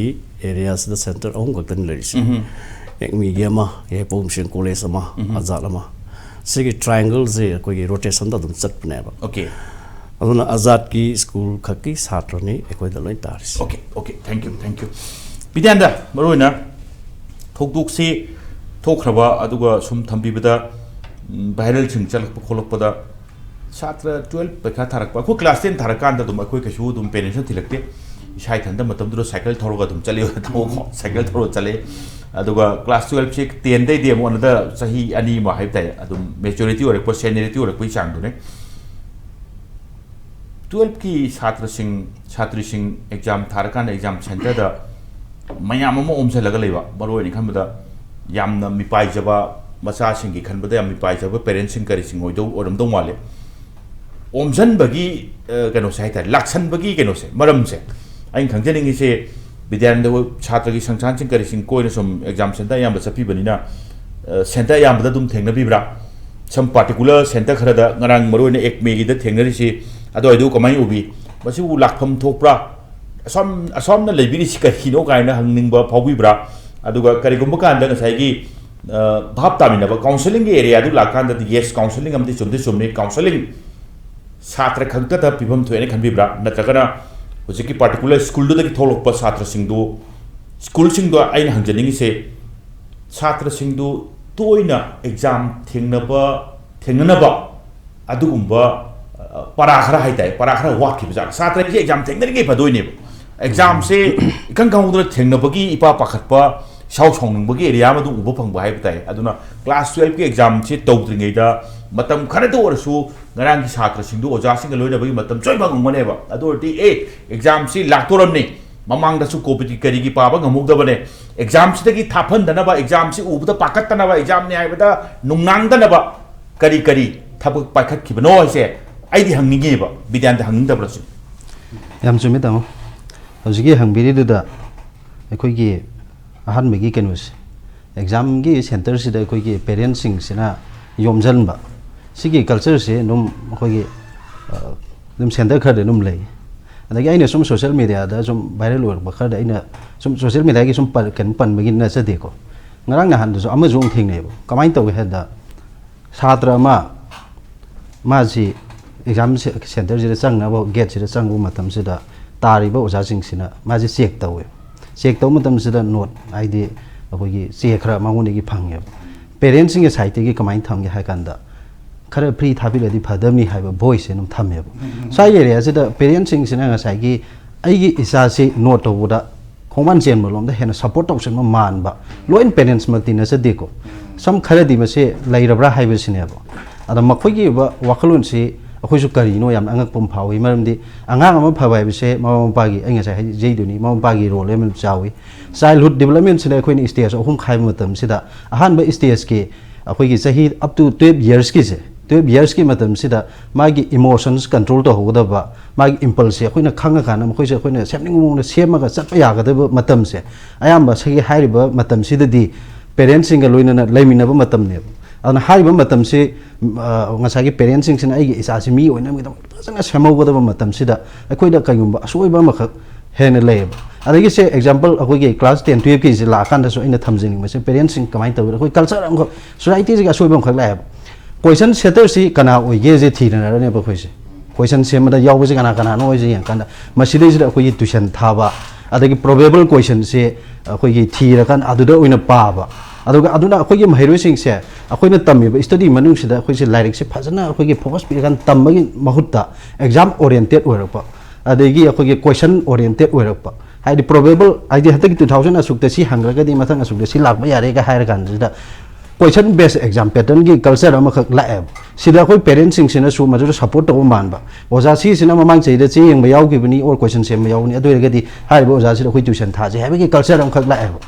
ꯑꯦꯔꯤꯌꯥꯁꯤꯗ ꯁꯦꯟꯇꯔ ꯑꯍꯨꯝ ꯈꯛꯇꯅꯤ ꯂꯩꯔꯤꯁꯦ꯫ ꯎꯝ꯫ ꯑꯦꯛꯃꯤꯒꯤ ꯑꯃ, ꯌꯥꯏꯔꯤꯄꯣꯛ ꯃꯤꯁꯟ ꯀꯣꯂꯦꯖ ꯑꯃ, ꯎꯝ꯫ ꯑꯖꯥꯗ ꯑꯃ꯫ ꯁꯤꯒꯤ ꯇ꯭ꯔꯥꯏꯡꯒꯜꯁꯦ ꯑꯩꯈꯣꯏꯒꯤ ꯔꯣꯇꯦꯁꯟꯗ ꯑꯗꯨꯝ ꯆꯠꯄꯅꯦꯕ꯫ ꯑꯣꯀꯦ꯫ ꯑꯗꯨꯅ ꯑꯖꯥꯗꯀꯤ ꯁ꯭ꯀꯨꯜ ꯈꯛꯀꯤ ꯁꯥꯇ꯭ꯔꯅꯤ ꯑꯩꯈꯣꯏꯗ ꯂꯣꯏ ꯇꯥꯔꯤꯁꯦ꯫ Okay, okay, thank you, thank you꯫ Bidyananda, ꯃꯔꯨꯑꯣꯏꯅ ꯊꯧꯗꯣꯛꯁꯤ ꯊꯣꯛꯈ꯭ꯔꯕ ꯑꯗꯨꯒ ꯁꯨꯝ ꯊꯝꯕꯤꯕꯗ, ꯎꯝ, ꯚꯥꯏꯔꯦꯜꯁꯤꯡ ꯆꯠꯂꯛꯄ ꯈꯣꯠꯂꯛꯄꯗ ꯁꯥꯇ꯭ꯔ ꯇꯨꯌꯦꯜꯐ ꯄꯩꯈꯥ ꯊꯥꯔꯛꯄ, ꯑꯩꯈꯣꯏ ꯀ꯭ꯂꯥꯁ ꯇꯦꯟ ꯊꯥꯔꯀꯥꯟꯗ ꯑꯗꯨꯝ ꯑꯩꯈꯣꯏ ꯀꯩꯁꯨ ꯑꯗꯨꯝ ꯄꯦꯔꯦꯟꯁꯅ ꯊꯤꯜꯂꯛꯇꯦ꯫ ꯏꯁꯥ ꯏꯊꯟꯇ ꯃꯇꯝꯗꯨꯗ ꯁꯥꯏꯀꯜ ꯊꯧꯔꯒ ꯑꯗꯨꯝ ꯆꯠꯂꯤ, ꯇꯧꯀꯣ, ꯁꯥꯏꯀꯜ ꯊꯧꯔꯒ ꯆꯠꯂꯤ꯫ ꯑꯗꯨꯒ ꯀ꯭ꯂꯥꯁ ꯇꯨꯌꯦꯜꯐꯁꯤ ꯇꯦꯟꯗꯩꯗꯤ ꯑꯃꯨꯛ ꯑꯅꯗ ꯆꯍꯤ ꯑꯅꯤ ꯑꯃ ꯍꯥꯏꯕ ꯇꯥꯏ, ꯑꯗꯨꯝ ꯃꯦꯆꯨꯔꯤꯇꯤ ꯑꯣꯏꯔꯛꯄ, ꯁꯦꯅꯤꯌꯔꯤꯇꯤ ꯑꯣꯏꯔꯛꯄꯒꯤ ꯆꯥꯡꯗꯨꯅꯦ꯫ ꯇꯨꯌꯦꯜꯐꯀꯤ ꯁꯥꯇ꯭ꯔꯁꯤꯡ, ꯁꯥꯇ꯭ꯔꯤꯁꯤꯡ ꯑꯦꯛꯖꯥꯝ ꯊꯥꯔꯀꯥꯟꯗ ꯑꯦꯛꯖꯥꯝ ꯁꯦꯟꯇꯔꯗ ꯃꯌꯥꯝ ꯑꯃ ꯑꯣꯝꯁꯤꯜꯂꯒ ꯂꯩꯕ, ꯃꯔꯨꯑꯣꯏꯅ ꯈꯟꯕꯗ ꯌꯥꯝꯅ ꯃꯤꯄꯥꯏꯖꯕ, ꯃꯆꯥꯁꯤꯡꯒꯤ ꯈꯟꯕꯗ ꯌꯥꯝ ꯃꯤꯄꯥꯏꯖꯕ ꯄꯦꯔꯦꯟꯁꯁꯤꯡ ꯀꯔꯤꯁꯤꯡ ꯑꯣꯏꯗꯧ, ꯑꯣꯏꯔꯝꯗꯧ ꯃꯥꯜꯂꯦ꯫ ꯑꯣꯝꯁꯤꯟꯕꯒꯤ, ꯑ, ꯀꯩꯅꯣꯁꯦ ꯍꯥꯏꯇꯥꯔꯦ, ꯂꯥꯛꯁꯟꯕꯒꯤ ꯀꯩꯅꯣꯁꯦ, ꯃꯔꯝꯁꯦ ꯑꯩꯅ ꯈꯪꯖꯅꯤꯡꯉꯤꯁꯦ, ꯕꯤꯗ꯭ꯌꯥꯅꯟꯗ ꯍꯣꯏ ꯁꯥꯇ꯭ꯔꯒꯤ ꯁꯪꯁꯊꯥꯟꯁꯤꯡ ꯀꯔꯤꯁꯤꯡ ꯀꯣꯏꯅ ꯁꯨꯝ ꯑꯦꯛꯖꯥꯝ ꯁꯦꯟꯇꯔ ꯑꯌꯥꯝꯕ ꯆꯠꯄꯤꯕꯅꯤꯅ, ꯑ, ꯁꯦꯟꯇꯔ ꯑꯌꯥꯝꯕꯗ ꯑꯗꯨꯝ ꯊꯦꯡꯅꯕꯤꯕ꯭ꯔꯥ? ꯁꯝ ꯄꯥꯔꯇꯤꯀꯨꯂꯔ ꯁꯦꯟꯇꯔ ꯈꯔꯗ, ꯉꯔꯥꯡ ꯃꯔꯨꯑꯣꯏꯅ ꯑꯦꯛꯃꯦꯒꯤꯗ ꯊꯦꯡꯅꯔꯤꯁꯤ, ꯑꯗꯨꯋꯥꯏꯗꯨ ꯀꯃꯥꯏꯅ ꯎꯕꯤ? ꯃꯁꯤꯕꯨ ꯂꯥꯛꯐꯝ ꯊꯣꯛꯄ꯭ꯔꯥ? ꯑꯁꯣꯝ, ꯑꯁꯣꯝꯅ ꯂꯩꯕꯤꯔꯤꯁꯤ ꯀꯔꯤꯅꯣ ꯀꯥꯏꯅ ꯍꯪꯅꯤꯡꯕ ꯐꯥꯎꯕꯤꯕ꯭ꯔꯥ? ꯑꯗꯨꯒ ꯀꯔꯤꯒꯨꯝꯕ ꯀꯥꯟꯗ ꯉꯁꯥꯏꯒꯤ, ꯑ, ꯚꯥꯞ ꯇꯥꯃꯤꯟꯅꯕ, ꯀꯥꯎꯟꯁꯦꯂꯤꯡꯒꯤ ꯑꯦꯔꯤꯌꯥꯗꯨ ꯂꯥꯛꯀꯥꯟꯗꯗꯤ, ꯌꯦꯁ, ꯀꯥꯎꯟꯁꯦꯂꯤꯡ ꯑꯃꯗꯤ ꯆꯨꯝꯗꯤ ꯆꯨꯝꯃꯤ, ꯀꯥꯎꯟꯁꯦꯂꯤꯡ ꯁꯥꯇ꯭ꯔ ꯈꯛꯇꯗ ꯄꯤꯐꯝ ꯊꯣꯛꯑꯦꯅ ꯈꯟꯕꯤꯕ꯭ꯔꯥ? ꯅꯠꯇ꯭ꯔꯒꯅ ꯍꯧꯖꯤꯛꯀꯤ ꯄꯥꯔꯇꯤꯀꯨꯂꯔ ꯁ꯭ꯀꯨꯜꯗꯨꯗꯒꯤ ꯊꯣꯛꯂꯛꯄ ꯁꯥꯇ꯭ꯔꯁꯤꯡꯗꯨ, ꯁ꯭ꯀꯨꯜꯁꯤꯡꯗꯣ ꯑꯩꯅ ꯍꯪꯖꯅꯤꯡꯉꯤꯁꯦ, ꯁꯥꯇ꯭ꯔꯁꯤꯡꯗꯨ ꯇꯣꯏꯅ ꯑꯦꯛꯖꯥꯝ ꯊꯦꯡꯅꯕ, ꯊꯦꯡꯅꯅꯕ ꯑꯗꯨꯒꯨꯝꯕ, ꯑ, ꯄꯔꯥ ꯈꯔ ꯍꯥꯏꯇꯥꯔꯦ, ꯄꯔꯥ ꯈꯔ ꯋꯥꯠꯈꯤꯕ ꯖꯥꯠꯂ? ꯁꯥꯇ꯭ꯔꯁꯦ ꯑꯦꯛꯖꯥꯝ ꯊꯦꯡꯅꯔꯤꯉꯩ ꯐꯗꯣꯏꯅꯦꯕ꯫ ꯑꯦꯛꯖꯥꯝꯁꯦ ꯏꯈꯪ ꯈꯪꯍꯧꯗꯅ ꯊꯦꯡꯅꯕꯒꯤ ꯏꯄꯥ ꯄꯥꯈꯠꯄ, ꯏꯁꯥꯎ ꯁꯥꯎꯅꯤꯡꯕꯒꯤ ꯑꯦꯔꯤꯌꯥ ꯑꯃ ꯑꯗꯨꯝ ꯎꯕ ꯐꯪꯕ ꯍꯥꯏꯕ ꯇꯥꯏ꯫ ꯑꯗꯨꯅ ꯀ꯭ꯂꯥꯁ ꯇꯨꯌꯦꯜꯐꯀꯤ ꯑꯦꯛꯖꯥꯝꯁꯤ ꯇꯧꯗ꯭ꯔꯤꯉꯩꯗ ꯃꯇꯝ ꯈꯔꯗ ꯑꯣꯏꯔꯁꯨ ꯉꯔꯥꯡꯒꯤ ꯁꯥꯇ꯭ꯔꯁꯤꯡꯗꯨ ꯑꯣꯖꯥꯁꯤꯡꯒ ꯂꯣꯏꯅꯕꯒꯤ ꯃꯇꯝ ꯁꯣꯏ ꯐꯪꯉꯝꯒꯅꯦꯕ꯫ ꯑꯗꯨ ꯑꯣꯏꯔꯗꯤ ꯑꯦ, ꯑꯦꯛꯖꯥꯝꯁꯤ ꯂꯥꯛꯇꯣꯔꯝꯅꯤ, ꯃꯃꯥꯡꯗꯁꯨ ꯀꯣꯚꯤꯗꯀꯤ ꯀꯔꯤꯒꯤ ꯄꯥꯕ ꯉꯝꯍꯧꯗꯕꯅꯦ, ꯑꯦꯛꯖꯥꯝꯁꯤꯗꯒꯤ ꯊꯥꯞꯍꯟꯗꯅꯕ, ꯑꯦꯛꯖꯥꯝꯁꯤ ꯎꯕꯗ ꯄꯥꯈꯠꯇꯅꯕ, ꯑꯦꯛꯖꯥꯝꯅꯤ ꯍꯥꯏꯕꯗ ꯅꯨꯡꯅꯥꯡꯗꯅꯕ ꯀꯔꯤ ꯀꯔꯤ ꯊꯕꯛ ꯄꯥꯏꯈꯠꯈꯤꯕꯅꯣ ꯍꯥꯏꯁꯦ ꯑꯩꯗꯤ ꯍꯪꯅꯤꯡꯉꯦꯕ, ꯕꯤꯗ꯭ꯌꯥꯟꯗ ꯍꯪꯅꯤꯡꯗꯕ꯭ꯔꯁꯨ? ꯌꯥꯝ ꯆꯨꯝꯃꯤ, ꯇꯥꯃꯣ꯫ ꯍꯧꯖꯤꯛꯀꯤ ꯍꯪꯕꯤꯔꯤꯗꯨꯗ ꯑꯩꯈꯣꯏꯒꯤ ꯑꯍꯥꯟꯕꯒꯤ ꯀꯩꯅꯣꯁꯦ, ꯑꯦꯛꯖꯥꯝꯒꯤ ꯁꯦꯟꯇꯔꯁꯤꯗ ꯑꯩꯈꯣꯏꯒꯤ ꯄꯦꯔꯦꯟꯁꯁꯤꯡꯁꯤꯅ ꯌꯣꯝꯁꯤꯟꯕ, ꯁꯤꯒꯤ ꯀꯜꯆꯔꯁꯦ ꯑꯗꯨꯝ ꯑꯩꯈꯣꯏꯒꯤ, ꯑ, ꯑꯗꯨꯝ ꯁꯦꯟꯇꯔ ꯈꯔꯗꯤ ꯑꯗꯨꯝ ꯂꯩ꯫ ꯑꯗꯒꯤ ꯑꯩꯅ ꯁꯨꯝ ꯁꯣꯁꯤꯌꯦꯜ ꯃꯦꯗꯤꯌꯥꯗ ꯁꯨꯝ ꯚꯥꯏꯔꯦꯜ ꯑꯣꯏꯔꯛꯄ ꯈꯔꯗ ꯑꯩꯅ ꯁꯨꯝ ꯁꯣꯁꯤꯌꯦꯜ ꯃꯦꯗꯤꯌꯥꯒꯤ ꯁꯨꯝ ꯄꯟ-, ꯀꯩꯅꯣ ꯄꯟꯕꯒꯤ ꯅꯠꯆꯗꯦꯀꯣ꯫ ꯉꯔꯥꯡ ꯅꯍꯥꯟꯗꯁꯨ ꯑꯃꯁꯨ ꯑꯃꯨꯛ ꯊꯦꯡꯅꯩꯑꯕ꯫ ꯀꯃꯥꯏꯅ ꯇꯧꯒꯦ ꯍꯥꯏꯕꯗ, ꯁꯥꯇ꯭ꯔ ꯑꯃ, ꯃꯥꯁꯤ ꯑꯦꯛꯖꯥꯝ ꯁꯦ-, ꯁꯦꯟꯇꯔꯁꯤꯗ ꯆꯪꯅꯕ, ꯒꯦꯠꯁꯤꯗ ꯆꯪꯕ ꯃꯇꯝꯁꯤꯗ ꯇꯥꯔꯤꯕ ꯑꯣꯖꯥꯁꯤꯡꯁꯤꯅ ꯃꯥꯁꯤ ꯆꯦꯛ ꯇꯧꯋꯦ꯫ ꯆꯦꯛ ꯇꯧꯕ ꯃꯇꯝꯁꯤꯗ ꯅꯣꯠ, ꯍꯥꯏꯗꯤ ꯑꯩꯈꯣꯏꯒꯤ ꯆꯦ ꯈꯔ ꯃꯉꯣꯟꯗꯒꯤ ꯐꯪꯉꯦꯕ꯫ ꯄꯦꯔꯦꯟꯁꯁꯤꯡꯒꯤ ꯁꯥꯏꯠꯇꯒꯤ ꯀꯃꯥꯏꯅ ꯊꯝꯒꯦ ꯍꯥꯏ ꯀꯥꯟꯗ, "ꯈꯔ ꯐ꯭ꯔꯤ ꯊꯥꯕꯤꯔꯗꯤ ꯐꯗꯕꯅꯤ" ꯍꯥꯏꯕ ꯚꯣꯏꯁꯁꯦ ꯑꯗꯨꯝ ꯊꯝꯃꯦꯕ꯫ ꯁ꯭ꯋꯥꯏꯒꯤ ꯑꯦꯔꯤꯌꯥꯁꯤꯗ ꯄꯦꯔꯦꯟꯁꯁꯤꯡꯁꯤꯅ ꯉꯁꯥꯏꯒꯤ ꯑꯩꯒꯤ ꯏꯆꯥꯁꯤ ꯅꯣꯠ ꯇꯧꯕꯗ ꯈꯣꯡꯕꯥꯟ ꯆꯦꯟꯕ ꯂꯣꯝꯗ ꯍꯦꯟꯅ ꯁꯞꯄꯣꯔꯠ ꯇꯧꯁꯟꯕ ꯃꯥꯟꯕ, ꯂꯣꯏꯅ ꯄꯦꯔꯦꯟꯁꯃꯛꯇꯤ ꯅꯠꯆꯗꯦꯀꯣ꯫ ꯁꯝ ꯈꯔꯗꯤ ꯃꯁꯤ ꯂꯩꯔꯕ꯭ꯔꯥ ꯍꯥꯏꯕꯁꯤꯅꯦꯕ꯫ ꯑꯗ ꯃꯈꯣꯏꯒꯤ ꯑꯣꯏꯕ ꯋꯥꯈꯜꯂꯣꯟꯁꯤ ꯑꯩꯈꯣꯏꯁꯨ ꯀꯔꯤꯅꯣ ꯌꯥꯝꯅ ꯑꯉꯛꯄ ꯑꯃ ꯐꯥꯎꯏ꯫ ꯃꯔꯝꯗꯤ ꯑꯉꯥꯡ ꯑꯃ ꯐꯕ ꯍꯥꯏꯕꯁꯦ ꯃꯃꯥ ꯃꯄꯥꯒꯤ, ꯑꯩ ꯉꯁꯥꯏ ꯍꯥꯏꯖꯩꯗꯨꯅꯤ, ꯃꯃꯥ ꯃꯄꯥꯒꯤ ꯔꯣꯜ ꯌꯥꯝꯅ ꯆꯥꯎꯏ꯫ ꯆꯥꯏꯜꯍꯨꯗ ꯗꯤꯕꯂꯞꯃꯦꯟꯁꯤꯗ ꯑꯩꯈꯣꯏꯅ ꯁ꯭ꯇꯦꯖ ꯑꯍꯨꯝ ꯈꯥꯏꯕ ꯃꯇꯝꯁꯤꯗ, ꯑꯍꯥꯟꯕ ꯁ꯭ꯇꯦꯖꯀꯤ ꯑꯩꯈꯣꯏꯒꯤ ꯆꯍꯤ up to twelve yearsꯀꯤꯁꯦ, twelve yearsꯀꯤ ꯃꯇꯝꯁꯤꯗ ꯃꯥꯒꯤ ꯏꯃꯣꯁꯟꯁ ꯀꯟꯇ꯭ꯔꯣꯜ ꯇꯧꯍꯧꯒꯗꯕ, ꯃꯥꯒꯤ ꯏꯝꯄꯜꯁꯁꯦ ꯑꯩꯈꯣꯏꯅ ꯈꯪꯉꯀꯥꯟꯗ ꯃꯈꯣꯏꯁꯦ ꯑꯩꯈꯣꯏꯅ ꯁꯦꯝꯅꯤꯡꯕ ꯃꯑꯣꯡꯗ ꯁꯦꯝꯃꯒ ꯆꯠꯄ ꯌꯥꯒꯗꯕ ꯃꯇꯝꯁꯦ, ꯑꯌꯥꯝꯕ ꯁꯤꯒꯤ ꯍꯥꯏꯔꯤꯕ ꯃꯇꯝꯁꯤꯗꯗꯤ ꯄꯦꯔꯦꯟꯁꯁꯤꯡꯒ ꯂꯣꯏꯅꯅ ꯂꯩꯃꯤꯟꯅꯕ ꯃꯇꯝꯅꯦꯕ꯫ ꯑꯗꯨꯅ ꯍꯥꯏꯔꯤꯕ ꯃꯇꯝꯁꯤ, ꯑ, ꯉꯁꯥꯏꯒꯤ ꯄꯦꯔꯦꯟꯁꯁꯤꯡꯁꯤꯅ ꯑꯩꯒꯤ ꯏꯆꯥꯁꯤ ꯃꯤ ꯑꯣꯏꯅꯕꯒꯤꯗꯃꯛ ꯐꯖꯅ ꯁꯦꯝꯍꯧꯒꯗꯕ ꯃꯇꯝꯁꯤꯗ ꯑꯩꯈꯣꯏꯗ ꯀꯩꯒꯨꯝꯕ ꯑꯁꯣꯏꯕ ꯑꯃꯈꯛ ꯍꯦꯟꯅ ꯂꯩꯌꯦꯕ꯫ ꯑꯗꯒꯤ ꯁꯦ, ꯑꯦꯛꯖꯥꯝꯄꯜ, ꯑꯩꯈꯣꯏꯒꯤ ꯀ꯭ꯂꯥꯁ ꯇꯦꯟ ꯇꯨꯌꯦꯜꯐꯀꯤꯁꯤ ꯂꯥꯛꯑꯀꯥꯟꯗꯁꯨ ꯑꯩꯅ ꯊꯝꯖꯅꯤꯡꯕꯁꯦ, ꯄꯦꯔꯦꯟꯁꯁꯤꯡ ꯀꯃꯥꯏꯅ ꯇꯧꯒꯦ? ꯑꯩꯈꯣꯏ ꯀꯜꯆꯔ ꯑꯃꯈꯛ, ꯁꯣꯁꯥꯏꯇꯤꯁꯤꯒꯤ ꯑꯁꯣꯏꯕ ꯑꯃꯈꯛ ꯂꯥꯛꯑꯦꯕ꯫ ꯀꯣꯏꯁꯟ ꯁꯦꯇꯔꯁꯤ ꯀꯅꯥ ꯑꯣꯏꯒꯦꯁꯦ ꯊꯤꯅꯔꯅꯦꯕ ꯑꯩꯈꯣꯏꯁꯦ꯫ ꯀꯣꯏꯁꯟ ꯁꯦꯝꯕꯗ ꯌꯥꯎꯕꯁꯦ ꯀꯅꯥ ꯀꯅꯥꯅꯣ ꯍꯥꯏꯁꯦ ꯌꯦꯡꯉꯀꯥꯟꯗ, ꯃꯁꯤꯗꯩꯁꯤꯗ ꯑꯩꯈꯣꯏꯒꯤ ꯇ꯭ꯌꯨꯁꯟ ꯊꯥꯕ, ꯑꯗꯒꯤ ꯄ꯭ꯔꯣꯕꯦꯕꯜ ꯀꯣꯏꯁꯟꯁꯦ ꯑꯩꯈꯣꯏꯒꯤ ꯊꯤꯔꯀꯥꯟꯗ ꯑꯗꯨꯗ ꯑꯣꯏꯅ ꯄꯥꯕ꯫ ꯑꯗꯨꯒ ꯑꯗꯨꯅ ꯑꯩꯈꯣꯏꯒꯤ ꯃꯍꯩꯔꯣꯏꯁꯤꯡꯁꯦ ꯑꯩꯈꯣꯏꯅ ꯇꯝꯃꯤꯕ ꯁ꯭ꯇꯗꯤ ꯃꯅꯨꯡꯁꯤꯗ ꯑꯩꯈꯣꯏꯁꯦ ꯂꯥꯏꯔꯤꯛꯁꯦ ꯐꯖꯅ ꯑꯩꯈꯣꯏꯒꯤ ꯐꯣꯀꯁ ꯄꯤꯔꯀꯥꯟꯗ ꯇꯝꯕꯒꯤ ꯃꯍꯨꯠꯇ ꯑꯦꯛꯖꯥꯝ ꯑꯣꯔꯤꯌꯦꯟꯇꯦꯠ ꯑꯣꯏꯔꯛꯄ, ꯑꯗꯒꯤ ꯑꯩꯈꯣꯏꯒꯤ ꯀꯣꯏꯁꯟ ꯑꯣꯔꯤꯌꯦꯟꯇꯦꯠ ꯑꯣꯏꯔꯛꯄ, ꯍꯥꯏꯗꯤ ꯄ꯭ꯔꯣꯕꯦꯕꯜ, ꯍꯥꯏꯗꯤ ꯍꯟꯗꯛꯀꯤ ꯇꯨ ꯊꯥꯎꯖꯟ ꯑꯁꯨꯛꯇ ꯁꯤ ꯍꯪꯈ꯭ꯔꯒꯗꯤ ꯃꯊꯪ ꯑꯁꯨꯛꯇ ꯁꯤ ꯂꯥꯛꯄ ꯌꯥꯔꯦꯒ ꯍꯥꯏꯔ ꯀꯥꯟꯁꯤꯗ, ꯀꯣꯏꯁꯟ ꯕꯦꯁ ꯑꯦꯛꯖꯥꯝ ꯄꯦꯇꯔꯟꯒꯤ ꯀꯜꯆꯔ ꯑꯃꯈꯛ ꯂꯥꯛꯑꯦꯕ꯫ ꯁꯤꯗ ꯑꯩꯈꯣꯏ ꯄꯦꯔꯦꯟꯁꯁꯤꯡꯁꯤꯅꯁꯨ ꯃꯗꯨꯗ ꯁꯞꯄꯣꯔꯠ ꯇꯧꯕ ꯃꯥꯟꯕ꯫ ꯑꯣꯖꯥ ꯁꯤꯁꯤꯅ ꯃꯃꯥꯡ ꯆꯍꯤꯗ ꯆꯦ ꯌꯦꯡꯕ ꯌꯥꯎꯈꯤꯕꯅꯤ, ꯑꯣꯔ ꯀꯣꯏꯁꯟ ꯁꯦꯝꯕ ꯌꯥꯎꯕꯅꯤ, ꯑꯗꯨ ꯑꯣꯏꯔꯒꯗꯤ ꯍꯥꯏꯔꯤꯕ ꯑꯣꯖꯥꯁꯤꯗ ꯑꯩꯈꯣꯏ ꯇ꯭ꯌꯨꯁꯟ ꯊꯥꯁꯦ ꯍꯥꯏꯕꯒꯤ ꯀꯜꯆꯔ ꯑꯃꯈꯛ ꯂꯥꯛꯑꯦꯕ꯫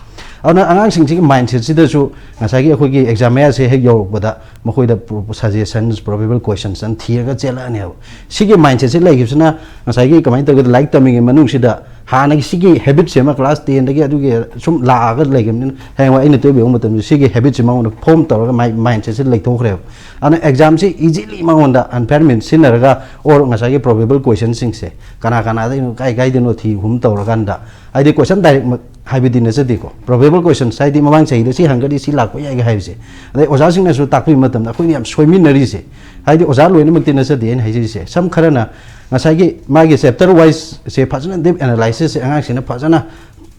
ꯑꯗꯨꯅ ꯑꯉꯥꯡꯁꯤꯡꯁꯤꯒꯤ ꯃꯥꯏꯟꯁꯦꯠꯁꯤꯗꯁꯨ ꯉꯁꯥꯏꯒꯤ ꯑꯩꯈꯣꯏꯒꯤ ꯑꯦꯛꯖꯥꯝ ꯃꯌꯥꯁꯦ ꯍꯦꯛ ꯌꯧꯔꯛꯄꯗ ꯃꯈꯣꯏꯗ ꯁꯖꯦꯁꯟꯁ, ꯄ꯭ꯔꯣꯕꯦꯕꯜ ꯀꯣꯏꯁꯟꯁ ꯑꯅ ꯊꯤꯔꯒ ꯆꯦꯜꯂꯛꯑꯅꯦꯕ꯫ ꯁꯤꯒꯤ ꯃꯥꯏꯟꯁꯦꯠꯁꯦ ꯂꯩꯈꯤꯕꯁꯤꯅ ꯉꯁꯥꯏꯒꯤ ꯀꯃꯥꯏꯅ ꯇꯧꯒꯦꯗ, ꯂꯥꯏꯔꯤꯛ ꯇꯝꯃꯤꯉꯩ ꯃꯅꯨꯡꯁꯤꯗ ꯍꯥꯟꯅꯒꯤ ꯁꯤꯒꯤ ꯍꯦꯕꯤꯠꯁꯦ ꯑꯃ ꯀ꯭ꯂꯥꯁ ꯇꯦꯟꯗꯒꯤ ꯑꯗꯨꯒꯤ ꯁꯨꯝ ꯂꯥꯛꯑꯒ ꯂꯩꯈꯤꯕꯅꯤꯅ, ꯍꯌꯦꯡꯋꯥꯏ ꯑꯩꯅ ꯇꯨꯌꯦꯜꯞ ꯌꯧꯕ ꯃꯇꯝꯗ ꯁꯤꯒꯤ ꯍꯦꯕꯤꯠꯁꯦ ꯃꯉꯣꯟꯗ ꯐꯣꯝ ꯇꯧꯔꯒ ꯃꯥꯏ ꯃꯥꯏꯟꯁꯦꯠꯁꯦ ꯂꯩꯊꯣꯛꯈ꯭ꯔꯦꯕ꯫ ꯑꯗꯨꯅ ꯑꯦꯛꯖꯥꯝꯁꯤ ꯏꯖꯤꯂꯤ ꯃꯉꯣꯟꯗ ꯑꯟꯐꯦꯌꯔꯃꯦꯟ ꯁꯤꯖꯤꯟꯅꯔꯒ, ꯑꯣꯔ ꯉꯁꯥꯏꯒꯤ ꯄ꯭ꯔꯣꯕꯦꯕꯜ ꯀꯣꯏꯁꯟꯁꯤꯡꯁꯦ ꯀꯅꯥ ꯀꯅꯥꯗꯩꯅꯣ, ꯀꯥꯏ ꯀꯥꯏꯗꯩꯅꯣ ꯊꯤ ꯍꯨꯝ ꯇꯧꯔꯀꯥꯟꯗ, ꯍꯥꯏꯗꯤ ꯀꯣꯏꯁꯟ ꯗꯥꯏꯔꯦꯛꯃꯛ ꯍꯥꯏꯕꯗꯤ ꯅꯠꯆꯗꯦꯀꯣ, ꯄ꯭ꯔꯣꯕꯦꯕꯜ ꯀꯣꯏꯁꯟꯁ, ꯍꯥꯏꯗꯤ ꯃꯃꯥꯡ ꯆꯍꯤꯗ ꯁꯤ ꯍꯪꯒꯗꯤ ꯁꯤ ꯂꯥꯛꯄ ꯌꯥꯏꯒ ꯍꯥꯏꯕꯁꯦ꯫ ꯑꯗꯩ ꯑꯣꯖꯥꯁꯤꯡꯅꯁꯨ ꯇꯥꯛꯄꯤꯕ ꯃꯇꯝꯗ ꯑꯩꯈꯣꯏꯅ ꯌꯥꯝ ꯁꯣꯏꯃꯤꯟꯅꯔꯤꯁꯦ, ꯍꯥꯏꯗꯤ ꯑꯣꯖꯥ ꯂꯣꯏꯅꯃꯛꯇꯤ ꯅꯠꯆꯗꯦ ꯑꯩꯅ ꯍꯥꯏꯖꯔꯤꯁꯦ, ꯁꯝ ꯈꯔꯅ ꯉꯁꯥꯏꯒꯤ ꯃꯥꯒꯤ ꯆꯦꯞꯇꯔ ꯋꯥꯏꯁꯁꯦ ꯐꯖꯅ ꯗꯤꯞ ꯑꯦꯅꯥꯂꯥꯏꯁꯤꯁꯁꯦ ꯑꯉꯥꯡꯁꯤꯡꯅ ꯐꯖꯅ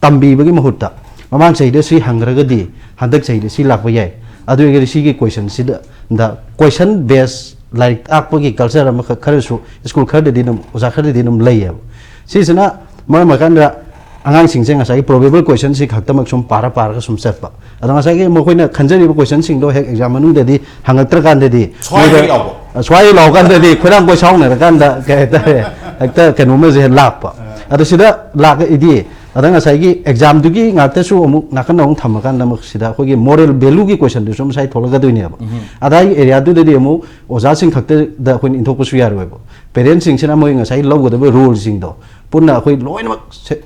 ꯇꯝꯕꯤꯕꯒꯤ ꯃꯍꯨꯠꯇ, ꯃꯃꯥꯡ ꯆꯍꯤꯗ ꯁꯤ ꯍꯪꯈ꯭ꯔꯒꯗꯤ ꯍꯟꯗꯛ ꯆꯍꯤꯗ ꯁꯤ ꯂꯥꯛꯄ ꯌꯥꯏ, ꯑꯗꯨ ꯑꯣꯏꯔꯒꯗꯤ ꯁꯤꯒꯤ ꯀꯣꯏꯁꯟꯁꯤꯗ, ꯗ ꯀꯣꯏꯁꯟ ꯕꯦꯁ ꯂꯥꯏꯔꯤꯛ ꯇꯥꯛꯄꯒꯤ ꯀꯜꯆꯔ ꯑꯃꯈꯛ ꯈꯔꯁꯨ ꯁ꯭ꯀꯨꯜ ꯈꯔꯗꯗꯤ ꯑꯗꯨꯝ, ꯑꯣꯖꯥ ꯈꯔꯗꯗꯤ ꯑꯗꯨꯝ ꯂꯩꯌꯦꯕ꯫ ꯁꯤꯁꯤꯅ ꯃꯔꯝ ꯑꯣꯏꯔꯀꯥꯟꯗ ꯑꯉꯥꯡꯁꯤꯡꯁꯦ ꯉꯁꯥꯏꯒꯤ ꯄ꯭ꯔꯣꯕꯦꯕꯜ ꯀꯣꯏꯁꯟꯁꯤ ꯈꯛꯇꯃꯛ ꯁꯨꯝ ꯄꯥꯔ ꯄꯥꯔꯒ ꯁꯨꯝ ꯆꯠꯄ꯫ ꯑꯗꯣ ꯉꯁꯥꯏꯒꯤ ꯃꯈꯣꯏꯅ ꯈꯟꯖꯔꯤꯕ ꯀꯣꯏꯁꯟꯁꯤꯡꯗꯣ ꯍꯦꯛ ꯑꯦꯛꯖꯥꯝ ꯃꯅꯨꯡꯗꯗꯤ ꯍꯪꯉꯛꯇ꯭ꯔꯀꯥꯟꯗꯗꯤ, ꯁ꯭ꯋꯥꯏ ꯃꯣꯏꯗ ꯍꯦꯛ ꯂꯥꯎꯕ꯫ ꯁ꯭ꯋꯥꯏ ꯂꯥꯎꯀꯥꯟꯗꯗꯤ ꯈꯣꯏꯔꯥꯡ ꯀꯣꯏ ꯁꯥꯎꯅꯔꯀꯥꯟꯗ, ꯀꯩ ꯍꯥꯏꯇꯥꯔꯦ, ꯍꯦꯛꯇ ꯀꯩꯅꯣꯝꯃꯁꯦ ꯍꯦꯛ ꯂꯥꯛꯄ꯫ ꯑꯗꯣ ꯁꯤꯗ ꯂꯥꯛꯏꯗꯤ, ꯑꯗ ꯉꯁꯥꯏꯒꯤ ꯑꯦꯛꯖꯥꯝꯗꯨꯒꯤ ꯉꯥꯛꯇꯁꯨ ꯑꯃꯨꯛ ꯅꯥꯀꯟꯗ ꯑꯃꯨꯛ ꯊꯝꯃꯀꯥꯟꯗ, ꯑꯃꯨꯛ ꯁꯤꯗ ꯑꯩꯈꯣꯏꯒꯤ ꯃꯣꯔꯦꯜ ꯚꯦꯂꯨꯒꯤ ꯀꯣꯏꯁꯟꯗꯨꯁꯨ ꯉꯁꯥꯏ ꯊꯣꯛꯂꯛꯀꯗꯣꯏꯅꯦꯕ꯫ ꯑꯗꯥꯏꯒꯤ ꯑꯦꯔꯤꯌꯥꯗꯨꯗꯗꯤ ꯑꯃꯨꯛ ꯑꯣꯖꯥꯁꯤꯡ ꯈꯛꯇꯗ ꯑꯩꯈꯣꯏꯅ ꯏꯟꯊꯣꯛꯄꯁꯨ ꯌꯥꯔꯣꯏꯕ꯫ ꯄꯦꯔꯦꯟꯁꯁꯤꯡꯁꯤꯅ ꯃꯣꯏ ꯉꯁꯥꯏ ꯂꯧꯒꯗꯕ ꯔꯣꯜꯁꯤꯡꯗꯣ ꯄꯨꯟꯅ ꯑꯩꯈꯣꯏ ꯂꯣꯏꯅꯃꯛ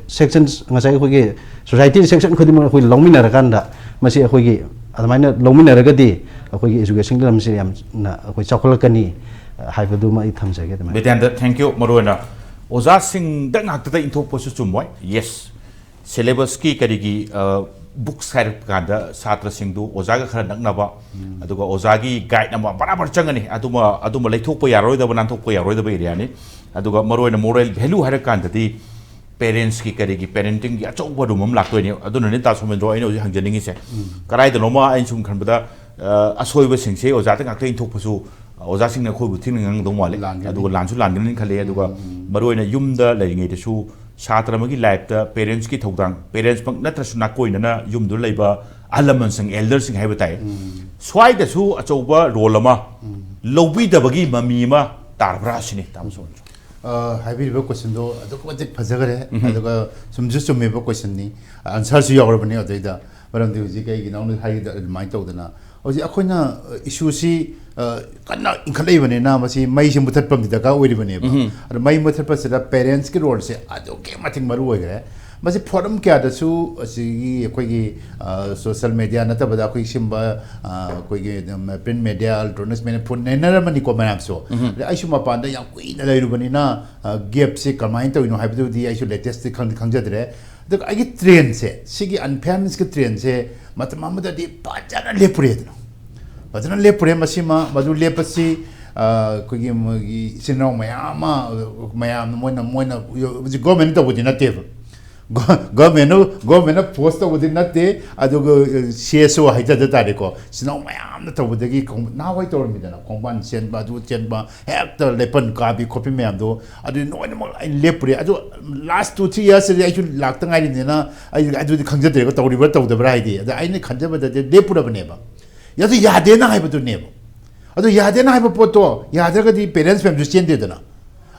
ꯁꯦꯛꯁꯟ, ꯉꯁꯥꯏ ꯑꯩꯈꯣꯏꯒꯤ ꯁꯣꯁꯥꯏꯇꯤ ꯁꯦꯛꯁꯟ ꯈꯨꯗꯤꯡꯃꯛ ꯑꯩꯈꯣꯏ ꯂꯧꯃꯤꯟꯅꯔꯀꯥꯟꯗ, ꯃꯁꯤ ꯑꯩꯈꯣꯏꯒꯤ ꯑꯗꯨꯃꯥꯏꯅ ꯂꯧꯃꯤꯟꯅꯔꯒꯗꯤ ꯑꯩꯈꯣꯏꯒꯤ ꯏꯖꯨꯀꯦꯁꯟꯒꯤ ꯂꯝꯁꯤ ꯌꯥꯝꯅ ꯑꯩꯈꯣꯏ ꯆꯥꯎꯈꯠꯂꯛꯀꯅꯤ ꯍꯥꯏꯕꯗꯨꯃ ꯑꯩ ꯊꯝꯖꯒꯦ꯫ ꯑꯗꯨꯃꯥꯏꯅ꯫ Bidyananda, thank you꯫ ꯃꯔꯨꯑꯣꯏꯅ ꯑꯣꯖꯥꯁꯤꯡꯗ ꯉꯥꯛꯇꯗ ꯏꯟꯊꯣꯛꯄꯁꯨ ꯆꯨꯝꯃꯣꯏ꯫ Yes, ꯁꯦꯂꯦꯕꯁꯀꯤ ꯀꯔꯤꯒꯤ, ꯑ, ꯕꯨꯛꯁ ꯍꯥꯏꯔꯛꯄ ꯀꯥꯟꯗ ꯁꯥꯇ꯭ꯔꯁꯤꯡꯗꯨ ꯑꯣꯖꯥꯒ ꯈꯔ ꯅꯛꯅꯕ, ꯑꯗꯨꯒ ꯑꯣꯖꯥꯒꯤ ꯒꯥꯏꯗ ꯑꯃ ꯕꯔꯥꯕꯔ ꯆꯪꯒꯅꯤ꯫ ꯑꯗꯨꯃ, ꯑꯗꯨꯃ ꯂꯩꯊꯣꯛꯄ ꯌꯥꯔꯣꯏꯗꯕ, ꯅꯥꯟꯊꯣꯛꯄ ꯌꯥꯔꯣꯏꯗꯕ ꯑꯦꯔꯤꯌꯥꯅꯤ꯫ ꯑꯗꯨꯒ ꯃꯔꯨꯑꯣꯏꯅ ꯃꯣꯔꯦꯜ ꯚꯦꯂꯨ ꯍꯥꯏꯔ ꯀꯥꯟꯗꯗꯤ ꯄꯦꯔꯦꯟꯁꯀꯤ ꯀꯔꯤꯒꯤ ꯄꯦꯔꯦꯟꯇꯤꯡꯒꯤ ꯑꯆꯧꯕ ꯔꯨꯝ ꯑꯃ ꯂꯥꯛꯇꯣꯏꯅꯦ꯫ ꯑꯗꯨꯅꯅꯦ ꯇꯥ ꯁꯣꯃꯦꯟꯗ꯭ꯔꯣ ꯑꯩꯅ ꯍꯧꯖꯤꯛ ꯍꯪꯖꯅꯤꯡꯉꯤꯁꯦ꯫ ꯀꯗꯥꯏꯗꯅꯣꯃ ꯑꯩꯅ ꯁꯨꯝ ꯈꯟꯕꯗ, ꯑ, ꯑꯁꯣꯏꯕꯁꯤꯡꯁꯦ ꯑꯣꯖꯥꯗ ꯉꯥꯛꯇ ꯏꯟꯊꯣꯛꯄꯁꯨ, ꯑ, ꯑꯣꯖꯥꯁꯤꯡꯅ ꯑꯩꯈꯣꯏꯕꯨ ꯊꯤꯅ ꯉꯥꯡꯗꯧ ꯃꯥꯜꯂꯦ꯫ ꯂꯥꯟꯒꯅꯤ꯫ ꯑꯗꯨꯒ ꯂꯥꯟꯁꯨ ꯂꯥꯟꯒꯅꯤ ꯈꯜꯂꯦ꯫ ꯑꯗꯨꯒ ꯃꯔꯨꯑꯣꯏꯅ ꯌꯨꯝꯗ ꯂꯩꯔꯤꯉꯩꯗꯁꯨ ꯁꯥꯇ꯭ꯔ ꯑꯃꯒꯤ ꯂꯥꯏꯐꯇ ꯄꯦꯔꯦꯟꯁꯀꯤ ꯊꯧꯗꯥꯡ, ꯄꯦꯔꯦꯟꯁꯃꯛ ꯅꯠꯇ꯭ꯔꯁꯨ ꯅꯥꯀꯣꯏꯅꯅ ꯌꯨꯝꯗꯨꯗ ꯂꯩꯕ ꯑꯍꯜ ꯂꯃꯟꯁꯤꯡ, ꯑꯦꯜꯗꯔꯁꯤꯡ ꯍꯥꯏꯕ ꯇꯥꯏ, ꯁ꯭ꯋꯥꯏꯗꯁꯨ ꯑꯆꯧꯕ ꯔꯣꯜ ꯑꯃ ꯂꯧꯕꯤꯗꯕꯒꯤ ꯃꯃꯤ ꯑꯃ ꯇꯥꯔꯕ꯭ꯔꯥ ꯁꯤꯅꯤ, ꯇꯥꯃꯣ ꯁꯣꯝꯁꯨ꯫ ꯑ, ꯍꯥꯏꯕꯤꯔꯤꯕ ꯀꯣꯏꯁꯟꯗꯣ ꯑꯗꯨꯛꯀꯤ ꯃꯇꯤꯛ ꯐꯖꯈꯔꯦ, ꯑꯗꯨꯒ ꯆꯨꯝꯁꯨ ꯆꯨꯝꯃꯤꯕ ꯀꯣꯏꯁꯟꯅꯤ, ꯑꯟꯁꯔꯁꯨ ꯌꯥꯎꯔꯕꯅꯤ ꯑꯗꯨꯗꯩꯗ꯫ ꯃꯔꯝꯗꯤ ꯍꯧꯖꯤꯛ ꯑꯩꯒꯤ ꯏꯅꯥꯎꯅ ꯍꯥꯏꯈꯤꯕꯗ ꯑꯗꯨꯃꯥꯏꯅ ꯇꯧꯗꯅ ꯍꯧꯖꯤꯛ ꯑꯩꯈꯣꯏꯅ, ꯑ, ꯏꯁꯨꯁꯤ, ꯑ, ꯀꯟꯅ ꯏꯟꯈꯠꯂꯛꯏꯕꯅꯦꯅ ꯃꯁꯤ ꯃꯩꯁꯤ ꯃꯨꯊꯠꯄ ꯑꯃꯗꯤ ꯗꯔꯀꯥꯔ ꯑꯣꯏꯔꯤꯕꯅꯦꯕ꯫ ꯑꯗꯣ ꯃꯩ ꯃꯨꯊꯠꯄꯁꯤꯗ ꯄꯦꯔꯦꯟꯁꯀꯤ ꯔꯣꯜꯁꯦ ꯑꯗꯨꯛꯀꯤ ꯃꯇꯤꯛ ꯃꯔꯨ ꯑꯣꯏꯈ꯭ꯔꯦ꯫ ꯃꯁꯤ ꯐꯣꯔꯝ ꯀꯌꯥꯗꯁꯨ ꯑꯁꯤꯒꯤ ꯑꯩꯈꯣꯏꯒꯤ, ꯑ, ꯁꯣꯁꯦꯜ ꯃꯦꯗꯤꯌꯥ ꯅꯠꯇꯕꯗ ꯑꯩꯈꯣꯏ ꯁꯤꯒꯨꯝꯕ, ꯑ, ꯑꯩꯈꯣꯏꯒꯤ, ꯎꯝ, ꯄ꯭ꯔꯤꯟ ꯃꯦꯗꯤꯌꯥ, ꯏꯂꯦꯛꯇ꯭ꯔꯣꯅꯤꯛꯁ ꯃꯦꯗꯤꯌꯥ ꯐꯨꯟ ꯅꯩꯅꯔꯝꯃꯅꯤꯀꯣ ꯃꯌꯥꯝꯁꯨ꯫ ꯑꯗ ꯑꯩꯁꯨ ꯃꯄꯥꯟꯗ ꯌꯥꯝ ꯀꯨꯏꯅ ꯂꯩꯔꯨꯕꯅꯤꯅ, ꯑ, ꯒꯦꯞꯁꯦ ꯀꯃꯥꯏꯅ ꯇꯧꯔꯤꯅꯣ ꯍꯥꯏꯕꯗꯨꯗꯤ ꯑꯩꯁꯨ ꯂꯦꯇꯦꯁꯇꯤ ꯈꯪꯗꯤ ꯈꯪꯖꯗ꯭ꯔꯦ꯫ ꯑꯗꯨꯒ ꯑꯩꯒꯤ ꯇ꯭ꯔꯦꯟꯁꯦ, ꯁꯤꯒꯤ ꯑꯟꯐꯦꯌꯔꯅꯦꯁꯀꯤ ꯇ꯭ꯔꯦꯟꯁꯦ ꯃꯇꯝ ꯑꯃꯗꯗꯤ ꯐꯖꯅ ꯂꯦꯞꯄꯨꯔꯦꯗꯅ꯫ ꯐꯖꯅ ꯂꯦꯞꯄꯨꯔꯦ꯫ ꯃꯁꯤꯃ, ꯃꯗꯨ ꯂꯦꯞꯄꯁꯤ, ꯑ, ꯑꯩꯈꯣꯏꯒꯤ ꯃꯣꯏꯒꯤ ꯏꯆꯤꯟ ꯏꯅꯥꯎ ꯃꯌꯥꯝ ꯑꯃ, ꯃꯌꯥꯝꯅ ꯃꯣꯏꯅ, ꯃꯣꯏꯅ ꯍꯧꯖꯤꯛ ꯒꯣꯔꯃꯦꯟꯅ ꯇꯧꯕꯗꯤ ꯅꯠꯇꯦꯕ꯫ ꯒꯣ-, ꯒꯣꯔꯃꯦꯟꯅ, ꯒꯣꯔꯃꯦꯟꯅ ꯐꯣꯔꯁ ꯇꯧꯕꯗꯤ ꯅꯠꯇꯦ, ꯑꯗꯨꯒ, ꯑ, ꯁꯤ ꯑꯦꯁ ꯑꯣ ꯍꯥꯏꯖꯗ ꯇꯥꯔꯦꯀꯣ꯫ ꯏꯆꯤꯟ ꯏꯅꯥꯎ ꯃꯌꯥꯝꯅ ꯇꯧꯕꯗꯒꯤ ꯈꯣꯡ-, ꯅꯍꯥꯟꯋꯥꯏ ꯇꯧꯔꯝꯃꯤꯗꯅ, ꯈꯣꯡꯕꯥꯟ ꯆꯦꯟꯕ, ꯑꯗꯨ ꯆꯦꯟꯕ, ꯍꯦꯛꯇ ꯂꯦꯄꯟ ꯀꯥꯕꯤ ꯈꯣꯠꯄꯤ ꯃꯌꯥꯝꯗꯣ, ꯑꯗꯨ ꯂꯣꯏꯅꯃꯛ ꯑꯩ ꯂꯦꯞꯄꯨꯔꯦ꯫ ꯑꯗꯨ ꯂꯥꯁ ꯇꯨ ꯊ꯭ꯔꯤ ꯌꯔꯁꯇꯗꯤ ꯑꯩꯁꯨ ꯂꯥꯛꯇ ꯉꯥꯏꯔꯤꯕꯅꯤꯅ ꯑꯩ ꯑꯗꯨꯗꯤ ꯈꯪꯖꯗ꯭ꯔꯦꯀꯣ, ꯇꯧꯔꯤꯕ꯭ꯔꯥ ꯇꯧꯗꯕ꯭ꯔꯥ ꯍꯥꯏꯗꯤ꯫ ꯑꯗ ꯑꯩꯅ ꯈꯟꯖꯕꯗꯗꯤ ꯂꯦꯞꯄꯨꯔꯕꯅꯦꯕ꯫ ꯑꯗꯨ ꯌꯥꯗꯦꯅ ꯍꯥꯏꯕꯗꯨꯅꯦꯕ꯫ ꯑꯗꯨ ꯌꯥꯗꯦꯅ ꯍꯥꯏꯕ ꯄꯣꯠꯇꯣ ꯌꯥꯗ꯭ꯔꯒꯗꯤ ꯄꯦꯔꯦꯟꯁ ꯃꯌꯥꯝꯁꯨ ꯆꯦꯟꯗꯦꯗꯅ꯫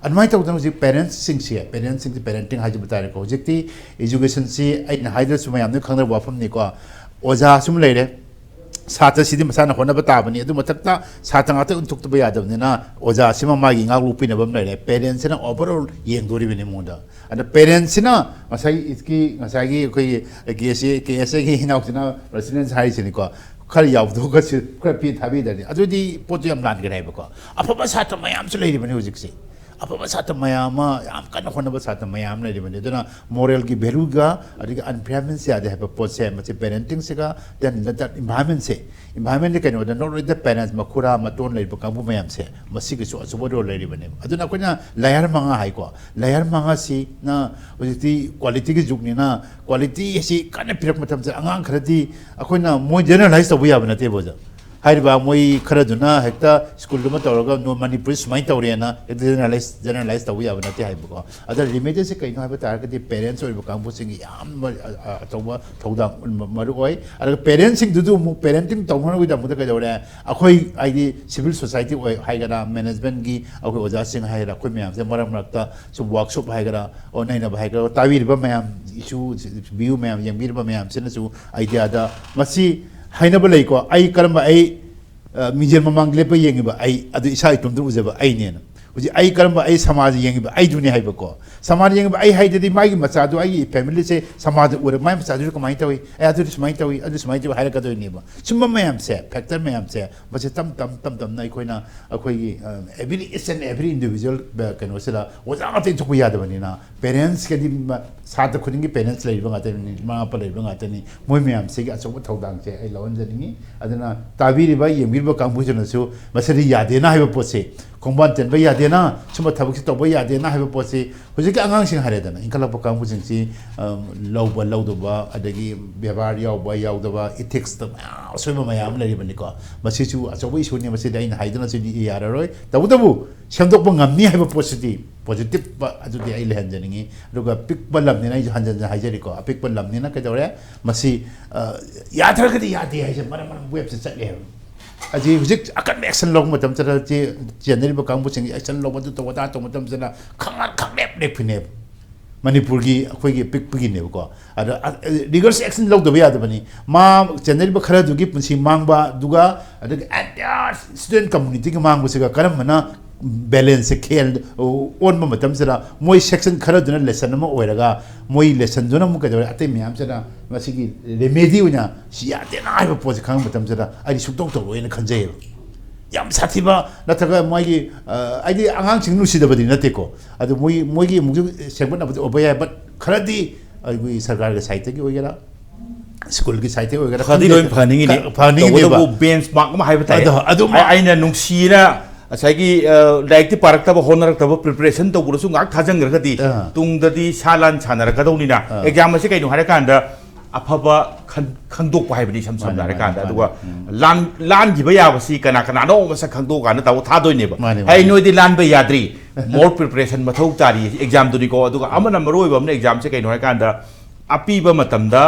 ꯑꯗꯨꯃꯥꯏꯅ ꯇꯧꯗꯅ ꯍꯧꯖꯤꯛ ꯄꯦꯔꯦꯟꯁꯁꯤꯡꯁꯦ, ꯄꯦꯔꯦꯟꯁꯁꯤꯡꯁꯦ, ꯄꯦꯔꯦꯟꯇꯤꯡ ꯍꯥꯏꯖꯕ ꯇꯥꯔꯦꯀꯣ, ꯍꯧꯖꯤꯛꯇꯤ ꯏꯖꯨꯀꯦꯁꯟꯁꯤ ꯑꯩꯅ ꯍꯥꯏꯗ꯭ꯔꯁꯨ ꯃꯌꯥꯝꯅ ꯈꯪꯅꯕ ꯋꯥꯐꯝꯅꯤꯀꯣ꯫ ꯑꯣꯖꯥ ꯁꯨꯝ ꯂꯩꯔꯦ, ꯁꯥꯇ꯭ꯔꯁꯤꯗꯤ ꯃꯁꯥꯅ ꯍꯣꯠꯅꯕ ꯇꯥꯕꯅꯤ꯫ ꯑꯗꯨ ꯃꯊꯛꯇ ꯁꯥꯇ꯭ꯔ ꯉꯥꯛꯇ ꯎꯟꯊꯣꯛꯇꯕ ꯌꯥꯗꯕꯅꯤꯅ ꯑꯣꯖꯥꯁꯤꯃ ꯃꯥꯒꯤ ꯉꯥꯛ ꯂꯨꯞꯄꯤꯅꯕ ꯑꯃ ꯂꯩꯔꯦ꯫ ꯄꯦꯔꯦꯟꯁꯁꯤꯅ ꯑꯣꯚꯔꯑꯣꯜ ꯌꯦꯡꯗꯣꯔꯤꯕꯅꯤ ꯃꯉꯣꯟꯗ꯫ ꯑꯗ ꯄꯦꯔꯦꯟꯁꯁꯤꯅ ꯉꯁꯥꯏ, ꯉꯁꯥꯏꯒꯤ ꯑꯩꯈꯣꯏꯒꯤ ꯀꯦ ꯑꯦꯁ ꯑꯦ, ꯀꯦ ꯑꯦꯁ ꯑꯦꯒꯤ ꯏꯅꯥꯎꯁꯤꯅ ꯔꯦꯁꯤꯗꯦꯟꯁ ꯍꯥꯏꯔꯤꯁꯤꯅꯤꯀꯣ, ꯈꯔ ꯌꯥꯎꯊꯣꯛꯑꯒ ꯁꯤ ꯈꯔ ꯄꯤ ꯊꯥꯕꯤꯗ꯭ꯔꯗꯤ ꯑꯗꯨꯗꯤ ꯄꯣꯠꯇꯨ ꯌꯥꯝ ꯂꯥꯟꯈ꯭ꯔꯦ ꯍꯥꯏꯕꯀꯣ꯫ ꯑꯐꯕ ꯁꯥꯇ꯭ꯔ ꯃꯌꯥꯝꯁꯨ ꯂꯩꯔꯤꯕꯅꯤ ꯍꯧꯖꯤꯛꯁꯦ꯫ ꯑꯐꯕ ꯁꯥꯇ꯭ꯔ ꯃꯌꯥꯝ ꯑꯃ, ꯌꯥꯝ ꯀꯟꯅ ꯍꯣꯠꯅꯕ ꯁꯥꯇ꯭ꯔ ꯃꯌꯥꯝ ꯂꯩꯔꯤꯕꯅꯤ꯫ ꯑꯗꯨꯅ ꯃꯣꯔꯦꯜꯒꯤ ꯚꯦꯂꯨꯒ ꯑꯗꯒꯤ ꯑꯟꯐꯦꯌꯔꯅꯦꯁ ꯌꯥꯗꯦ ꯍꯥꯏꯕ ꯄꯣꯠꯁꯦ, ꯃꯁꯤ ꯄꯦꯔꯦꯟꯇꯤꯡꯁꯤꯒ, then that environment say, environment ꯗꯤ ꯀꯩꯅꯣꯗ, not only the parents, ꯃꯈꯨꯔꯥ ꯃꯇꯣꯟ ꯂꯩꯔꯤꯕ ꯀꯥꯡꯕꯨ ꯃꯌꯥꯝꯁꯦ, ꯃꯁꯤꯒꯤꯁꯨ ꯑꯆꯧꯕ ꯔꯣꯜ ꯂꯩꯔꯤꯕꯅꯦꯕ꯫ ꯑꯗꯨꯅ ꯑꯩꯈꯣꯏꯅ ꯂꯦꯌꯔ ꯃꯉꯥ ꯍꯥꯏꯀꯣ, ꯂꯦꯌꯔ ꯃꯉꯥꯁꯤꯅ ꯍꯧꯖꯤꯛꯇꯤ ꯀ꯭ꯋꯥꯂꯤꯇꯤꯒꯤ ꯖꯨꯒꯅꯤꯅ, ꯀ꯭ꯋꯥꯂꯤꯇꯤ ꯑꯁꯤ ꯀꯟꯅ ꯄꯤꯔꯛꯄ ꯃꯇꯝꯗ ꯑꯉꯥꯡ ꯈꯔꯗꯤ ꯑꯩꯈꯣꯏꯅ ꯃꯣꯏ ꯖꯦꯅꯔꯦꯂꯥꯏꯁ ꯇꯧꯕ ꯌꯥꯕ ꯅꯠꯇꯦꯕ ꯑꯣꯖꯥ꯫ ꯍꯥꯏꯔꯤꯕ ꯃꯣꯏ ꯈꯔꯗꯨꯅ ꯍꯦꯛꯇ ꯁ꯭ꯀꯨꯜ ꯑꯃ ꯇꯧꯔꯒ ꯅꯣ ꯃꯅꯤꯄꯨꯔꯤ ꯁꯨꯃꯥꯏꯅ ꯇꯧꯔꯦꯅ ꯍꯦꯛꯇ ꯖꯦꯅꯔꯦꯂꯥꯏꯁ ꯖꯦꯅꯔꯦꯂꯥꯏꯁ ꯇꯧꯕ ꯌꯥꯕ ꯅꯠꯇꯦ ꯍꯥꯏꯕꯀꯣ꯫ ꯑꯗ ꯔꯤꯃꯦꯗꯤꯁꯦ ꯀꯩꯅꯣ ꯍꯥꯏꯕ ꯇꯥꯔꯒꯗꯤ ꯄꯦꯔꯦꯟꯁ ꯑꯣꯏꯔꯤꯕ ꯀꯥꯡꯕꯨꯁꯤꯡꯒꯤ ꯌꯥꯝ ꯑ- ꯑ- ꯑꯆꯧꯕ ꯊꯧꯗꯥꯡ ꯃꯔꯨ ꯑꯣꯏ꯫ ꯑꯗꯨꯒ ꯄꯦꯔꯦꯟꯁꯁꯤꯡꯗꯨꯁꯨ ꯑꯃꯨꯛ ꯄꯦꯔꯦꯟꯇꯤꯡ ꯇꯧꯅꯕꯒꯤꯗꯃꯛꯇ ꯀꯩꯗꯧꯔꯦ, ꯑꯩꯈꯣꯏ ꯍꯥꯏꯗꯤ ꯁꯤꯚꯤꯜ ꯁꯣꯁꯥꯏꯇꯤ ꯑꯣꯏ ꯍꯥꯏꯒꯦꯔꯥ, ꯃꯦꯅꯦꯖꯃꯦꯟꯒꯤ ꯑꯩꯈꯣꯏ ꯑꯣꯖꯥꯁꯤꯡ ꯍꯥꯏꯒꯦꯔꯥ, ꯑꯩꯈꯣꯏ ꯃꯌꯥꯝꯁꯦ ꯃꯔꯛ ꯃꯔꯛꯇ ꯁꯨꯝ ꯋꯥꯔꯛꯁꯣꯞ ꯍꯥꯏꯒꯦꯔꯥ, ꯑꯣꯟꯅꯩꯅꯕ ꯍꯥꯏꯒꯦꯔꯥ, ꯇꯥꯕꯤꯔꯤꯕ ꯃꯌꯥꯝ, ꯏꯁꯨ ꯚ꯭ꯌꯨ ꯃꯌꯥꯝ, ꯌꯦꯡꯕꯤꯔꯤꯕ ꯃꯌꯥꯝꯁꯤꯅꯁꯨ ꯑꯥꯏꯗꯤꯌꯥꯗ ꯃꯁꯤ ꯍꯥꯏꯅꯕ ꯂꯩꯀꯣ꯫ ꯑꯩ ꯀꯔꯝꯕ, ꯑꯩ ꯑ, ꯃꯤꯡꯖꯦꯜ ꯃꯃꯥꯡꯗ ꯂꯦꯞꯄ ꯌꯦꯡꯉꯤꯕ ꯑꯩ, ꯑꯗꯨ ꯏꯁꯥ ꯏꯇꯣꯝꯇ ꯎꯖꯕ ꯑꯩꯅꯦꯅ꯫ ꯍꯧꯖꯤꯛ ꯑꯩ ꯀꯔꯝꯕ, ꯑꯩ ꯁꯃꯥꯖ ꯌꯦꯡꯉꯤꯕ ꯑꯩꯗꯨꯅꯤ ꯍꯥꯏꯕꯀꯣ꯫ ꯁꯃꯥꯖ ꯌꯦꯡꯉꯤꯕ ꯑꯩ ꯍꯥꯏꯗꯗꯤ ꯃꯥꯒꯤ ꯃꯆꯥꯗꯣ, ꯑꯩꯒꯤ ꯐꯦꯃꯤꯂꯤꯁꯦ ꯁꯃꯥꯖ ꯎꯔꯒ ꯃꯥꯏ ꯃꯆꯥꯗꯨꯁꯨ ꯀꯃꯥꯏꯅ ꯇꯧꯏ, ꯑꯦ ꯑꯗꯨꯗꯤ ꯁꯨꯃꯥꯏꯅ ꯇꯧꯏ, ꯑꯗꯨ ꯁꯨꯃꯥꯏꯅ ꯇꯧꯏ ꯍꯥꯏꯔꯛꯀꯗꯣꯏꯅꯦꯕ꯫ ꯁꯨꯝꯕ ꯃꯌꯥꯝꯁꯦ, ꯐꯦꯛꯇꯔ ꯃꯌꯥꯝꯁꯦ, ꯃꯁꯤ ꯇꯞ ꯇꯞ ꯇꯞ ꯇꯞꯅ ꯑꯩꯈꯣꯏꯅ ꯑꯩꯈꯣꯏꯒꯤ ꯑ, every each and every individual, ꯑ, ꯀꯩꯅꯣꯁꯤꯗ ꯑꯣꯖꯥ ꯉꯥꯛꯇ ꯏꯟꯊꯣꯛꯄ ꯌꯥꯗꯕꯅꯤꯅ, ꯄꯦꯔꯦꯟꯁꯀꯗꯤ ꯃ- ꯁꯥꯇ꯭ꯔ ꯈꯨꯗꯤꯡꯒꯤ ꯄꯦꯔꯦꯟꯁ ꯂꯩꯔꯤꯕ ꯉꯥꯛꯇꯅꯤ, ꯃꯃꯥ ꯃꯄꯥ ꯂꯩꯔꯤꯕ ꯉꯥꯛꯇꯅꯤ꯫ ꯃꯣꯏ ꯃꯌꯥꯝꯁꯤꯒꯤ ꯑꯆꯧꯕ ꯊꯧꯗꯥꯡꯁꯦ ꯑꯩ ꯂꯧꯍꯟꯖꯅꯤꯡꯉꯤ꯫ ꯑꯗꯨꯅ ꯇꯥꯕꯤꯔꯤꯕ, ꯌꯦꯡꯕꯤꯔꯤꯕ ꯀꯥꯡꯕꯨꯁꯤꯅꯁꯨ ꯃꯁꯤꯗꯤ ꯌꯥꯗꯦꯅ ꯍꯥꯏꯕ ꯄꯣꯠꯁꯤ, ꯈꯣꯡꯕꯥꯟ ꯆꯟꯕ ꯌꯥꯗꯦꯅ, ꯁꯨꯝꯕ ꯊꯕꯛꯁꯤ ꯇꯧꯕ ꯌꯥꯗꯦꯅ ꯍꯥꯏꯕ ꯄꯣꯠꯁꯤ ꯍꯧꯖꯤꯛꯀꯤ ꯑꯉꯥꯡꯁꯤꯡ ꯍꯥꯏꯔꯦꯗꯅ, ꯏꯟꯈꯠꯂꯛꯄ ꯀꯥꯡꯕꯨꯁꯤꯡꯁꯤ, ꯑ, ꯂꯧꯕ ꯂꯧꯗꯕ, ꯑꯗꯒꯤ ꯕꯦꯕꯥꯔ ꯌꯥꯎꯕ ꯌꯥꯎꯗꯕ, ꯏꯊꯤꯛꯁꯇ ꯃꯌꯥꯝ ꯑꯁꯣꯏꯕ ꯃꯌꯥꯝ ꯑꯃ ꯂꯩꯔꯤꯕꯅꯤꯀꯣ꯫ ꯃꯁꯤꯁꯨ ꯑꯆꯧꯕ ꯏꯁꯨꯅꯤ, ꯃꯁꯤꯗꯤ ꯑꯩꯅ ꯍꯥꯏꯗꯨꯅꯁꯨ ꯌꯥꯔꯔꯣꯏ꯫ ꯇꯧꯕꯇꯕꯨ ꯁꯦꯝꯗꯣꯛꯄ ꯉꯝꯅꯤ ꯍꯥꯏꯕ ꯄꯣꯠꯁꯤꯗꯤ, ꯄꯣꯖꯤꯇꯤꯕ ꯑꯗꯨꯗꯤ ꯑꯩ ꯂꯩꯍꯟꯖꯅꯤꯡꯉꯤ꯫ ꯑꯗꯨꯒ ꯄꯤꯛꯄ ꯂꯝꯅꯤꯅ ꯑꯩꯁꯨ ꯍꯟꯖꯟ ꯍꯟꯖꯟ ꯍꯥꯏꯖꯔꯤꯀꯣ, ꯑꯄꯤꯛꯄ ꯂꯝꯅꯤꯅ ꯀꯩꯗꯧꯔꯦ, ꯃꯁꯤ, ꯑ, ꯌꯥꯗ꯭ꯔꯒꯗꯤ ꯌꯥꯗꯦ ꯍꯥꯏꯁꯦ ꯃꯔꯝ ꯃꯔꯝ ꯋꯦꯞꯁꯦ ꯆꯠꯂꯦ ꯍꯥꯏꯕ꯫ ꯑꯁꯤ ꯍꯧꯖꯤꯛ ꯑꯀꯟꯕ ꯑꯦꯛꯁꯟ ꯂꯧꯕ ꯃꯇꯝꯗ ꯆꯦ-, ꯆꯦꯟꯅꯔꯤꯕ ꯀꯥꯡꯕꯨꯁꯤꯡ ꯑꯦꯛꯁꯟ ꯂꯧꯕ, ꯑꯗꯨ ꯇꯧꯕ ꯑꯗꯥ ꯇꯧꯕ ꯃꯇꯝꯗꯅ ꯈꯪꯉ ꯈꯪꯂꯦꯞ ꯂꯦꯞꯄꯤꯅꯦꯕ꯫ ꯃꯅꯤꯄꯨꯔꯒꯤ ꯑꯩꯈꯣꯏꯒꯤ ꯄꯤꯛꯄꯒꯤꯅꯦꯕꯀꯣ꯫ ꯑꯗ, ꯑ, ꯔꯤꯒꯔꯁ ꯑꯦꯛꯁꯟ ꯂꯧꯗꯕ ꯌꯥꯗꯕꯅꯤ꯫ ꯃꯥ ꯆꯦꯟꯅꯔꯤꯕ ꯈꯔꯗꯨꯒꯤ ꯄꯨꯟꯁꯤ ꯃꯥꯡꯕ, ꯑꯗꯨꯒ ꯑꯗꯒꯤ ꯑꯦꯟꯇꯥꯌꯔ ꯁ꯭ꯇꯨꯗꯦꯟ ꯀꯝꯃꯨꯅꯤꯇꯤꯒꯤ ꯃꯥꯡꯕꯁꯤꯒ ꯀꯔꯝꯕꯅ ꯕꯦꯂꯦꯟꯁꯁꯦ ꯈꯦꯜ-, ꯑꯣꯟꯕ ꯃꯇꯝꯁꯤꯗ ꯃꯣꯏ ꯁꯦꯛꯁꯟ ꯈꯔꯗꯨꯅ ꯂꯦꯁꯟ ꯑꯃ ꯑꯣꯏꯔꯒ ꯃꯣꯏ ꯂꯦꯁꯟꯗꯨꯅ ꯑꯃꯨꯛ ꯀꯩꯗꯧꯔꯦ, ꯑꯇꯩ ꯃꯌꯥꯝꯁꯤꯅ ꯃꯁꯤꯒꯤ ꯔꯦꯃꯦꯗꯤ ꯑꯣꯏꯅ ꯁꯤ ꯌꯥꯗꯦꯅ ꯍꯥꯏꯕ ꯄꯣꯠꯁꯦ ꯈꯪꯕ ꯃꯇꯝꯁꯤꯗ ꯑꯩꯗꯤ ꯁꯨꯛꯇꯧ ꯇꯧꯔꯣꯏꯅ ꯈꯟꯖꯩꯌꯦꯕ꯫ ꯌꯥꯝ ꯁꯥꯊꯤꯕ ꯅꯠꯇ꯭ꯔꯒ ꯃꯣꯏꯒꯤ, ꯑ, ꯑꯩꯗꯤ ꯑꯉꯥꯡꯁꯤꯡ ꯅꯨꯡꯁꯤꯗꯕꯗꯤ ꯅꯠꯇꯦꯀꯣ, ꯑꯗꯨ ꯃꯣꯏ, ꯃꯣꯏꯒꯤ ꯑꯃꯨꯛꯁꯨ ꯁꯦꯝꯒꯠꯅꯕꯗꯤ ꯑꯣꯏꯕ ꯌꯥꯏ, ꯕꯠ ꯈꯔꯗꯤ ꯑꯩꯈꯣꯏꯒꯤ ꯁꯔꯀꯥꯔꯒꯤ ꯁꯥꯏꯠꯇꯒꯤ ꯑꯣꯏꯒꯦꯔꯥ, ꯁ꯭ꯀꯨꯜꯒꯤ ꯁꯥꯏꯠꯇꯒꯤ ꯑꯣꯏꯒꯦꯔꯥ, ꯐꯗꯤ ꯂꯣꯏ ꯈꯪꯗꯦ꯫ ꯐꯅꯤꯡꯉꯤꯅꯤ꯫ ꯐ-, ꯐꯅꯤꯡꯉꯤꯅꯦꯕ꯫ ꯇꯧꯕꯇꯕꯨ ꯕꯦꯟꯆ ꯃꯥꯔꯛ ꯑꯃ ꯍꯥꯏꯕ ꯇꯥꯏ꯫ ꯑꯗꯣ, ꯑꯗꯨꯃ ꯑꯩ-, ꯑꯩꯅ ꯅꯨꯡꯁꯤꯅ ꯉꯁꯥꯏꯒꯤ, ꯑ, ꯂꯥꯏꯔꯤꯛꯇꯤ ꯄꯥꯔꯛꯇꯕ, ꯍꯣꯠꯅꯔꯛꯇꯕ, ꯄ꯭ꯔꯤꯄꯦꯔꯦꯁꯟ ꯇꯧꯕꯗꯁꯨ ꯉꯥꯏꯍꯥꯛ ꯊꯥꯖꯟꯈ꯭ꯔꯒꯗꯤ ꯑꯥ꯫ ꯇꯨꯡꯗꯗꯤ ꯁꯥ ꯂꯥꯟ ꯁꯥꯟꯅꯔꯛꯀꯗꯧꯅꯤꯅ꯫ ꯑꯥ꯫ ꯑꯦꯛꯖꯥꯝ ꯑꯁꯤ ꯀꯩꯅꯣ ꯍꯥꯏꯔꯀꯥꯟꯗ ꯑꯐꯕ ꯈꯟ- ꯈꯪꯗꯣꯛꯄ ꯍꯥꯏꯕꯅꯤ, ꯏꯁꯝ ꯁꯝꯅ ꯃꯥꯅꯦ, ꯍꯥꯏꯔꯀꯥꯟꯗ꯫ ꯃꯥꯅꯦ, ꯑꯗꯨꯒ ꯃꯥꯅꯦ꯫ ꯂꯥꯟ ꯂꯥꯟꯈꯤꯕ ꯌꯥꯕꯁꯤ ꯀꯅꯥ ꯀꯅꯥꯅꯣ ꯃꯁꯛ ꯈꯪꯗꯣꯛꯑꯀꯥꯟꯗ ꯇꯧ ꯊꯥꯗꯣꯏꯅꯦꯕ꯫ ꯃꯥꯅꯦ, ꯍꯥꯏ, ꯃꯥꯅꯦ꯫ ꯅꯣꯏꯗꯤ ꯂꯥꯟꯕ ꯌꯥꯗ꯭ꯔꯤ, more preparation ꯃꯊꯧ ꯇꯥꯔꯤ ꯑꯦꯛꯖꯥꯝꯗꯨꯅꯤꯀꯣ꯫ ꯑꯗꯨꯒ ꯑꯃꯅ ꯃꯔꯨ ꯑꯣꯏꯕ ꯑꯃꯅ ꯑꯦꯛꯖꯥꯝꯁꯦ ꯀꯩꯅꯣ ꯍꯥꯏꯔꯀꯥꯟꯗ, ꯑꯄꯤꯕ ꯃꯇꯝꯗ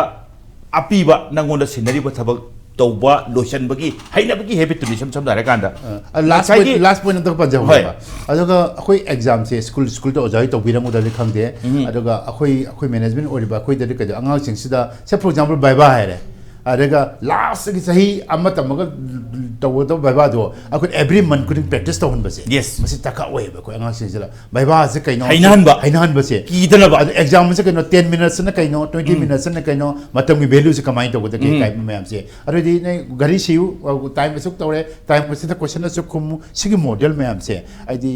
ꯑꯄꯤꯕ ꯅꯪꯉꯣꯟꯗ ꯁꯤꯟꯅꯔꯤꯕ ꯊꯕꯛ ꯇꯧꯕ ꯂꯣꯏꯁꯤꯟꯕꯒꯤ ꯍꯩꯅꯕꯒꯤ ꯍꯦꯕꯤꯠꯇꯨꯅꯤ, ꯏꯁꯝ ꯁꯝꯅ ꯍꯥꯏꯔꯀꯥꯟꯗ꯫ ꯂꯥꯁ ꯉꯁꯥꯏꯒꯤ ꯄꯣꯏꯟ ꯂꯥꯁ ꯄꯣꯏꯟ ꯑꯝꯇ ꯄꯟꯖꯍꯧꯒꯦꯕ꯫ ꯍꯣꯏ꯫ ꯑꯗꯨꯒ ꯑꯩꯈꯣꯏ ꯑꯦꯛꯖꯥꯝꯁꯦ ꯁ꯭ꯀꯨꯜ ꯁ꯭ꯀꯨꯜꯗ ꯑꯣꯖꯥ ꯍꯣꯏ ꯇꯧꯕꯤꯔꯝꯒꯗ꯭ꯔꯗꯤ ꯈꯪꯗꯦ꯫ ꯎꯝ꯫ ꯑꯗꯨꯒ ꯑꯩꯈꯣꯏ ꯑꯩꯈꯣꯏ ꯃꯦꯅꯦꯖꯃꯦꯟ ꯑꯣꯏꯔꯤꯕ ꯑꯩꯈꯣꯏꯗꯗꯤ ꯀꯩꯗꯧ, ꯑꯉꯥꯡꯁꯤꯡꯁꯤꯗ, say for example, ꯚꯥꯏꯕꯥ ꯍꯥꯏꯔꯦ꯫ ꯑꯗꯨꯒ ꯂꯥꯁꯀꯤ ꯆꯍꯤ ꯑꯃ ꯇꯝꯃꯒ ꯇꯧꯒꯗꯕ ꯚꯥꯏꯕꯥꯗꯣ ꯑꯩꯈꯣꯏ every month ꯈꯨꯗꯤꯡ practice ꯇꯧꯍꯟꯕꯁꯦ꯫ Yes. ꯃꯁꯤ ꯗꯔꯀꯥꯔ ꯑꯣꯏꯌꯦꯕ ꯑꯩꯈꯣꯏ ꯑꯉꯥꯡꯁꯤꯡꯁꯤꯗ꯫ ꯚꯥꯏꯕꯥꯁꯦ ꯀꯩꯅꯣ? ꯍꯩꯅꯍꯟꯕ꯫ ꯍꯩꯅꯍꯟꯕꯁꯦ꯫ ꯀꯤꯗꯅꯕ꯫ ꯑꯗꯨ ꯑꯦꯛꯖꯥꯝꯁꯦ ꯀꯩꯅꯣ, ten minutesꯅ ꯀꯩꯅꯣ, twenty minutesꯅ ꯀꯩꯅꯣ, ꯃꯇꯝꯒꯤ valueꯁꯦ ꯀꯃꯥꯏꯅ ꯇꯧꯒꯗꯒꯦ ꯎꯝ꯫ ꯀꯥꯏꯕ ꯃꯌꯥꯝꯁꯦ꯫ ꯑꯗꯨꯗꯤ ꯅꯪ ꯘꯔꯤ ꯁꯤꯌꯨ, time ꯑꯁꯨꯛ ꯇꯧꯔꯦ, time ꯑꯁꯤꯗ question ꯑꯁꯨꯛ ꯈꯨꯝꯃꯨ, ꯁꯤꯒꯤ model ꯃꯌꯥꯝꯁꯦ ꯍꯥꯏꯗꯤ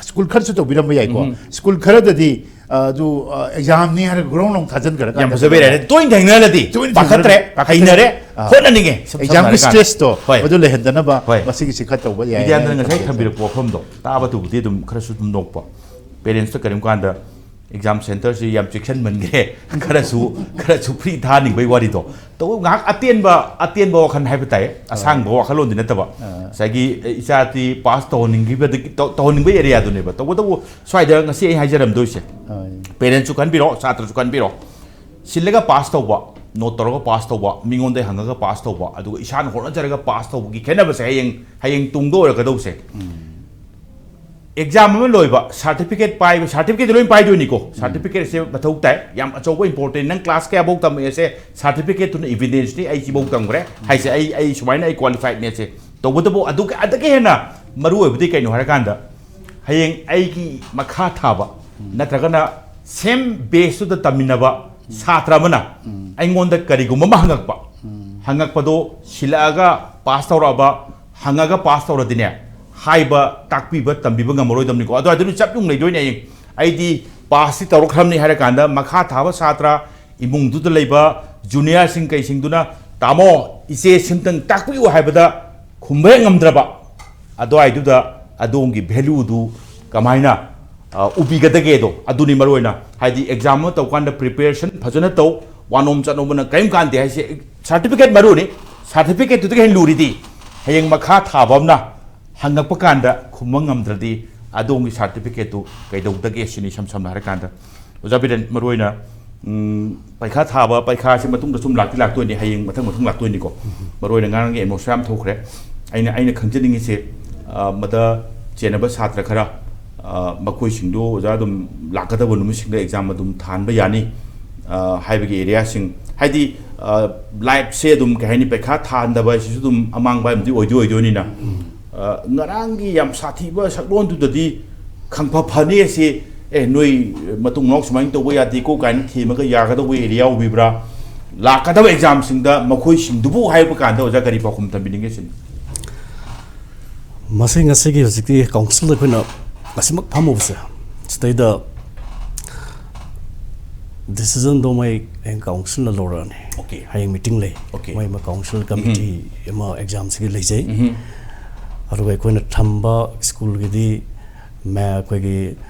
ꯁ꯭ꯀꯨꯜ ꯈꯔꯁꯨ ꯇꯧꯕꯤꯔꯝꯕ ꯌꯥꯏꯀꯣ꯫ ꯎꯝ꯫ ꯁ꯭ꯀꯨꯜ ꯈꯔꯗꯗꯤ ꯑ, ꯑꯗꯨ ꯑ, ꯑꯦꯛꯖꯥꯝꯅꯤ ꯍꯥꯏꯔꯒ ꯒ꯭ꯔꯣꯡ ꯒ꯭ꯔꯣꯡ ꯊꯥꯖꯤꯟꯈ꯭ꯔꯒ ꯌꯥꯝ ꯐꯖꯕ area꯫ ꯇꯣꯏꯅ ꯊꯦꯡꯅꯔꯗꯤ ꯇꯣꯏꯅ ꯄꯥꯈꯠꯇ꯭ꯔꯦ, ꯊꯦꯡꯅꯔꯗꯤ ꯄꯥꯈꯠꯇ꯭ꯔꯦ꯫ ꯍꯩꯅꯔꯦ, ꯑꯥ꯫ ꯍꯣꯠꯅꯅꯤꯡꯉꯦ꯫ ꯁꯝ- ꯁꯝꯅ ꯑꯦꯛꯖꯥꯝꯒꯤ ꯍꯥꯏꯔꯀꯥꯟꯗ꯫ stressꯇꯣ ꯍꯣꯏ꯫ ꯑꯗꯨ ꯂꯩꯍꯟꯗꯅꯕ ꯍꯣꯏ꯫ ꯃꯁꯤꯒꯤꯁꯤ ꯈꯔ ꯇꯧꯕ ꯌꯥꯏ ꯕꯤꯗ꯭ꯌꯥꯅꯟꯗꯅ ꯍꯥꯏꯅ ꯉꯁꯥꯏ ꯈꯜꯂꯤ꯫ ꯊꯝꯕꯤꯔꯛꯄ ꯋꯥꯐꯝꯗꯣ ꯇꯥꯕ ꯇꯨꯕꯨꯗꯤ ꯑꯗꯨꯝ ꯈꯔꯁꯨ ꯑꯗꯨꯝ ꯅꯣꯛꯄ꯫ Parentsꯇ ꯀꯔꯤꯒꯨꯝꯕ ꯀꯥꯟꯗ exam centreꯁꯤ ꯌꯥꯝ ꯆꯦꯛꯁꯤꯟꯃꯟꯈ꯭ꯔꯦ, ꯈꯔꯁꯨ ꯈꯔꯁꯨ free ꯊꯥꯍꯟꯅꯤꯡꯕꯒꯤ ꯋꯥꯔꯤꯗꯣ꯫ ꯇꯧꯕ ꯉꯥꯏꯍꯥꯛ ꯑꯇꯦꯟꯕ ꯑꯇꯦꯟꯕ ꯋꯥꯈꯜ ꯍꯥꯏꯕ ꯇꯥꯏ, ꯑꯁꯥꯡꯕ ꯋꯥꯈꯜꯂꯣꯟꯗꯤ ꯅꯠꯇꯕ꯫ ꯑꯥ꯫ ꯉꯁꯥꯏꯒꯤ ꯏꯆꯥꯗꯤ pass ꯇꯧꯍꯟꯅꯤꯡꯈꯤꯕꯗꯒꯤ ꯇꯧ- ꯇꯧꯍꯟꯅꯤꯡꯕꯒꯤ areaꯗꯨꯅꯦꯕ꯫ ꯇꯧꯕꯇꯕꯨ ꯁ꯭ꯋꯥꯏꯗ ꯉꯁꯤ ꯑꯩ ꯍꯥꯏꯖꯔꯝꯗꯣꯏꯁꯦ, ꯑꯥ꯫ Parentsꯁꯨ ꯈꯟꯕꯤꯔꯣ, ꯁꯥꯇ꯭ꯔꯁꯨ ꯈꯟꯕꯤꯔꯣ꯫ ꯁꯤꯜꯂꯒ pass ꯇꯧꯕ, note ꯇꯧꯔꯒ pass ꯇꯧꯕ, ꯃꯤꯉꯣꯟꯗ ꯍꯪꯉꯒ pass ꯇꯧꯕ, ꯑꯗꯨꯒ ꯏꯁꯥꯅ ꯍꯣꯠꯅꯖꯔꯒ pass ꯇꯧꯕꯒꯤ ꯈꯦꯠꯅꯕꯁꯦ ꯍꯌꯦꯡ ꯍꯌꯦꯡ ꯇꯨꯡꯗ ꯑꯣꯏꯔꯛꯀꯗꯧꯁꯦ꯫ Exam ꯑꯃ ꯂꯣꯏꯕ, certificate ꯄꯥꯏꯕ, certificate ꯂꯣꯏ ꯄꯥꯏꯗꯣꯏꯅꯤꯀꯣ꯫ Certificateꯁꯦ ꯃꯊꯧ ꯇꯥꯏ, ꯌꯥꯝ ꯑꯆꯧꯕ important꯫ ꯅꯪ class ꯀꯌꯥꯐꯧ ꯇꯝꯃꯛꯑꯦꯁꯦ, certificateꯇꯨꯅ evidenceꯅꯤ, ꯑꯩ ꯁꯤꯐꯧ ꯇꯝꯈ꯭ꯔꯦ ꯍꯥꯏꯁꯦ, ꯑꯩ ꯑꯩ ꯁꯨꯃꯥꯏꯅ ꯑꯩ qualifiedꯅꯦꯁꯦ꯫ ꯇꯧꯕꯇꯕꯨ ꯑꯗꯨꯒ ꯑꯗꯒꯤ ꯍꯦꯟꯅ ꯃꯔꯨ ꯑꯣꯏꯕꯗꯤ ꯀꯩꯅꯣ ꯍꯥꯏꯔꯀꯥꯟꯗ, ꯍꯌꯦꯡ ꯑꯩꯒꯤ ꯃꯈꯥ ꯊꯥꯕ ꯅꯠꯇ꯭ꯔꯒꯅ same batchꯇꯨꯗ ꯇꯝꯃꯤꯟꯅꯕ ꯁꯥꯇ꯭ꯔ ꯑꯃꯅ ꯑꯩꯉꯣꯟꯗ ꯀꯔꯤꯒꯨꯝꯕ ꯑꯃ ꯍꯪꯉꯛꯄ, ꯍꯪꯉꯛꯄꯗꯣ ꯁꯤꯜꯂꯛꯑꯒ pass ꯇꯧꯔꯛꯑꯕ, ꯍꯪꯉꯒ pass ꯇꯧꯔꯗꯤꯅꯦ, ꯍꯥꯏꯕ, ꯇꯥꯛꯄꯤꯕ, ꯇꯝꯕꯤꯕ ꯉꯝꯃꯔꯣꯏꯗꯕꯅꯤꯀꯣ꯫ ꯑꯗꯨ ꯑꯗꯨꯅ ꯆꯞ ꯌꯨꯡ ꯂꯩꯗꯣꯏꯅꯦ꯫ ꯑꯩ ꯑꯩꯗꯤ passꯇꯤ ꯇꯧꯔꯛꯈ꯭ꯔꯕꯅꯤ ꯍꯥꯏꯔꯀꯥꯟꯗ ꯃꯈꯥ ꯊꯥꯕ ꯁꯥꯇ꯭ꯔ, ꯏꯃꯨꯡꯗꯨꯗ ꯂꯩꯕ juniorꯁꯤꯡ ꯀꯩꯁꯤꯡꯗꯨꯅ, "ꯇꯥꯃꯣ, ꯏꯆꯦ ꯁꯤꯝꯇꯪ ꯇꯥꯛꯄꯤꯌꯨ" ꯍꯥꯏꯕꯗ ꯈꯨꯝꯕ ꯍꯦꯛ ꯉꯝꯗ꯭ꯔꯕ, ꯑꯗꯨꯋꯥꯏꯗꯨꯗ ꯑꯗꯣꯝꯒꯤ valueꯗꯨ ꯀꯃꯥꯏꯅ, ꯑ, ꯎꯕꯤꯒꯗꯒꯦꯗꯣ, ꯑꯗꯨꯅꯤ ꯃꯔꯨ ꯑꯣꯏꯅ꯫ ꯍꯥꯏꯗꯤ exam ꯑꯃ ꯇꯧꯀꯥꯟꯗ preparation ꯐꯖꯅ ꯇꯧ, ꯋꯥꯅꯣꯝ ꯆꯠꯅꯣꯝꯕꯅ ꯀꯔꯤꯝ ꯀꯥꯟꯗꯦ ꯍꯥꯏꯁꯦ꯫ ꯁꯥꯔꯇꯤꯐꯤꯀꯦꯠ ꯃꯔꯨꯅꯤ꯫ ꯁꯥꯔꯇꯤꯐꯤꯀꯦꯠꯇꯨꯗꯒꯤ ꯍꯦꯟꯅ ꯂꯨꯔꯤꯗꯤ ꯍꯌꯦꯡ ꯃꯈꯥ ꯊꯥꯕ ꯑꯃꯅ ꯍꯪꯉꯛꯄ ꯀꯥꯟꯗ ꯈꯨꯝꯕ ꯉꯝꯗ꯭ꯔꯗꯤ ꯑꯗꯣꯝꯒꯤ ꯁꯥꯔꯇꯤꯐꯤꯀꯦꯠꯇꯨ ꯀꯩꯗꯧꯗꯒꯦ ꯁꯤꯅꯤ꯫ ꯏꯁꯝ ꯁꯝꯅ ꯍꯥꯏꯔꯀꯥꯟꯗ, ꯑꯣꯖꯥ ꯕꯤꯔꯦꯟ, ꯃꯔꯨꯑꯣꯏꯅ ꯎꯝ, ꯄꯩꯈꯥ ꯊꯥꯕ, ꯄꯩꯈꯥꯁꯦ ꯃꯇꯨꯡꯗ ꯁꯨꯝ ꯂꯥꯛꯇꯤ ꯂꯥꯛꯇꯣꯏꯅꯤ, ꯍꯌꯦꯡ ꯃꯊꯪ ꯃꯊꯪ ꯂꯥꯛꯇꯣꯏꯅꯤꯀꯣ꯫ ꯃꯔꯨꯑꯣꯏꯅ ꯉꯔꯥꯡꯒꯤ ꯑꯦꯠꯃꯣꯁꯐꯤꯌꯥꯔ ꯑꯃ ꯊꯣꯛꯈ꯭ꯔꯦ꯫ ꯑꯩꯅ ꯑꯩꯅ ꯈꯪꯖꯅꯤꯡꯉꯤꯁꯦ, ꯑ, ꯃꯗ ꯆꯦꯟꯅꯕ ꯁꯥꯇ꯭ꯔ ꯈꯔ, ꯑ, ꯃꯈꯣꯏꯁꯤꯡꯗꯨ ꯑꯣꯖꯥ ꯑꯗꯨꯝ ꯂꯥꯛꯀꯗꯕ ꯅꯨꯃꯤꯠꯁꯤꯡꯗ ꯑꯦꯛꯖꯥꯝ ꯑꯗꯨꯝ ꯊꯥꯍꯟꯕ ꯌꯥꯅꯤ, ꯑ, ꯍꯥꯏꯕꯒꯤ ꯑꯦꯔꯤꯌꯥꯁꯤꯡ, ꯍꯥꯏꯗꯤ, ꯑ, ꯂꯥꯏꯐꯁꯦ ꯑꯗꯨꯝ, ꯀꯩ ꯍꯥꯏꯅꯤ, ꯄꯩꯈꯥ ꯊꯥꯍꯟꯗꯕ ꯍꯥꯏꯁꯤꯁꯨ ꯑꯗꯨꯝ ꯑꯃꯥꯡꯕ ꯑꯃꯗꯤ ꯑꯣꯏꯗꯤ ꯑꯣꯏꯗꯣꯏꯅꯤꯅ, ꯑ, ꯉꯔꯥꯡꯒꯤ ꯌꯥꯝ ꯁꯥꯊꯤꯕ ꯁꯛꯂꯣꯟꯗꯨꯗꯗꯤ ꯈꯪꯐ ꯐꯅꯤ ꯑꯁꯤ, "ꯑꯦ, ꯅꯣꯏ ꯃꯇꯨꯡ ꯃꯅꯥꯎ ꯁꯨꯃꯥꯏꯅ ꯇꯧꯕ ꯌꯥꯗꯦꯀꯣ" ꯀꯥꯏꯅ ꯊꯦꯝꯃꯒ ꯌꯥꯒꯗꯧꯕ ꯑꯦꯔꯤꯌꯥ ꯑꯣꯏꯕꯤꯕ꯭ꯔꯥ? ꯂꯥꯛꯀꯗꯕ ꯑꯦꯛꯖꯥꯝꯁꯤꯡꯗ ꯃꯈꯣꯏꯁꯤꯡꯗꯨꯕꯨ ꯍꯥꯏꯕ ꯀꯥꯟꯗ ꯑꯣꯖꯥ ꯀꯔꯤ ꯄꯥꯎꯈꯨꯝ ꯊꯝꯕꯤꯅꯤꯡꯒꯦ ꯁꯤꯅꯤ꯫ ꯃꯁꯤ ꯉꯁꯤꯒꯤ ꯍꯧꯖꯤꯛꯀꯤ ꯀꯥꯎꯟꯁꯤꯜꯗ ꯑꯩꯈꯣꯏꯅ ꯉꯁꯤꯃꯛ ꯐꯝꯃꯨꯕꯁꯦ, ꯁꯤꯗꯩꯗ ꯗꯤꯁꯤꯖꯟꯗꯣ ꯃꯣꯏ ꯍꯌꯦꯡ ꯀꯥꯎꯟꯁꯤꯜꯅ ꯂꯧꯔꯛꯑꯅꯤ꯫ Okay. ꯍꯌꯦꯡ ꯃꯤꯇꯤꯡ ꯂꯩ꯫ Okay. ꯃꯣꯏ ꯑꯃ ꯀꯥꯎꯟꯁꯤꯜ ꯀꯃꯤꯇꯤ ꯑꯃ ꯑꯦꯛꯖꯥꯝꯁꯤꯒꯤ ꯂꯩꯖꯩ꯫ ꯑꯗꯨꯒ ꯑꯩꯈꯣꯏꯅ ꯊꯝꯕ ꯁ꯭ꯀꯨꯜꯒꯤꯗꯤ ꯃꯦ-, ꯑꯩꯈꯣꯏꯒꯤ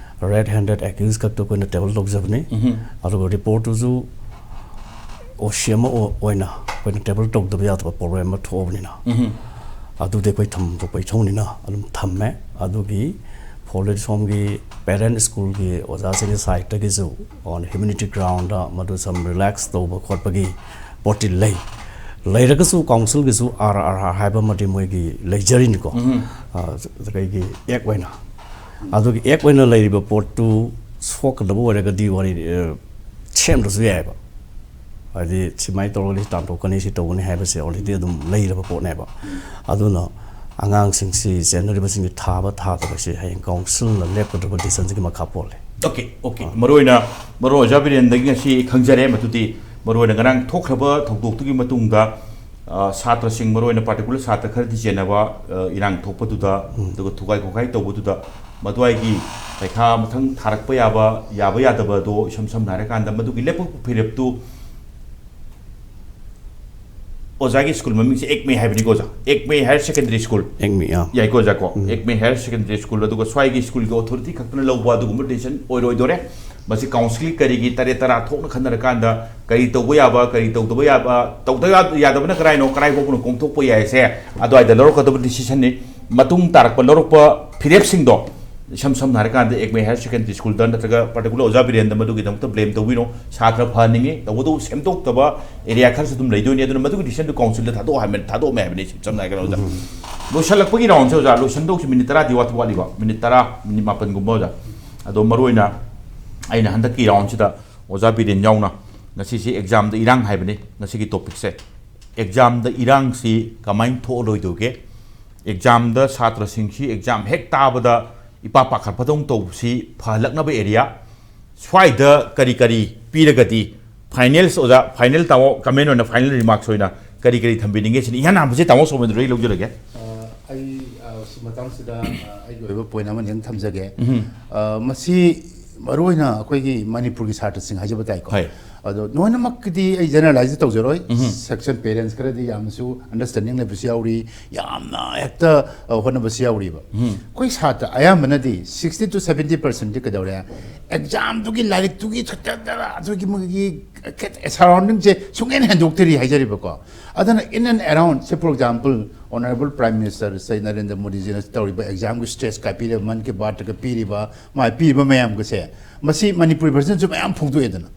ꯔꯦꯠ ꯍꯦꯟꯗꯦꯠ ꯑꯦꯀ꯭ꯌꯨꯁ ꯈꯛꯇ ꯑꯩꯈꯣꯏꯅ ꯇꯦꯕꯜ ꯇꯧꯖꯕꯅꯤ꯫ ꯑꯗꯨꯒ ꯔꯤꯄꯣꯔꯠꯇꯨꯁꯨ ꯑꯣ ꯁꯤ ꯑꯃ ꯑꯣ-, ꯑꯣꯏꯅ ꯑꯩꯈꯣꯏꯅ ꯇꯦꯕꯜ ꯇꯧꯗꯕ ꯌꯥꯗꯕ ꯄ꯭ꯔꯣꯕ꯭ꯂꯦꯝ ꯑꯃ ꯊꯣꯛꯑꯕꯅꯤꯅ, ꯑꯗꯨꯗꯤ ꯑꯩꯈꯣꯏ ꯊꯝꯗꯣꯛꯄ ꯏꯊꯧꯅꯤꯅ ꯑꯗꯨꯝ ꯊꯝꯃꯦ꯫ ꯑꯗꯨꯒꯤ ꯐꯣꯜꯗꯗꯤ ꯁꯣꯝꯒꯤ ꯄꯦꯔꯦꯟ ꯁ꯭ꯀꯨꯜꯒꯤ ꯑꯣꯖꯥꯁꯤꯡꯒꯤ ꯁꯥꯏꯠꯇꯒꯤꯁꯨ on humanity ground ꯗ ꯃꯗꯨ ꯁꯨꯝ ꯔꯤꯂꯦꯛꯁ ꯇꯧꯕ ꯈꯣꯠꯄꯒꯤ ꯄꯣꯠꯇꯤ ꯂꯩ꯫ ꯂꯩꯔꯒꯁꯨ ꯀꯥꯎꯟꯁꯤꯜꯒꯤꯁꯨ ꯑꯥꯔ ꯑꯥꯔ ꯑꯥꯔ ꯍꯥꯏꯕ ꯑꯃꯗꯤ ꯃꯣꯏꯒꯤ ꯂꯩꯖꯔꯤꯅꯤꯀꯣ꯫ ꯑ, ꯀꯩꯒꯤ ꯑꯦꯛ ꯑꯣꯏꯅ꯫ ꯑꯗꯨꯒꯤ ꯑꯦꯛ ꯑꯣꯏꯅ ꯂꯩꯔꯤꯕ ꯄꯣꯠꯇꯨ ꯁꯣꯛꯀꯗꯕ ꯑꯣꯏꯔꯒꯗꯤ ꯋꯥꯔꯤ, ꯑ, ꯁꯦꯝꯗ꯭ꯔꯁꯨ ꯌꯥꯏꯑꯕ꯫ ꯍꯥꯏꯗꯤ ꯁꯨꯃꯥꯏꯅ ꯇꯧꯔꯒꯗꯤ ꯁꯤ ꯇꯥꯟꯊꯣꯛꯀꯅꯤ, ꯁꯤ ꯇꯧꯒꯅꯤ ꯍꯥꯏꯕꯁꯦ already ꯑꯗꯨꯝ ꯂꯩꯔꯕ ꯄꯣꯠꯅꯦꯕ꯫ ꯑꯗꯨꯅ ꯑꯉꯥꯡꯁꯤꯡꯁꯤ, ꯆꯦꯟꯅꯔꯤꯕꯁꯤꯡꯁꯤ ꯊꯥꯕ ꯊꯥꯗꯕꯁꯤ ꯍꯌꯦꯡ ꯀꯥꯎꯟꯁꯤꯜꯅ ꯂꯦꯞꯀꯗꯧꯔꯤꯕ ꯗꯤꯁꯤꯖꯟꯁꯤꯒꯤ ꯃꯈꯥ ꯄꯣꯜꯂꯦ꯫ Okay, okay. ꯃꯔꯨꯑꯣꯏꯅ, ꯃꯔꯨ ꯑꯣꯖꯥ ꯕꯤꯔꯦꯟꯗꯒꯤ ꯉꯁꯤ ꯈꯪꯖꯔꯦ꯫ ꯃꯗꯨꯗꯤ ꯃꯔꯨꯑꯣꯏꯅ ꯉꯔꯥꯡ ꯊꯣꯛꯈ꯭ꯔꯕ ꯊꯧꯗꯣꯛꯇꯨꯒꯤ ꯃꯇꯨꯡꯗ, ꯑ, ꯁꯥꯇ꯭ꯔꯁꯤꯡ, ꯃꯔꯨꯑꯣꯏꯅ ꯄꯥꯔꯇꯤꯀꯨꯂꯔ ꯁꯥꯇ꯭ꯔ ꯈꯔꯗꯤ ꯆꯦꯟꯅꯕ, ꯑ, ꯏꯔꯥꯡ ꯊꯣꯛꯄꯗꯨꯗ, ꯑꯗꯨꯒ ꯊꯨꯒꯥꯏ ꯈꯣꯈꯥꯏ ꯇꯧꯕꯗꯨꯗ, ꯃꯗꯨꯋꯥꯏꯒꯤ ꯄꯩꯈꯥ ꯃꯊꯪ ꯊꯥꯔꯛꯄ ꯌꯥꯕ, ꯌꯥꯕ ꯌꯥꯗꯕꯗꯣ, ꯏꯁꯝ ꯁꯝꯅ ꯍꯥꯏꯔꯀꯥꯟꯗ, ꯃꯗꯨꯒꯤ ꯂꯦꯞꯄꯛꯄ ꯐꯤꯔꯦꯞꯇꯨ ꯑꯣꯖꯥꯒꯤ ꯁ꯭ꯀꯨꯜ ꯃꯃꯤꯡꯁꯦ ꯑꯦꯛꯃꯦ ꯍꯥꯏꯕꯅꯤꯀꯣ ꯑꯣꯖꯥ? ꯑꯦꯛꯃꯦ ꯍꯥꯌꯔ ꯁꯦꯀꯦꯟꯗꯔꯤ ꯁ꯭ꯀꯨꯜ꯫ ꯑꯦꯛꯃꯦ, ꯑꯥ꯫ ꯌꯥꯏꯀꯣ ꯑꯣꯖꯥ ꯀꯣ? ꯑꯦꯛꯃꯦ ꯍꯥꯌꯔ ꯁꯦꯀꯦꯟꯗꯔꯤ ꯁ꯭ꯀꯨꯜ, ꯑꯗꯨꯒ ꯁ꯭ꯋꯥꯏꯒꯤ ꯁ꯭ꯀꯨꯜꯒꯤ ꯑꯣꯊꯣꯔꯤꯇꯤ ꯈꯛꯇꯅ ꯂꯧꯕ ꯑꯗꯨꯒꯨꯝꯕ ꯗꯤꯁꯤꯖꯟ ꯑꯣꯏꯔꯣꯏꯗꯣꯔꯦ꯫ ꯃꯁꯤ ꯀꯥꯎꯟꯁꯤꯜꯒꯤ ꯀꯔꯤꯒꯤ ꯇꯔꯦꯠ ꯇꯔꯥ ꯊꯣꯛꯅ ꯈꯟꯅꯔꯀꯥꯟꯗ ꯀꯔꯤ ꯇꯧꯕ ꯌꯥꯕ, ꯀꯔꯤ ꯇꯧꯗꯕ ꯌꯥꯕ, ꯇꯧꯗꯕ ꯌꯥ- ꯌꯥꯗꯕꯅ ꯀꯔꯥꯏꯅꯣ, ꯀꯔꯥꯏ ꯐꯥꯎꯕꯅ ꯀꯣꯝꯊꯣꯛꯄ ꯌꯥꯏꯁꯦ ꯑꯗꯨꯋꯥꯏꯗ ꯂꯧꯔꯛꯀꯗꯕ decision ꯅꯤ꯫ ꯃꯇꯨꯡ ꯇꯥꯔꯛꯄ ꯂꯧꯔꯛꯄ ꯐꯤꯔꯦꯞꯁꯤꯡꯗꯣ, ꯏꯁꯝ ꯁꯝꯅ ꯍꯥꯏꯔꯀꯥꯟꯗ ꯑꯦꯛꯃꯦ ꯍꯥꯏꯌꯔ ꯁꯦꯀꯦꯟꯗꯔꯤ ꯁ꯭ꯀꯨꯜꯗ ꯅꯠꯇ꯭ꯔꯒ particular ꯑꯣꯖꯥ ꯕꯤꯔꯦꯟꯗ, ꯃꯗꯨꯒꯤꯗꯃꯛꯇ blame ꯇꯧꯕꯤꯅꯣ꯫ ꯁꯥꯇ꯭ꯔ ꯐꯍꯟꯅꯤꯡꯉꯤ, ꯇꯧꯕꯇꯕꯨ ꯁꯦꯝꯗꯣꯛꯇꯕ area ꯈꯔꯁꯨ ꯑꯗꯨꯝ ꯂꯩꯗꯣꯏꯅꯤ꯫ ꯑꯗꯨꯅ ꯃꯗꯨꯒꯤ decision ꯗꯨ ꯀꯥꯎꯟꯁꯤꯜꯗ ꯊꯥꯗꯣꯛꯑꯣ ꯍꯥꯏꯕ, ꯊꯥꯗꯣꯛꯑꯝꯃꯦ ꯍꯥꯏꯕꯅꯤ꯫ ꯁꯝꯅ ꯍꯥꯏꯔꯀꯥꯟꯗ ꯑꯣꯖꯥ, ꯂꯣꯏꯁꯤꯜꯂꯛꯄꯒꯤ round ꯁꯦ ꯑꯣꯖꯥ, ꯂꯣꯏꯁꯤꯟꯗꯧꯁꯤ ꯃꯤꯅꯤꯠ ꯇꯔꯥꯗꯤ ꯋꯥꯠꯇꯤ ꯋꯥꯠꯂꯤꯀꯣ, ꯃꯤꯅꯤꯠ ꯇꯔꯥ, ꯃꯤꯅꯤꯠ ꯃꯥꯄꯟꯒꯨꯝꯕ ꯑꯣꯖꯥ꯫ ꯑꯗꯣ ꯃꯔꯨꯑꯣꯏꯅ ꯑꯩꯅ ꯍꯟꯗꯛꯀꯤ round ꯁꯤꯗ ꯑꯣꯖꯥ ꯕꯤꯔꯦꯟ ꯌꯥꯎꯅ, ꯉꯁꯤꯁꯤ exam ꯗ ꯏꯔꯥꯡ ꯍꯥꯏꯕꯅꯤ ꯉꯁꯤꯒꯤ topic ꯁꯦ꯫ Exam ꯗ ꯏꯔꯥꯡꯁꯤ ꯀꯃꯥꯏꯅ ꯊꯣꯛꯑꯔꯣꯏꯗꯣꯏꯒꯦ? Exam ꯗ ꯁꯥꯇ꯭ꯔꯁꯤꯡꯁꯤ exam ꯍꯦꯛ ꯇꯥꯕꯗ ꯏꯄꯥ ꯄꯥꯈꯠꯄꯗꯧꯅ ꯇꯧꯕꯁꯤ ꯐꯍꯜꯂꯛꯅꯕ area, ꯁ꯭ꯋꯥꯏꯗ ꯀꯔꯤ ꯀꯔꯤ ꯄꯤꯔꯒꯗꯤ, finals ꯑꯣꯖꯥ, final ꯇꯥꯃꯣ, comment ꯑꯣꯏꯅ final remarks ꯑꯣꯏꯅ ꯀꯔꯤ ꯀꯔꯤ ꯊꯝꯕꯤꯅꯤꯡꯒꯦ ꯁꯤꯅꯤ꯫ ꯏꯍꯥꯟ ꯍꯥꯟꯕꯁꯦ ꯇꯥꯃꯣ ꯁꯣꯃꯦꯟꯗ꯭ꯔꯣꯗꯒꯤ ꯂꯧꯖꯔꯒꯦ꯫ ꯑ, ꯑꯩ, ꯑ, ꯁꯤ ꯃꯇꯥꯡꯁꯤꯗ, ꯑ, ꯑꯩꯒꯤ ꯑꯣꯏꯕ point ꯑꯃꯅꯤ ꯊꯝꯖꯒꯦ꯫ ꯎꯝ꯫ ꯑ, ꯃꯁꯤ ꯃꯔꯨꯑꯣꯏꯅ ꯑꯩꯈꯣꯏꯒꯤ ꯃꯅꯤꯄꯨꯔꯒꯤ ꯁꯥꯇ꯭ꯔꯁꯤꯡ ꯍꯥꯏꯖꯕ ꯇꯥꯏꯀꯣ꯫ ꯍꯣꯏ꯫ ꯑꯗꯣ ꯂꯣꯏꯅꯃꯛꯀꯤꯗꯤ ꯑꯩ generalize ꯇꯧꯖꯔꯣꯏ꯫ ꯎꯝ꯫ Section parents ꯈꯔꯗꯤ ꯌꯥꯝꯅꯁꯨ understanding ꯂꯩꯕꯁꯨ ꯌꯥꯎꯔꯤ, ꯌꯥꯝꯅ ꯍꯦꯛꯇ, ꯑ, ꯍꯣꯠꯅꯕꯁꯨ ꯌꯥꯎꯔꯤꯕ꯫ ꯎꯝ꯫ ꯑꯩꯈꯣꯏ ꯁꯥꯇ꯭ꯔ ꯑꯌꯥꯝꯕꯅꯗꯤ sixty to seventy percent ꯗꯤ ꯀꯩꯗꯧꯔꯦ? Exam ꯗꯨꯒꯤ ꯂꯥꯏꯔꯤꯛꯇꯨꯒꯤ ꯊꯠꯇꯗ ꯑꯗꯨꯒꯤ ꯃꯣꯏꯒꯤ surrounding ꯁꯦ ꯁꯨꯡꯍꯦꯟ ꯍꯦꯟꯗꯣꯛꯇꯔꯤ ꯍꯥꯏꯖꯔꯤꯕꯀꯣ꯫ ꯑꯗꯨꯅ in and around, say for example, Honourable Prime Minister Shri Narendra ꯃꯣꯗꯤꯖꯤꯅ ꯇꯧꯔꯤꯕ exam ꯒꯤ stress ꯀꯥꯏ ꯄꯤꯔꯤꯕ, ꯃꯟ ꯀꯤ ꯕꯥꯠꯇꯒ ꯄꯤꯔꯤꯕ, ꯃꯥꯏ ꯄꯤꯔꯤꯕ ꯃꯌꯥꯝꯒꯁꯦ, ꯃꯁꯤ ꯃꯅꯤꯄꯨꯔꯤ version ꯁꯨ ꯃꯌꯥꯝ ꯐꯣꯡꯗꯣꯛꯑꯦꯗꯅ꯫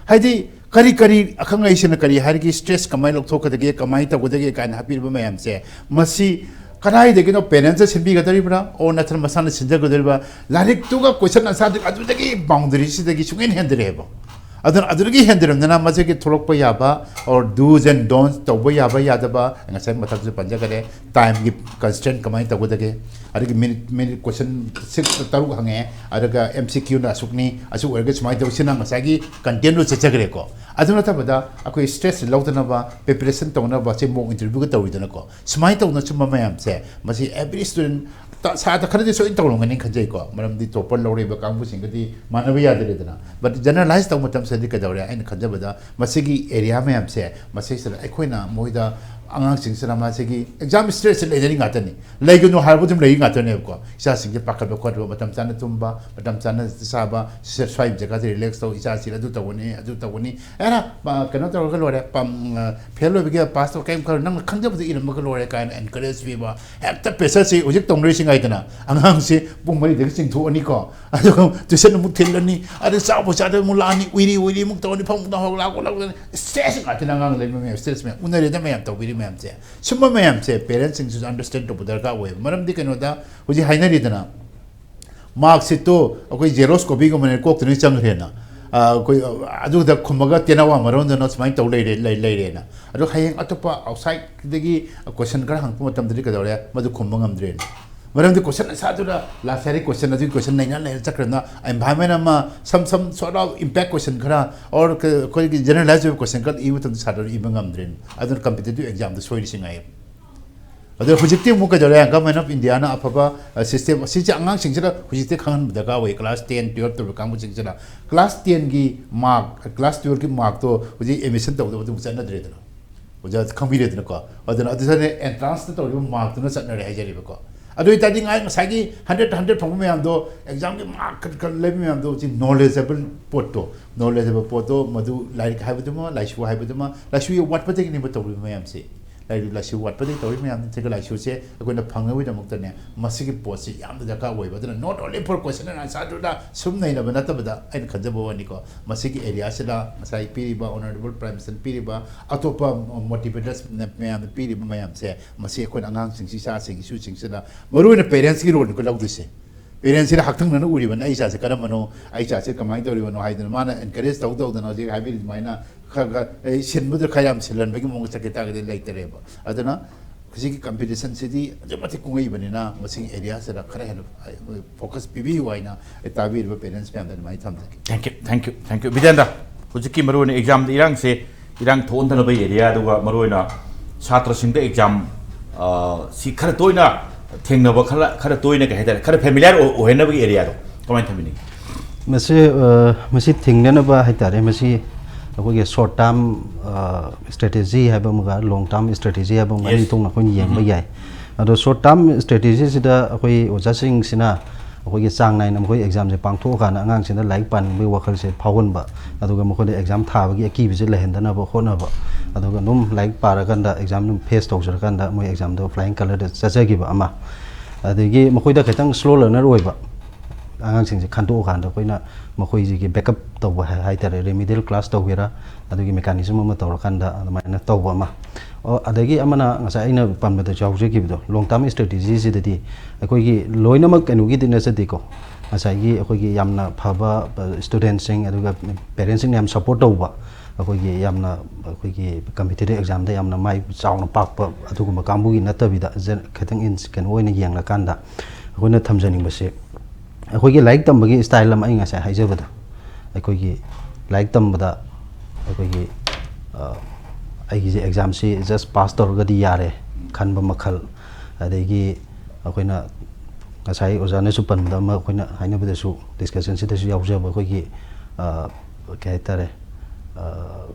ꯍꯥꯏꯗꯤ ꯀꯔꯤ ꯀꯔꯤ ꯑꯈꯪ ꯑꯍꯩꯁꯤꯅ ꯀꯔꯤ ꯍꯥꯏꯔꯤꯒꯦ, stress ꯀꯃꯥꯏꯅ ꯂꯧꯊꯣꯛꯀꯗꯒꯦ, ꯀꯃꯥꯏꯅ ꯇꯧꯒꯗꯒꯦ ꯀꯥꯏꯅ ꯍꯥꯏꯕꯤꯔꯤꯕ ꯃꯌꯥꯝꯁꯦ, ꯃꯁꯤ ꯀꯗꯥꯏꯗꯒꯤꯅꯣ parents ꯅ ꯁꯤꯟꯕꯤꯒꯗꯧꯔꯤꯕ꯭ꯔꯥ, or ꯅꯠꯇ꯭ꯔꯒ ꯃꯁꯥꯅ ꯁꯤꯟꯖꯒꯗꯧꯔꯤꯕ꯭ꯔꯥ? ꯂꯥꯏꯔꯤꯛꯇꯨꯒ question answer ꯗꯨꯒ ꯑꯗꯨꯗꯒꯤ boundary ꯁꯤꯗꯒꯤ ꯁꯨꯡꯍꯦꯟ ꯍꯦꯟꯗꯔꯦꯕ꯫ ꯑꯗꯨꯅ ꯑꯗꯨꯗꯒꯤ ꯍꯦꯟꯗꯔꯝꯗꯅ ꯃꯁꯤꯒꯤ ꯊꯣꯛꯂꯛꯄ ꯌꯥꯕ, or do's and don'ts, ꯇꯧꯕ ꯌꯥꯕ ꯌꯥꯗꯕ, ꯉꯁꯥꯏ ꯃꯊꯛꯁꯨ ꯄꯟꯖꯈꯔꯦ, time ꯒꯤ constraint ꯀꯃꯥꯏꯅ ꯇꯧꯒꯗꯒꯦ, ꯑꯗꯒꯤ minute, minute question six ꯇꯔꯨꯛ ꯍꯪꯉꯛꯑꯦ, ꯑꯗꯨꯒ M C Q ꯅ ꯑꯁꯨꯛꯅꯤ, ꯑꯁꯨꯛ ꯑꯣꯏꯔꯒ ꯁꯨꯃꯥꯏꯅ ꯇꯧ, ꯁꯤꯅ ꯉꯁꯥꯏꯒꯤ content ꯗꯣ ꯆꯠꯆꯈ꯭ꯔꯦꯀꯣ꯫ ꯑꯗꯨ ꯅꯠꯇꯕꯗ ꯑꯩꯈꯣꯏ stress ꯂꯧꯗꯅꯕ, preparation ꯇꯧꯅꯕ, ꯁꯤ mock interview ꯒ ꯇꯧꯔꯤꯗꯅꯀꯣ꯫ ꯁꯨꯃꯥꯏꯅ ꯇꯧꯗꯅ ꯁꯨꯝꯕ ꯃꯌꯥꯝꯁꯦ, ꯃꯁꯤ every student, ꯁꯥꯇ꯭ꯔ ꯈꯔꯗꯤ ꯁꯣꯏꯅ ꯇꯧꯔꯝꯒꯅꯤ ꯈꯟꯖꯩꯀꯣ, ꯃꯔꯝꯗꯤ topper ꯂꯧꯔꯤꯕ ꯀꯥꯡꯕꯨꯁꯤꯡꯒꯗꯤ ꯃꯥꯟꯅꯕ ꯌꯥꯗꯔꯦꯗꯅ꯫ But generalize ꯇꯧꯕ ꯃꯇꯝꯁꯤꯗꯗꯤ ꯀꯩꯗꯧꯔꯦ? ꯑꯩꯅ ꯈꯟꯖꯕꯗ ꯃꯁꯤꯒꯤ area ꯃꯌꯥꯝꯁꯦ, ꯃꯁꯤꯁꯤꯗ ꯑꯩꯈꯣꯏꯅ ꯃꯣꯏꯗ ꯑꯉꯥꯡꯁꯤꯡꯁꯤꯅ ꯃꯥꯁꯤꯒꯤ exam stressꯁꯦ ꯂꯩꯅꯔꯤ ꯉꯥꯛꯇꯅꯤ꯫ ꯂꯩꯒꯅꯨ ꯍꯥꯏꯔꯕ ꯑꯗꯨꯝ ꯂꯩꯔꯤ ꯉꯥꯛꯇꯅꯦꯕꯀꯣ꯫ ꯏꯆꯥꯁꯤꯡꯁꯦ ꯄꯥꯈꯠꯄ ꯈꯣꯠꯄ, ꯃꯇꯝ ꯆꯥꯅ ꯇꯨꯝꯕ, ꯃꯇꯝ ꯆꯥꯅ ꯆꯥꯕ, ꯁꯤ-, ꯁ꯭ꯋꯥꯏ ꯖꯒꯥꯁꯦ relax ꯇꯧ, ꯏꯆꯥꯁꯤ ꯑꯗꯨ ꯇꯧꯒꯅꯤ, ꯑꯗꯨ ꯇꯧꯒꯅꯤ, ꯑꯦꯔꯥ, ꯄ-, ꯀꯩꯅꯣ ꯇꯧꯔꯒ ꯂꯣꯏꯔꯦ, ꯄꯝ-, ꯑ, fail ꯑꯣꯏꯕꯒꯤ pass ꯇꯧ, ꯀꯔꯤꯝ ꯈꯜꯂꯨ, ꯅꯪꯅ ꯈꯪꯖꯕꯗꯣ ꯏꯔꯝꯃꯒ ꯂꯣꯏꯔꯦ ꯀꯥꯏꯅ encourage ꯄꯤꯕ, ꯍꯦꯛꯇ pressureꯁꯤ ꯍꯧꯖꯤꯛ ꯇꯧꯅꯔꯤꯁꯤ ꯉꯥꯏꯗꯅ꯫ ꯑꯉꯥꯡꯁꯤ ꯄꯨꯡ ꯃꯔꯤꯗꯒꯤ ꯆꯤꯡꯊꯣꯛꯑꯅꯤꯀꯣ, ꯑꯗꯨꯒ tuition ꯑꯃꯨꯛ ꯊꯤꯜꯂꯅꯤ, ꯑꯗꯩ ꯆꯥꯕ ꯆꯥꯗꯕ ꯑꯃꯨꯛ ꯂꯥꯛꯑꯅꯤ, ꯎꯏꯔꯤ ꯎꯏꯔꯤ ꯑꯃꯨꯛ ꯇꯧꯔꯅꯤ, ꯐꯃꯨꯡꯗ ꯍꯧꯒꯠꯂꯛꯑꯣ ꯂꯥꯛꯑꯣ ꯂꯥꯛꯑꯣ, stress ꯉꯥꯛꯇꯅꯤ ꯑꯉꯥꯡ ꯂꯩꯕ ꯃꯌꯥꯝ, stress ꯃꯌꯥꯝ ꯎꯅꯔꯦꯗ ꯃꯌꯥꯝ ꯇꯧꯕꯤꯔꯤ ꯃꯌꯥꯝꯁꯦ꯫ ꯁꯨꯝꯕ ꯃꯌꯥꯝꯁꯦ parentꯁꯤꯡꯁꯤꯁꯨ understand ꯇꯧꯕ ꯗꯔꯀꯥꯔ ꯑꯣꯏꯌꯦꯕ꯫ ꯃꯔꯝꯗꯤ ꯀꯩꯅꯣꯗ ꯍꯧꯖꯤꯛ ꯍꯥꯏꯅꯔꯤꯗꯅ, mark sheetꯇꯣ ꯑꯩꯈꯣꯏ Xerox copyꯒꯨꯝꯕꯅꯦ, ꯀꯣꯛꯇ ꯂꯣꯏ ꯆꯪꯈ꯭ꯔꯦꯅ꯫ ꯑ, ꯑꯩꯈꯣꯏ, ꯑ, ꯑꯗꯨꯗ ꯈꯨꯝꯃꯒ ꯇꯦꯅꯋꯥ ꯃꯔꯣꯟꯗꯅ ꯁꯨꯃꯥꯏꯅ ꯇꯧ ꯂꯩꯔꯦ, ꯂꯩ-, ꯂꯩꯔꯦꯅ꯫ ꯑꯗꯣ ꯍꯌꯦꯡ ꯑꯇꯣꯞꯄ outsideꯗꯒꯤ question ꯈꯔ ꯍꯪꯉꯛꯄ ꯃꯇꯝꯗꯗꯤ ꯀꯩꯗꯧꯔꯦ? ꯃꯗꯨ ꯈꯨꯝꯕ ꯉꯝꯗ꯭ꯔꯦꯅ꯫ ꯃꯔꯝꯗꯤ question answerꯗꯨꯗ last yearꯒꯤ question, ꯑꯗꯨꯒꯤ question ꯅꯩꯅ ꯂꯩꯅ ꯆꯠꯈ꯭ꯔꯦꯅ, environment ꯑꯃ, some, some sort of impact question ꯈꯔ, or ꯀ-, ꯑꯩꯈꯣꯏꯒꯤ generalize ꯑꯣꯏꯕ question ꯈꯔ ꯏꯕ ꯃꯇꯝꯗ ꯁꯥꯇ꯭ꯔꯗꯨ ꯏꯕ ꯉꯝꯗ꯭ꯔꯦꯅ꯫ ꯑꯗꯨꯅ competitive examꯗ ꯁꯣꯏꯔꯤꯁꯤ ꯉꯥꯏ꯫ ꯑꯗꯣ ꯍꯧꯖꯤꯛꯇꯤ ꯑꯃꯨꯛ ꯀꯩꯗꯧꯔꯦ? Government of Indiaꯅ ꯑꯐꯕ, ꯑ, system, ꯁꯤꯁꯦ ꯑꯉꯥꯡꯁꯤꯡꯁꯤꯗ ꯍꯧꯖꯤꯛꯇꯤ ꯈꯪꯍꯟꯕ ꯗꯔꯀꯥꯔ ꯑꯣꯏ꯫ Class ten, twelve ꯇꯧꯔꯤꯕ ꯀꯥꯡꯕꯨꯁꯤꯡꯁꯤꯗ class tenꯒꯤ mark, class twelveꯀꯤ markꯇꯣ ꯍꯧꯖꯤꯛ admission ꯇꯧꯗꯕ ꯑꯗꯨꯝ ꯆꯠꯅꯗ꯭ꯔꯦꯗꯅ꯫ ꯑꯣꯖꯥ ꯈꯪꯕꯤꯔꯦꯗꯅꯀꯣ꯫ ꯑꯗꯨꯅ ꯑꯗꯨꯗꯅꯦ entranceꯇ ꯇꯧꯔꯤꯕ markꯇꯨꯅ ꯆꯠꯅꯔꯦ ꯍꯥꯏꯖꯔꯤꯕꯀꯣ꯫ ꯑꯗꯨ ꯑꯣꯏꯇꯥꯔꯗꯤ ꯉꯥꯏ ꯉꯁꯥꯏꯒꯤ hundred, hundred ꯐꯪꯕ ꯃꯌꯥꯝꯗꯣ, examꯒꯤ mark ꯈꯔ, ꯈꯔ ꯂꯩꯕ ꯃꯌꯥꯝꯗꯣ, ꯍꯧꯖꯤꯛ knowledgeable ꯄꯣꯠꯇꯣ, knowledgeable ꯄꯣꯠꯇꯣ, ꯃꯗꯨ ꯂꯥꯏꯔꯤꯛ ꯍꯥꯏꯕꯗꯨꯃ, ꯂꯥꯏꯁꯨ ꯍꯥꯏꯕꯗꯨꯃ, ꯂꯥꯏꯁꯨꯒꯤ ꯋꯥꯠꯄꯗꯒꯤꯅꯦꯕ ꯇꯧꯔꯤꯕ ꯃꯌꯥꯝꯁꯦ꯫ ꯂꯥꯏꯔꯤꯛ ꯂꯥꯏꯁꯨ ꯋꯥꯠꯄꯗꯒꯤ ꯇꯧꯔꯤꯕ ꯃꯌꯥꯝꯁꯦ꯫ ꯅꯠꯇ꯭ꯔꯒ ꯂꯥꯏꯁꯨꯁꯦ ꯑꯩꯈꯣꯏꯅ ꯐꯪꯅꯕꯒꯤꯗꯃꯛꯇꯅꯦ, ꯃꯁꯤꯒꯤ ꯄꯣꯠꯁꯤ ꯌꯥꯝꯅ ꯗꯔꯀꯥꯔ ꯑꯣꯏꯕ꯫ ꯑꯗꯨꯅ not only for question and answerꯗꯨꯗ ꯁꯨꯝ ꯅꯩꯅꯕ ꯅꯠꯇꯕꯗ, ꯑꯩꯅ ꯈꯟꯖꯕ ꯋꯥꯅꯤꯀꯣ, ꯃꯁꯤꯒꯤ areaꯁꯤꯗ ꯉꯁꯥꯏ ꯄꯤꯔꯤꯕ Honourable Prime Minister ꯄꯤꯔꯤꯕ, ꯑꯇꯣꯞꯄ motivators ꯃꯌꯥꯝꯅ ꯄꯤꯔꯤꯕ ꯃꯌꯥꯝꯁꯦ, ꯃꯁꯤ ꯑꯩꯈꯣꯏꯅ ꯑꯉꯥꯡꯁꯤꯡꯁꯤ, ꯏꯆꯥꯁꯤꯡ, ꯏꯁꯨꯁꯤꯡꯁꯤꯗ ꯃꯔꯨꯑꯣꯏꯅ parentsꯀꯤ roleꯅꯤꯀꯣ ꯂꯧꯗꯣꯏꯁꯦ꯫ Parentsꯁꯤꯅ ꯍꯛꯊꯪꯅꯅ ꯎꯔꯤꯕꯅꯤ, "ꯑꯩ ꯏꯆꯥꯁꯦ ꯀꯔꯝꯕꯅꯣ, ꯑꯩ ꯏꯆꯥꯁꯦ ꯀꯃꯥꯏꯅ ꯇꯧꯔꯤꯕꯅꯣ?" ꯍꯥꯏꯗꯅ ꯃꯥꯅ encourage ꯇꯧ ꯇꯧꯗꯅ ꯍꯧꯖꯤꯛ ꯍꯥꯏꯕꯤꯔꯤ ꯑꯗꯨꯃꯥꯏꯅ ꯈꯔ ꯈꯔ, ꯑꯩ ꯁꯤꯟꯕꯗ ꯈꯔ ꯌꯥꯝ ꯁꯤꯜꯍꯟꯕꯒꯤ ꯃꯑꯣꯡꯗ ꯆꯠꯈꯤ ꯇꯥꯔꯒꯗꯤ ꯂꯩꯇꯔꯦꯕ꯫ ꯑꯗꯨꯅ ꯍꯧꯖꯤꯛꯀꯤ competitionꯁꯤꯗꯤ ꯑꯗꯨꯛꯀꯤ ꯃꯇꯤꯛ ꯀꯨꯡꯉꯛꯏꯕꯅꯤꯅ, ꯃꯁꯤꯒꯤ areaꯁꯤꯗ ꯈꯔ ꯍꯦꯟꯅ ꯑꯩꯈꯣꯏ focus ꯄꯤꯕꯤꯌꯨ ꯍꯥꯏꯅ ꯑꯩ ꯇꯥꯕꯤꯔꯤꯕ parents ꯃꯌꯥꯝꯗ ꯑꯗꯨꯃꯥꯏꯅ ꯊꯝꯖꯒꯦ꯫ Thank you, thank you, thank you꯫ ꯕꯤꯗꯦꯟꯗ, ꯍꯧꯖꯤꯛꯀꯤ ꯃꯔꯨꯑꯣꯏꯅ examꯗ ꯏꯔꯥꯡꯁꯦ, ꯏꯔꯥꯡ ꯊꯣꯛꯍꯟꯗꯅꯕꯒꯤ area, ꯑꯗꯨꯒ ꯃꯔꯨꯑꯣꯏꯅ ꯁꯥꯇ꯭ꯔꯁꯤꯡꯗ exam, ꯑ, ꯁꯤ ꯈꯔ ꯇꯣꯏꯅ ꯊꯦꯡꯅꯕ, ꯈꯔ, ꯈꯔ ꯇꯣꯏꯅ, ꯀꯩ ꯍꯥꯏꯇꯥꯔꯦ, ꯈꯔ familiar ꯑꯣꯏ-, ꯑꯣꯏꯍꯟꯅꯕꯒꯤ areaꯗꯣ ꯀꯃꯥꯏꯅ ꯊꯝꯕꯤꯅꯤꯡꯉꯤ? ꯃꯁꯤ, ꯑ, ꯃꯁꯤ ꯊꯤꯡꯅꯅꯕ ꯍꯥꯏꯇꯥꯔꯦ, ꯃꯁꯤ ꯑꯩꯈꯣꯏꯒꯤ short term strategy ꯍꯥꯏꯕ ꯑꯃꯒ long term strategy ꯍꯥꯏꯕ ꯑꯃꯒ ꯑꯅꯤ ꯊꯣꯛꯅ ꯑꯩꯈꯣꯏꯅ ꯌꯦꯡꯕ ꯌꯥꯏ꯫ ꯑꯗꯣ short term strategy ꯁꯤꯗ ꯑꯩꯈꯣꯏ ꯑꯣꯖꯥꯁꯤꯡꯁꯤꯅ ꯑꯩꯈꯣꯏꯒꯤ ꯆꯥꯡ ꯅꯥꯏꯅ ꯃꯈꯣꯏ exam ꯁꯦ ꯄꯥꯡꯊꯣꯛꯑꯀꯥꯟꯗ ꯑꯉꯥꯡꯁꯤꯡꯗ ꯂꯥꯏꯔꯤꯛ ꯄꯥꯅꯤꯡꯕꯒꯤ ꯋꯥꯈꯜꯁꯦ ꯐꯥꯎꯍꯟꯕ, ꯑꯗꯨꯒ ꯃꯈꯣꯏꯗ exam ꯊꯥꯕꯒꯤ ꯑꯀꯤꯕꯁꯦ ꯂꯩꯍꯟꯗꯅꯕ ꯍꯣꯠꯅꯕ, ꯑꯗꯨꯒ ꯑꯗꯨꯝ ꯂꯥꯏꯔꯤꯛ ꯄꯥꯔꯀꯥꯟꯗ exam ꯑꯗꯨꯝ face ꯇꯧꯖꯔꯀꯥꯟꯗ ꯃꯣꯏ exam ꯗꯣ flying colour ꯗ ꯆꯠꯆꯈꯤꯕ ꯑꯃ, ꯑꯗꯒꯤ ꯃꯈꯣꯏꯗ ꯈꯤꯇꯪ slow learner ꯑꯣꯏꯕ ꯑꯉꯥꯡꯁꯤꯡꯁꯦ ꯈꯟꯗꯣꯛꯑꯀꯥꯟꯗ ꯑꯩꯈꯣꯏꯅ ꯃꯈꯣꯏꯁꯤꯒꯤ backup ꯇꯧꯕ ꯍꯥꯏ ꯍꯥꯏꯇꯥꯔꯦ, remedial class ꯇꯧꯒꯦꯔꯥ, ꯑꯗꯨꯒꯤ mechanism ꯑꯃ ꯇꯧꯔꯀꯥꯟꯗ ꯑꯗꯨꯃꯥꯏꯅ ꯇꯧꯕ ꯑꯃ꯫ ꯑꯣ, ꯑꯗꯒꯤ ꯑꯃꯅ ꯉꯁꯥꯏ ꯑꯩꯅ ꯄꯟꯕꯗ ꯌꯥꯎꯖꯈꯤꯕꯗꯣ, long term strategy ꯁꯤꯗꯗꯤ ꯑꯩꯈꯣꯏꯒꯤ ꯂꯣꯏꯅꯃꯛ ꯀꯩꯅꯣꯒꯤꯗꯤ ꯅꯠꯆꯗꯦꯀꯣ, ꯉꯁꯥꯏꯒꯤ ꯑꯩꯈꯣꯏꯒꯤ ꯌꯥꯝꯅ ꯐꯕ student ꯁꯤꯡ, ꯑꯗꯨꯒ parent ꯁꯤꯡꯅ ꯌꯥꯝ support ꯇꯧꯕ, ꯑꯩꯈꯣꯏꯒꯤ ꯌꯥꯝꯅ, ꯑꯩꯈꯣꯏꯒꯤ competitive exam ꯗ ꯌꯥꯝꯅ ꯃꯥꯏ ꯆꯥꯎꯅ ꯄꯥꯛꯄ ꯑꯗꯨꯒꯨꯝꯕ ꯀꯥꯡꯕꯨꯒꯤ ꯅꯠꯇꯕꯤꯗ, ꯈꯤꯇꯪ ꯏꯟ ꯀꯩꯅꯣ ꯑꯣꯏꯅ ꯌꯦꯡꯂꯀꯥꯟꯗ ꯑꯩꯈꯣꯏꯅ ꯊꯝꯖꯅꯤꯡꯕꯁꯦ, ꯑꯩꯈꯣꯏꯒꯤ ꯂꯥꯏꯔꯤꯛ ꯇꯝꯕꯒꯤ style ꯑꯃ ꯑꯩ ꯉꯁꯥꯏ ꯍꯥꯏꯖꯕꯗꯣ, ꯑꯩꯈꯣꯏꯒꯤ ꯂꯥꯏꯔꯤꯛ ꯇꯝꯕꯗ ꯑꯩꯈꯣꯏꯒꯤ ꯑꯩꯒꯤꯁꯦ exam ꯁꯤ just pass ꯇꯧꯔꯒꯗꯤ ꯌꯥꯔꯦ ꯈꯟꯕ ꯃꯈꯜ, ꯑꯗꯒꯤ ꯑꯩꯈꯣꯏꯅ ꯉꯁꯥꯏ ꯑꯣꯖꯥꯅꯁꯨ ꯄꯟꯕꯗ ꯑꯃ ꯑꯩꯈꯣꯏꯅ ꯍꯥꯏꯅꯕꯗꯁꯨ, discussion ꯁꯤꯗꯁꯨ ꯌꯥꯎꯖꯕ, ꯑꯩꯈꯣꯏꯒꯤ ꯀꯩ ꯍꯥꯏꯇꯥꯔꯦ,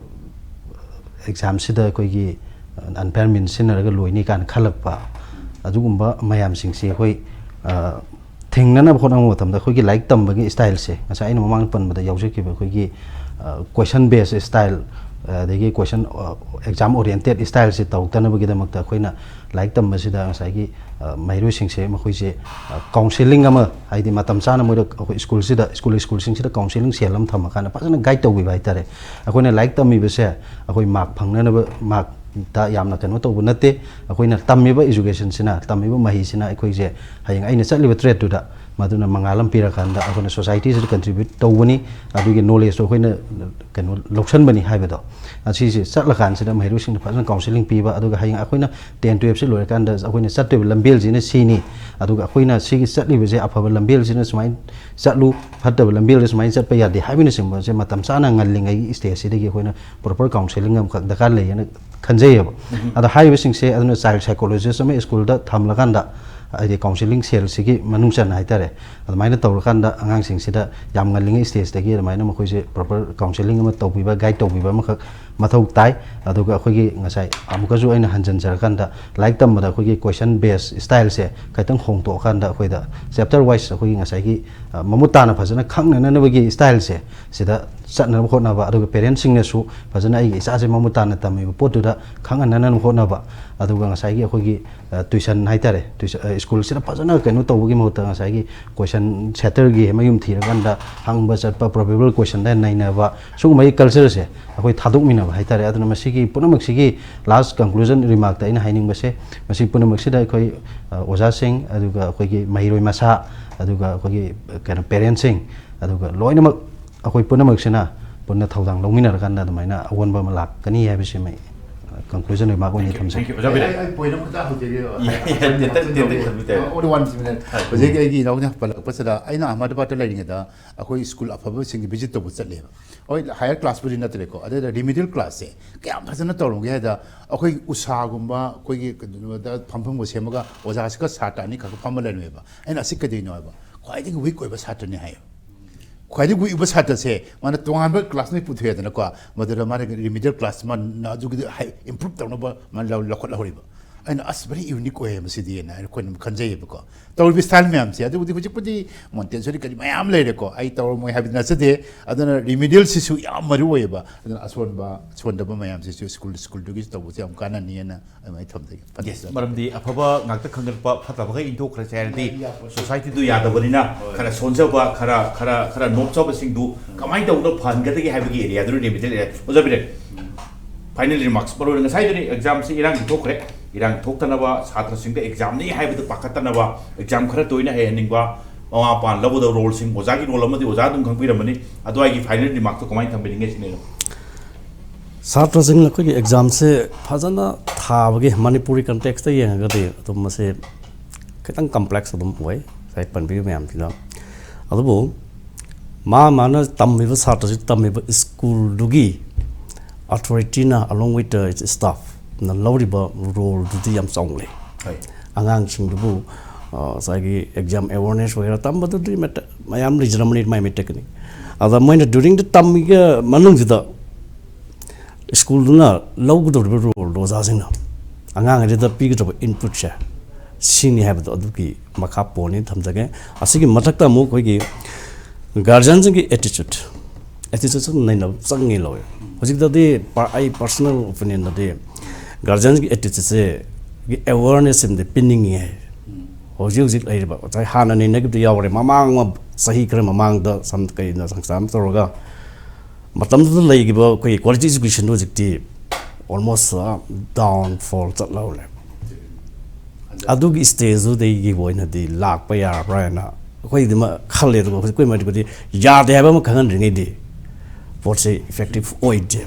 exam ꯁꯤꯗ ꯑꯩꯈꯣꯏꯒꯤ unfair means ꯁꯤꯖꯤꯟꯅꯔꯒ ꯂꯣꯏꯅꯤ ꯀꯥꯏꯅ ꯈꯜꯂꯛꯄ, ꯑꯗꯨꯒꯨꯝꯕ ꯃꯌꯥꯝꯁꯤꯡꯁꯤ ꯑꯩꯈꯣꯏ ꯊꯦꯡꯅꯅꯕ ꯍꯣꯠꯅꯕ ꯃꯇꯝꯗ ꯑꯩꯈꯣꯏꯒꯤ ꯂꯥꯏꯔꯤꯛ ꯇꯝꯕꯒꯤ style ꯁꯦ, ꯉꯁꯥꯏ ꯑꯩꯅ ꯃꯃꯥꯡꯗ ꯄꯟꯕꯗ ꯌꯥꯎꯖꯈꯤꯕ ꯑꯩꯈꯣꯏꯒꯤ question based style, ꯑꯗꯒꯤ question, exam oriented style ꯁꯦ ꯇꯧꯔꯛꯇꯅꯕꯒꯤꯗꯃꯛꯇ ꯑꯩꯈꯣꯏꯅ ꯂꯥꯏꯔꯤꯛ ꯇꯝꯕꯁꯤꯗ ꯉꯁꯥꯏꯒꯤ ꯃꯍꯩꯔꯣꯏꯁꯤꯡꯁꯦ ꯃꯈꯣꯏꯁꯦ counselling ꯑꯃ, ꯍꯥꯏꯗꯤ ꯃꯇꯝ ꯆꯥꯅ ꯃꯣꯏꯗ ꯑꯩꯈꯣꯏ school ꯁꯤꯗ, school, school ꯁꯤꯡꯁꯤꯗ counselling cell ꯑꯃ ꯊꯝꯃꯀꯥꯟꯗ ꯐꯖꯅ guide ꯇꯧꯕꯤꯕ ꯍꯥꯏꯇꯥꯔꯦ꯫ ꯑꯩꯈꯣꯏꯅ ꯂꯥꯏꯔꯤꯛ ꯇꯝꯃꯤꯕꯁꯦ ꯑꯩꯈꯣꯏ mark ꯐꯪꯅꯅꯕ, mark ꯇ ꯌꯥꯝꯅ ꯀꯩꯅꯣ ꯇꯧꯕ ꯅꯠꯇꯦ꯫ ꯑꯩꯈꯣꯏꯅ ꯇꯝꯃꯤꯕ education ꯁꯤꯅ, ꯇꯝꯃꯤꯕ ꯃꯍꯩꯁꯤꯅ ꯑꯩꯈꯣꯏꯁꯦ ꯍꯌꯦꯡ ꯑꯩꯅ ꯆꯠꯂꯤꯕ trade ꯇꯨꯗ ꯃꯗꯨꯅ ꯃꯉꯥꯜ ꯑꯃ ꯄꯤꯔꯀꯥꯟꯗ ꯑꯩꯈꯣꯏꯅ society ꯁꯤꯗ contribute ꯇꯧꯕꯅꯤ, ꯑꯗꯨꯒꯤ knowledge ꯇꯣ ꯑꯩꯈꯣꯏꯅ ꯀꯩꯅꯣ ꯂꯧꯁꯟꯕꯅꯤ ꯍꯥꯏꯕꯗꯣ, ꯑꯁꯤꯁꯦ ꯆꯠꯂꯀꯥꯟꯁꯤꯗ ꯃꯍꯩꯔꯣꯏꯁꯤꯡꯗ ꯐꯖꯅ counselling ꯄꯤꯕ, ꯑꯗꯨꯒ ꯍꯌꯦꯡ ꯑꯩꯈꯣꯏꯅ ten twelve ꯁꯤ ꯂꯣꯏꯔꯀꯥꯟꯗ ꯑꯩꯈꯣꯏꯅ ꯆꯠꯇꯣꯏꯕ ꯂꯝꯕꯦꯜꯁꯤꯅ ꯁꯤꯅꯤ, ꯑꯗꯨꯒ ꯑꯩꯈꯣꯏꯅ ꯁꯤꯒꯤ ꯆꯠꯂꯤꯕꯁꯦ ꯑꯐꯕ ꯂꯝꯕꯦꯜꯁꯤꯅ ꯁꯨꯃꯥꯏꯅ ꯆꯠꯂꯨ, ꯐꯠꯇꯕ ꯂꯝꯕꯦꯜꯗ ꯁꯨꯃꯥꯏꯅ ꯆꯠꯄ ꯌꯥꯗꯦ ꯍꯥꯏꯕꯅꯆꯤꯡꯕꯁꯦ ꯃꯇꯝ ꯆꯥꯅ ꯉꯜꯂꯤꯉꯩꯒꯤ stage ꯁꯤꯗꯒꯤ ꯑꯩꯈꯣꯏꯅ proper counselling ꯑꯃꯈꯛ ꯗꯔꯀꯥꯔ ꯂꯩꯌꯦꯅ ꯈꯟꯖꯩꯌꯦꯕ꯫ ꯑꯗꯣ ꯍꯥꯏꯔꯤꯕꯁꯤꯡꯁꯦ ꯑꯗꯨꯅ child psychologist ꯑꯃ school ꯗ ꯊꯝꯂꯀꯥꯟꯗ ꯍꯥꯏꯗꯤ counselling cellꯁꯤꯒꯤ ꯃꯅꯨꯡ ꯆꯟꯅ ꯍꯥꯏꯇꯥꯔꯦ, ꯑꯗꯨꯃꯥꯏꯅ ꯇꯧꯔꯀꯥꯟꯗ ꯑꯉꯥꯡꯁꯤꯡꯁꯤꯗ ꯌꯥꯝ ꯉꯜꯂꯤꯉꯩ stageꯇꯒꯤ ꯑꯗꯨꯃꯥꯏꯅ ꯃꯈꯣꯏꯁꯦ proper counselling ꯑꯃ ꯇꯧꯕꯤꯕ, guide ꯇꯧꯕꯤꯕ ꯑꯃꯈꯛ ꯃꯊꯧ ꯇꯥꯏ꯫ ꯑꯗꯨꯒ ꯑꯩꯈꯣꯏꯒꯤ ꯉꯁꯥꯏ ꯑꯃꯨꯛꯀꯁꯨ ꯑꯩꯅ ꯍꯟꯖꯤꯟꯖꯔꯀꯥꯟꯗ, ꯂꯥꯏꯔꯤꯛ ꯇꯝꯕꯗ ꯑꯩꯈꯣꯏꯒꯤ question base styleꯁꯦ ꯈꯤꯇꯪ ꯍꯣꯡꯗꯣꯛꯑꯀꯥꯟꯗ, ꯑꯩꯈꯣꯏꯗ chapter wise ꯑꯩꯈꯣꯏꯒꯤ ꯉꯁꯥꯏꯒꯤ, ꯑ, ꯃꯃꯨꯠ ꯇꯥꯅ ꯐꯖꯅ ꯈꯪꯅꯅꯕꯒꯤ styleꯁꯦ ꯁꯤꯗ ꯆꯠꯅꯕ ꯍꯣꯠꯅꯕ, ꯑꯗꯨꯒ parentꯁꯤꯡꯅꯁꯨ ꯐꯖꯅ ꯑꯩꯒꯤ ꯏꯆꯥꯁꯦ ꯃꯃꯨꯠ ꯇꯥꯅ ꯇꯝꯃꯤꯕ ꯄꯣꯠꯇꯨꯗ ꯈꯪꯍꯟꯅꯅꯕ ꯍꯣꯠꯅꯕ, ꯑꯗꯨꯒ ꯉꯁꯥꯏꯒꯤ ꯑꯩꯈꯣꯏꯒꯤ, ꯑ, tuition ꯍꯥꯏꯇꯥꯔꯦ, tuition, ꯑ, ꯁ꯭ꯀꯨꯜꯁꯤꯗ ꯐꯖꯅ ꯀꯩꯅꯣ ꯇꯧꯕꯒꯤ ꯃꯍꯨꯠꯇ ꯉꯁꯥꯏꯒꯤ question setterꯒꯤ ꯃꯌꯨꯝ ꯊꯤꯔꯀꯥꯟꯗ ꯍꯪꯕ ꯆꯠꯄ, probable questionꯗ ꯅꯩꯅꯕ, ꯁꯤꯒꯨꯝꯕꯒꯤ cultureꯁꯦ ꯑꯩꯈꯣꯏ ꯊꯥꯗꯣꯛꯃꯤꯟꯅꯕ ꯍꯥꯏꯇꯥꯔꯦ꯫ ꯑꯗꯨꯅ ꯃꯁꯤꯒꯤ ꯄꯨꯝꯅꯃꯛꯁꯤꯒꯤ last conclusion remarkꯇ ꯑꯩꯅ ꯍꯥꯏꯅꯤꯡꯕꯁꯦ, ꯃꯁꯤ ꯄꯨꯝꯅꯃꯛꯁꯤꯗ ꯑꯩꯈꯣꯏ, ꯑ, ꯑꯣꯖꯥꯁꯤꯡ, ꯑꯗꯨꯒ ꯑꯩꯈꯣꯏꯒꯤ ꯃꯍꯩꯔꯣꯏ ꯃꯁꯥ, ꯑꯗꯨꯒ ꯑꯩꯈꯣꯏꯒꯤ, ꯑ, ꯀꯩꯅꯣ, parentꯁꯤꯡ, ꯑꯗꯨꯒ ꯂꯣꯏꯅꯃꯛ ꯑꯩꯈꯣꯏ ꯄꯨꯝꯅꯃꯛꯁꯤꯅ ꯄꯨꯟꯅ ꯊꯧꯗꯥꯡ ꯂꯧꯃꯤꯟꯅꯔꯀꯥꯟꯗ ꯑꯗꯨꯃꯥꯏꯅ ꯑꯑꯣꯟꯕ ꯑꯃ ꯂꯥꯛꯀꯅꯤ ꯍꯥꯏꯕꯁꯤꯃ conclusion remark ꯑꯣꯏꯅ ꯊꯝꯖꯒꯦ꯫ ꯑꯣꯖꯥ ꯕꯤꯔꯦꯟ꯫ ꯑꯩ point ꯑꯃꯈꯛꯇ เดี๋ยวเดี๋ยวเดี๋ยวเดี๋ยว Only one minute. ꯍꯧꯖꯤꯛ ꯑꯩꯒꯤ ꯏꯅꯥꯎꯅ ꯄꯜꯂꯛꯄꯁꯤꯗ, ꯑꯩꯅ ꯑꯍꯃꯗꯥꯕꯥꯗꯇ ꯂꯩꯔꯤꯉꯩꯗ ꯑꯩꯈꯣꯏ ꯁ꯭ꯀꯨꯜ ꯑꯐꯕꯁꯤꯡꯒꯤ visit ꯇꯧꯕ ꯆꯠꯂꯦꯕ꯫ ꯍꯣꯏ, higher classꯄꯨꯗꯤ ꯅꯠꯇ꯭ꯔꯦꯀꯣ, ꯑꯗꯨꯗ remedial classꯁꯦ ꯀꯌꯥꯝ ꯐꯖꯅ ꯇꯧꯔꯝꯒꯦ ꯍꯥꯏꯗ, ꯑꯩꯈꯣꯏ ꯎꯁꯥꯒꯨꯝꯕ, ꯑꯩꯈꯣꯏꯒꯤ ꯀꯩꯅꯣꯗ ꯐꯝꯐꯝꯒ ꯁꯦꯝꯃꯒ ꯑꯣꯖꯥꯁꯤꯒ ꯁꯥꯇ꯭ꯔ ꯑꯅꯤꯈꯛ ꯐꯝꯃ ꯂꯩꯔꯝꯃꯦꯕ꯫ ꯑꯩꯅ, "ꯑꯁꯤ ꯀꯩꯗꯧꯅꯣ?" ꯍꯥꯏꯕ꯫ "ꯈ꯭ꯋꯥꯏꯗꯒꯤ weak ꯑꯣꯏꯕ ꯁꯥꯇ꯭ꯔꯅꯤ" ꯍꯥꯏꯌꯦꯕ꯫ ꯈ꯭ꯋꯥꯏꯗꯒꯤ weak ꯑꯣꯏꯕ ꯁꯥꯇ꯭ꯔꯁꯦ ꯃꯥꯅ ꯇꯣꯉꯥꯟꯕ class ꯑꯃ ꯄꯨꯊꯣꯛꯑꯦꯗꯅꯀꯣ, ꯃꯗꯨꯗ ꯃꯥꯅ remedial class ꯃꯥ ꯑꯗꯨꯒꯤꯗꯤ ꯍꯥꯏ improve ꯇꯧꯅꯕ ꯃꯥ ꯂꯧ-, ꯂꯧꯈꯠꯍꯧꯔꯤꯕ꯫ ꯑꯩꯅ, "ꯑꯁ, very unique ꯑꯣꯏꯌꯦ ꯃꯁꯤꯗꯤꯅ" ꯑꯩꯈꯣꯏꯅ ꯈꯟꯖꯩꯌꯦꯕꯀꯣ꯫ ꯇꯧꯔꯤꯕ style ꯃꯌꯥꯝꯁꯦ, ꯑꯗꯨꯕꯨꯗꯤ ꯍꯧꯖꯤꯛꯄꯨꯗꯤ Montessori ꯀꯔꯤ ꯃꯌꯥꯝ ꯂꯩꯔꯦꯀꯣ, ꯑꯩ ꯇꯧꯔꯝꯃꯣꯏ ꯍꯥꯏꯕꯗꯤ ꯅꯠꯆꯗꯦ꯫ ꯑꯗꯨꯅ remedialꯁꯤꯁꯨ ꯌꯥꯝ ꯃꯔꯨ ꯑꯣꯏꯌꯦꯕ꯫ ꯑꯗꯨꯅ ꯑꯁꯣꯟꯕ, ꯁꯣꯟꯗꯕ ꯃꯌꯥꯝꯁꯤꯁꯨ ꯁ꯭ꯀꯨꯜ, ꯁ꯭ꯀꯨꯜꯗꯨꯒꯤꯁꯨ ꯇꯧꯕꯁꯦ ꯌꯥꯝ ꯀꯥꯟꯅꯅꯤꯅ ꯑꯗꯨꯃꯥꯏꯅ ꯊꯝꯖꯒꯦ꯫ Yes, ꯃꯔꯝꯗꯤ ꯑꯐꯕ ꯉꯥꯛꯇ ꯈꯪꯒꯠꯄ, ꯐꯠꯇꯕꯈꯩ ꯏꯟꯊꯣꯛꯈ꯭ꯔꯁꯦ ꯍꯥꯏꯔꯗꯤ societyꯗꯨ ꯌꯥꯗꯕꯅꯤꯅ, ꯈꯔ ꯁꯣꯟꯖꯕ, ꯈꯔ ꯈꯔ ꯈꯔ ꯅꯣꯞꯆꯕꯁꯤꯡꯗꯨ ꯀꯃꯥꯏꯅ ꯇꯧꯗꯅ ꯐꯍꯟꯒꯗꯒꯦ ꯍꯥꯏꯕꯒꯤ areaꯗꯨꯅ remedial area꯫ ꯑꯣꯖꯥ ꯕꯤꯔꯦꯟ, final remarks꯫ ꯃꯔꯨ ꯑꯣꯏꯅ ꯉꯁꯥꯏꯗꯨꯅꯤ examꯁꯤ ꯏꯔꯥꯡ ꯊꯣꯛꯈ꯭ꯔꯦ, ꯏꯔꯥꯡ ꯊꯣꯛꯇꯅꯕ, ꯁꯥꯇ꯭ꯔꯁꯤꯡꯗ examꯅꯤ ꯍꯥꯏꯕꯗꯨ ꯄꯥꯈꯠꯇꯅꯕ, exam ꯈꯔ ꯇꯣꯏꯅ ꯍꯩꯍꯟꯅꯤꯡꯕ, ꯃꯃꯥ ꯃꯄꯥꯅ ꯂꯧꯒꯗꯕ roleꯁꯤꯡ, ꯑꯣꯖꯥꯒꯤ role ꯑꯃꯗꯤ ꯑꯣꯖꯥ ꯑꯗꯨꯝ ꯈꯪꯕꯤꯔꯝꯃꯅꯤ꯫ ꯑꯗꯨꯋꯥꯏꯒꯤ final remarksꯇꯣ ꯀꯃꯥꯏꯅ ꯊꯝꯕꯤꯅꯤꯡꯉꯦ ꯁꯤꯅꯤ꯫ ꯁꯥꯇ꯭ꯔꯁꯤꯡ ꯑꯩꯈꯣꯏꯒꯤ examꯁꯦ ꯐꯖꯅ ꯊꯥꯕꯒꯤ, ꯃꯅꯤꯄꯨꯔꯤ contextꯇ ꯌꯦꯡꯉꯒꯗꯤ ꯑꯗꯨꯝ ꯃꯁꯤ ꯈꯤꯇꯪ complex ꯑꯗꯨꯝ ꯑꯣꯏ, ꯉꯁꯥꯏ ꯄꯟꯕꯤꯔꯤꯕ ꯃꯌꯥꯝꯁꯤꯅ꯫ ꯑꯗꯨꯕꯨ ꯃꯥ ꯃꯥꯅ ꯇꯝꯃꯤꯕ ꯁꯥꯇ꯭ꯔꯁꯤ ꯇꯝꯃꯤꯕ ꯁ꯭ꯀꯨꯜꯗꯨꯒꯤ authorityꯅ, along with the staffꯅ ꯂꯧꯔꯤꯕ roleꯗꯨꯗꯤ ꯌꯥꯝ ꯆꯥꯎꯅ ꯂꯩ꯫ ꯍꯣꯏ꯫ ꯑꯉꯥꯡꯁꯤꯡꯗꯨꯕꯨ ꯉꯁꯥꯏꯒꯤ ꯑꯦꯛꯖꯥꯝ ꯑꯦꯋꯥꯔꯅꯦꯁ ꯑꯣꯏꯒꯦꯔꯥ ꯇꯝꯕꯗꯨꯗꯤ ꯃꯌꯥꯝ ꯂꯩꯖꯔꯝꯃꯅꯤ, ꯃꯥꯏ ꯃꯥꯏ ꯇꯦꯛꯅꯤꯛ꯫ ꯑꯗ ꯃꯣꯏꯅ ꯗ꯭ꯌꯨꯔꯤꯡ ꯗ ꯇꯝꯃꯤꯒ ꯃꯅꯨꯡꯁꯤꯗ ꯁ꯭ꯀꯨꯜꯗꯨꯅ ꯂꯧꯒꯗꯧꯔꯤꯕ ꯔꯣꯜꯗꯣ ꯑꯣꯖꯥꯁꯤꯡꯅ ꯑꯉꯥꯡ ꯑꯗꯨꯗ ꯄꯤꯒꯗꯧꯕ ꯏꯟꯄꯨꯠꯁꯦ ꯁꯤꯅꯤ ꯍꯥꯏꯕꯗꯣ ꯑꯗꯨꯒꯤ ꯃꯈꯥ ꯄꯣꯟꯅꯤ ꯊꯝꯖꯒꯦ꯫ ꯑꯁꯤꯒꯤ ꯃꯊꯛꯇ ꯑꯃꯨꯛ ꯑꯩꯈꯣꯏꯒꯤ ꯒꯥꯔꯖꯤꯌꯟꯁꯤꯡꯒꯤ ꯑꯦꯇꯤꯆꯨꯠ, ꯑꯦꯇꯤꯆꯨꯠꯁꯨ ꯅꯩꯅꯕ ꯆꯪꯉꯤ ꯂꯧꯋꯦ꯫ ꯍꯧꯖꯤꯛꯇꯗꯤ ꯑꯩ ꯄꯥꯔꯁꯣꯅꯦꯜ ꯑꯣꯄꯤꯅꯤꯌꯟꯗꯗꯤ ꯒꯥꯔꯖꯤꯌꯟꯁꯤꯡꯒꯤ ꯑꯦꯇꯤꯆꯨꯠꯁꯦ ꯑꯦꯋꯥꯔꯅꯦꯁ ꯑꯃꯗꯤ ꯄꯤꯅꯤꯡꯉꯤ ꯍꯥꯏ꯫ ꯍꯧꯖꯤꯛ ꯍꯧꯖꯤꯛ ꯂꯩꯔꯤꯕ ꯉꯁꯥꯏ ꯍꯥꯟꯅ ꯅꯩꯅꯈꯤꯕꯗꯨ ꯌꯥꯎꯔꯦ, ꯃꯃꯥꯡ ꯆꯍꯤ ꯈꯔ ꯃꯃꯥꯡꯗ ꯁꯝ ꯀꯩꯅꯣ ꯁꯪꯁꯥ ꯑꯃ ꯇꯧꯔꯒ ꯃꯇꯝꯗꯨꯗ ꯂꯩꯈꯤꯕ ꯑꯩꯈꯣꯏꯒꯤ ꯀ꯭ꯋꯥꯂꯤꯇꯤ ꯑꯦꯖꯨꯀꯦꯁꯟꯗꯣ ꯍꯧꯖꯤꯛꯇꯤ ꯑꯣꯜꯃꯣꯁ ꯗꯥꯎꯟꯐꯣꯜ ꯆꯠꯂꯧꯔꯦ꯫ ꯑꯗꯨꯒꯤ ꯁ꯭ꯇꯦꯖꯇꯨꯗꯒꯤ ꯑꯣꯏꯅꯗꯤ ꯂꯥꯛꯄ ꯌꯥꯔꯕ꯭ꯔꯥ ꯍꯥꯏꯅ ꯑꯩꯈꯣꯏꯗꯤ ꯈꯜꯂꯦ꯫ ꯑꯗꯨꯒ ꯍꯧꯖꯤꯛ ꯑꯩꯈꯣꯏ ꯃꯅꯤꯄꯨꯔꯗꯤ ꯌꯥꯗꯦ ꯍꯥꯏꯕ ꯑꯃ ꯈꯪꯍꯟꯗ꯭ꯔꯤꯉꯩꯗꯤ ꯄꯣꯠꯁꯦ ꯏꯐꯦꯛꯇꯤꯞ ꯑꯣꯏꯗꯦ꯫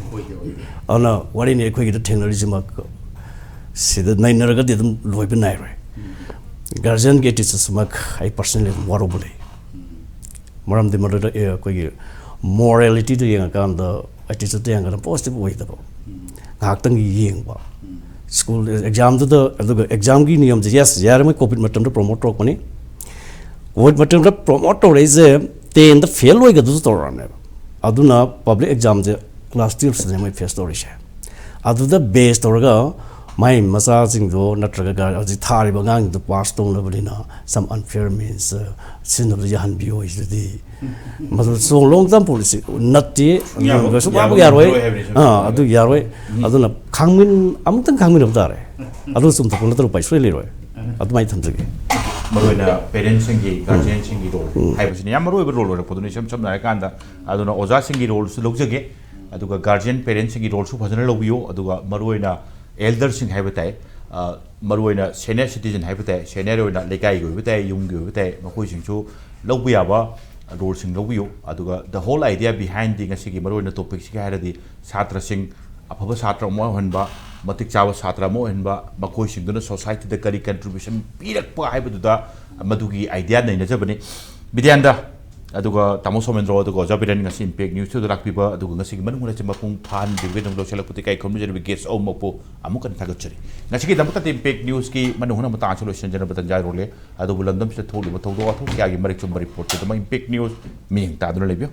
ꯑꯗꯨꯅ ꯋꯥꯔꯤꯅꯤ ꯑꯩꯈꯣꯏꯒꯤꯗ ꯊꯦꯡꯅꯔꯤꯁꯤꯃꯛ ꯁꯤꯗ ꯅꯩꯅꯔꯒꯗꯤ ꯑꯗꯨꯝ ꯂꯣꯏꯕ ꯅꯥꯏꯔꯣꯏ꯫ ꯒꯥꯔꯖꯤꯌꯟꯒꯤ ꯑꯦꯇꯤꯆꯨꯠꯁꯤꯃꯛ ꯑꯩ ꯄꯔꯁꯅꯦꯜꯂꯤ ꯑꯗꯨꯝ ꯋꯥꯔꯧꯕ ꯂꯩ꯫ ꯃꯔꯝꯗꯤ ꯃꯗꯨꯗ ꯑꯩꯈꯣꯏꯒꯤ ꯃꯣꯔꯦꯂꯤꯇꯤꯗ ꯌꯦꯡꯉꯀꯥꯟꯗ, ꯑꯦꯇꯤꯆꯨꯠꯇ ꯌꯦꯡꯉꯀꯥꯟꯗ ꯄꯣꯖꯤꯇꯤꯚ ꯑꯣꯏꯗꯕ, ꯉꯥꯏꯍꯥꯛꯇꯪꯒꯤ ꯌꯦꯡꯕ꯫ ꯁ꯭ꯀꯨꯜ ꯑꯦꯛꯖꯥꯝꯗꯨꯗ, ꯑꯗꯨꯒ ꯑꯦꯛꯖꯥꯝꯒꯤ ꯅꯤꯌꯝꯁꯦ, ꯌꯦꯁ, ꯌꯥꯔꯤꯉꯩ ꯀꯣꯚꯤꯗ ꯃꯇꯝꯗ ꯄ꯭ꯔꯣꯃꯣꯠ ꯇꯧꯔꯛꯄꯅꯤ꯫ ꯀꯣꯚꯤꯗ ꯃꯇꯝꯗ ꯄ꯭ꯔꯣꯃꯣꯠ ꯇꯧꯔꯛꯏꯁꯦ ꯇꯦꯟꯗ ꯐꯦꯜ ꯑꯣꯏꯒꯗꯕꯁꯨ ꯇꯧꯔꯛꯑꯕꯅꯦꯕ꯫ ꯑꯗꯨꯅ ꯄꯕ꯭ꯂꯤꯛ ꯑꯦꯛꯖꯥꯝꯁꯦ ꯀ꯭ꯂꯥꯁ ꯇꯨꯌꯦꯜꯐꯁꯤꯗꯅꯦ ꯃꯣꯏ ꯐꯦꯁ ꯇꯧꯔꯤꯁꯦ꯫ ꯑꯗꯨꯗ ꯕꯦꯁ ꯇꯧꯔꯒ ꯃꯥꯏ ꯃꯆꯥꯁꯤꯡꯗꯣ ꯅꯠꯇ꯭ꯔꯒ ꯍꯧꯖꯤꯛ ꯊꯥꯔꯤꯕ ꯑꯉꯥꯡꯁꯤꯡꯗꯣ ꯄꯥꯁ ꯇꯧꯅꯕꯅꯤꯅ some unfair means ꯁꯤꯖꯤꯟꯅꯕꯗ ꯌꯥꯍꯟꯕꯤꯌꯣ ꯍꯥꯏꯁꯤꯗꯤ ꯃꯗꯨ ꯁꯣ ꯂꯣꯡ ꯇꯔꯝ ꯄꯣꯂꯤꯁꯤ ꯅꯠꯇꯦ꯫ ꯌꯥꯕ-, ꯀꯩꯁꯨ ꯌꯥꯕ ꯄꯥꯕ ꯌꯥꯔꯣꯏ꯫ ꯉꯝꯃꯔꯣꯏ ꯍꯥꯏꯕꯅꯤ ꯁꯨꯝ ꯑꯥ, ꯑꯗꯨ ꯌꯥꯔꯣꯏ꯫ ꯑꯗꯨꯅ ꯈꯥꯡꯃꯤꯟ-, ꯑꯃꯨꯛꯇꯪ ꯈꯥꯡꯃꯤꯟꯅꯕ ꯇꯥꯔꯦ꯫ ꯑꯗꯨ ꯆꯨꯝꯊꯣꯛꯄ ꯅꯠꯇ꯭ꯔꯒ ꯎꯄꯥꯏ ꯁꯨꯡꯂꯩ ꯂꯩꯔꯣꯏ꯫ ꯑꯗꯨꯃꯥꯏꯅ ꯊꯝꯖꯒꯦ꯫ ꯃꯔꯨꯑꯣꯏꯅ ꯄꯦꯔꯦꯟꯁꯁꯤꯡꯒꯤ, ꯒꯥꯔꯖꯤꯌꯟꯁꯤꯡꯒꯤ ꯔꯣꯜ ꯍꯥꯏꯕꯁꯤꯅ ꯌꯥꯝ ꯃꯔꯨꯑꯣꯏꯕ ꯔꯣꯜ ꯑꯣꯏꯔꯛꯄꯗꯨꯅ ꯏꯁꯝ ꯁꯝꯅ ꯍꯥꯏꯔꯀꯥꯟꯗ꯫ ꯑꯗꯨꯅ ꯑꯣꯖꯥꯁꯤꯡꯒꯤ ꯔꯣꯜꯁꯨ ꯂꯧꯖꯒꯦ, ꯑꯗꯨꯒ ꯒꯥꯔꯖꯤꯌꯟ ꯄꯦꯔꯦꯟꯁꯁꯤꯡꯒꯤ ꯔꯣꯜꯁꯨ ꯐꯖꯅ ꯂꯧꯕꯤꯌꯨ, ꯑꯗꯨꯒ ꯃꯔꯨꯑꯣꯏꯅ ꯑꯦꯜꯗꯔꯁꯤꯡ ꯍꯥꯏꯕ ꯇꯥꯏ, ꯑ, ꯃꯔꯨꯑꯣꯏꯅ ꯁꯦꯅꯤꯌꯔ ꯁꯤꯇꯤꯖꯟ ꯍꯥꯏꯕ ꯇꯥꯏ, ꯁꯦꯅꯤꯌꯔ ꯑꯣꯏꯅ ꯂꯩꯀꯥꯏꯒꯤ ꯑꯣꯏꯕ ꯇꯥꯏ, ꯌꯨꯝꯒꯤ ꯑꯣꯏꯕ ꯇꯥꯏ, ꯃꯈꯣꯏꯁꯤꯡꯁꯨ ꯂꯧꯕ ꯌꯥꯕ ꯔꯣꯜꯁꯤꯡ ꯂꯧꯕꯤꯌꯨ꯫ ꯑꯗꯨꯒ the whole idea behind ꯉꯁꯤꯒꯤ ꯃꯔꯨꯑꯣꯏꯅ ꯇꯣꯄꯤꯛꯁꯤꯒꯤ ꯍꯥꯏꯔꯗꯤ ꯁꯥꯇ꯭ꯔꯁꯤꯡ ꯑꯐꯕ ꯁꯥꯇ꯭ꯔ ꯑꯃ ꯑꯣꯏꯍꯟꯕ, ꯃꯇꯤꯛ ꯆꯥꯕ ꯁꯥꯇ꯭ꯔ ꯑꯃ ꯑꯣꯏꯍꯟꯕ, ꯃꯈꯣꯏꯁꯤꯡꯗꯨꯅ ꯁꯣꯁꯥꯏꯇꯤꯗ ꯀꯔꯤ ꯀꯟꯇ꯭ꯔꯤꯕ꯭ꯌꯨꯁꯟ ꯄꯤꯔꯛꯄ ꯍꯥꯏꯕꯗꯨꯗ ꯃꯗꯨꯒꯤ ꯑꯥꯏꯗꯤꯌꯥ ꯅꯩꯅꯖꯕꯅꯤ꯫ ꯕꯤꯗ꯭ꯌꯥꯟꯗ, ꯑꯗꯨꯒ ꯇꯥꯃꯣ ꯁꯣꯃꯦꯟꯗ꯭ꯔꯣ, ꯑꯗꯨꯒ ꯑꯣꯖꯥ ꯕꯤꯔꯦꯟ, ꯉꯁꯤ ꯏꯝꯄꯦꯛ ꯅ꯭ꯌꯨꯁꯇꯨꯗ ꯂꯥꯛꯄꯤꯕ, ꯑꯗꯨꯒ ꯉꯁꯤꯒꯤ ꯃꯅꯨꯡ ꯍꯨꯠꯅꯁꯤ ꯃꯄꯨꯡ ꯐꯥꯍꯟꯕꯤꯕꯒꯤꯗꯃꯛ ꯂꯧꯁꯤꯜꯂꯛꯄꯗ ꯏꯀꯥꯏ ꯈꯨꯝꯅꯖꯔꯤꯕ ꯒꯦꯁ ꯑꯍꯨꯝꯃꯛꯄꯨ ꯑꯃꯨꯛ ꯍꯟꯅ ꯊꯥꯒꯠꯆꯔꯤ꯫ ꯉꯁꯤꯒꯤꯗꯃꯛꯇꯗꯤ ꯏꯝꯄꯦꯛ ꯅ꯭ꯌꯨꯁꯀꯤ ꯃꯅꯨꯡ ꯍꯨꯠꯅ ꯃꯇꯥꯡꯁꯤ ꯂꯣꯏꯁꯤꯟꯖꯅꯕ ꯇꯟꯖꯥ ꯌꯧꯔꯛꯂꯦ꯫ ꯑꯗꯨꯕꯨ ꯂꯝꯗꯝꯁꯤꯗ ꯊꯣꯛꯂꯤꯕ ꯊꯧꯗꯣꯛ ꯋꯥꯊꯣꯛ ꯀꯌꯥꯒꯤ ꯃꯔꯤꯛ ꯆꯨꯝꯕ ꯔꯤꯄꯣꯔꯠꯇꯨꯗꯃꯛ ꯏꯝꯄꯦꯛ ꯅ꯭ꯌꯨꯁ ꯃꯤꯠꯌꯦꯡ ꯇꯥꯗꯨꯅ ꯂꯩꯕꯤꯌꯨ꯫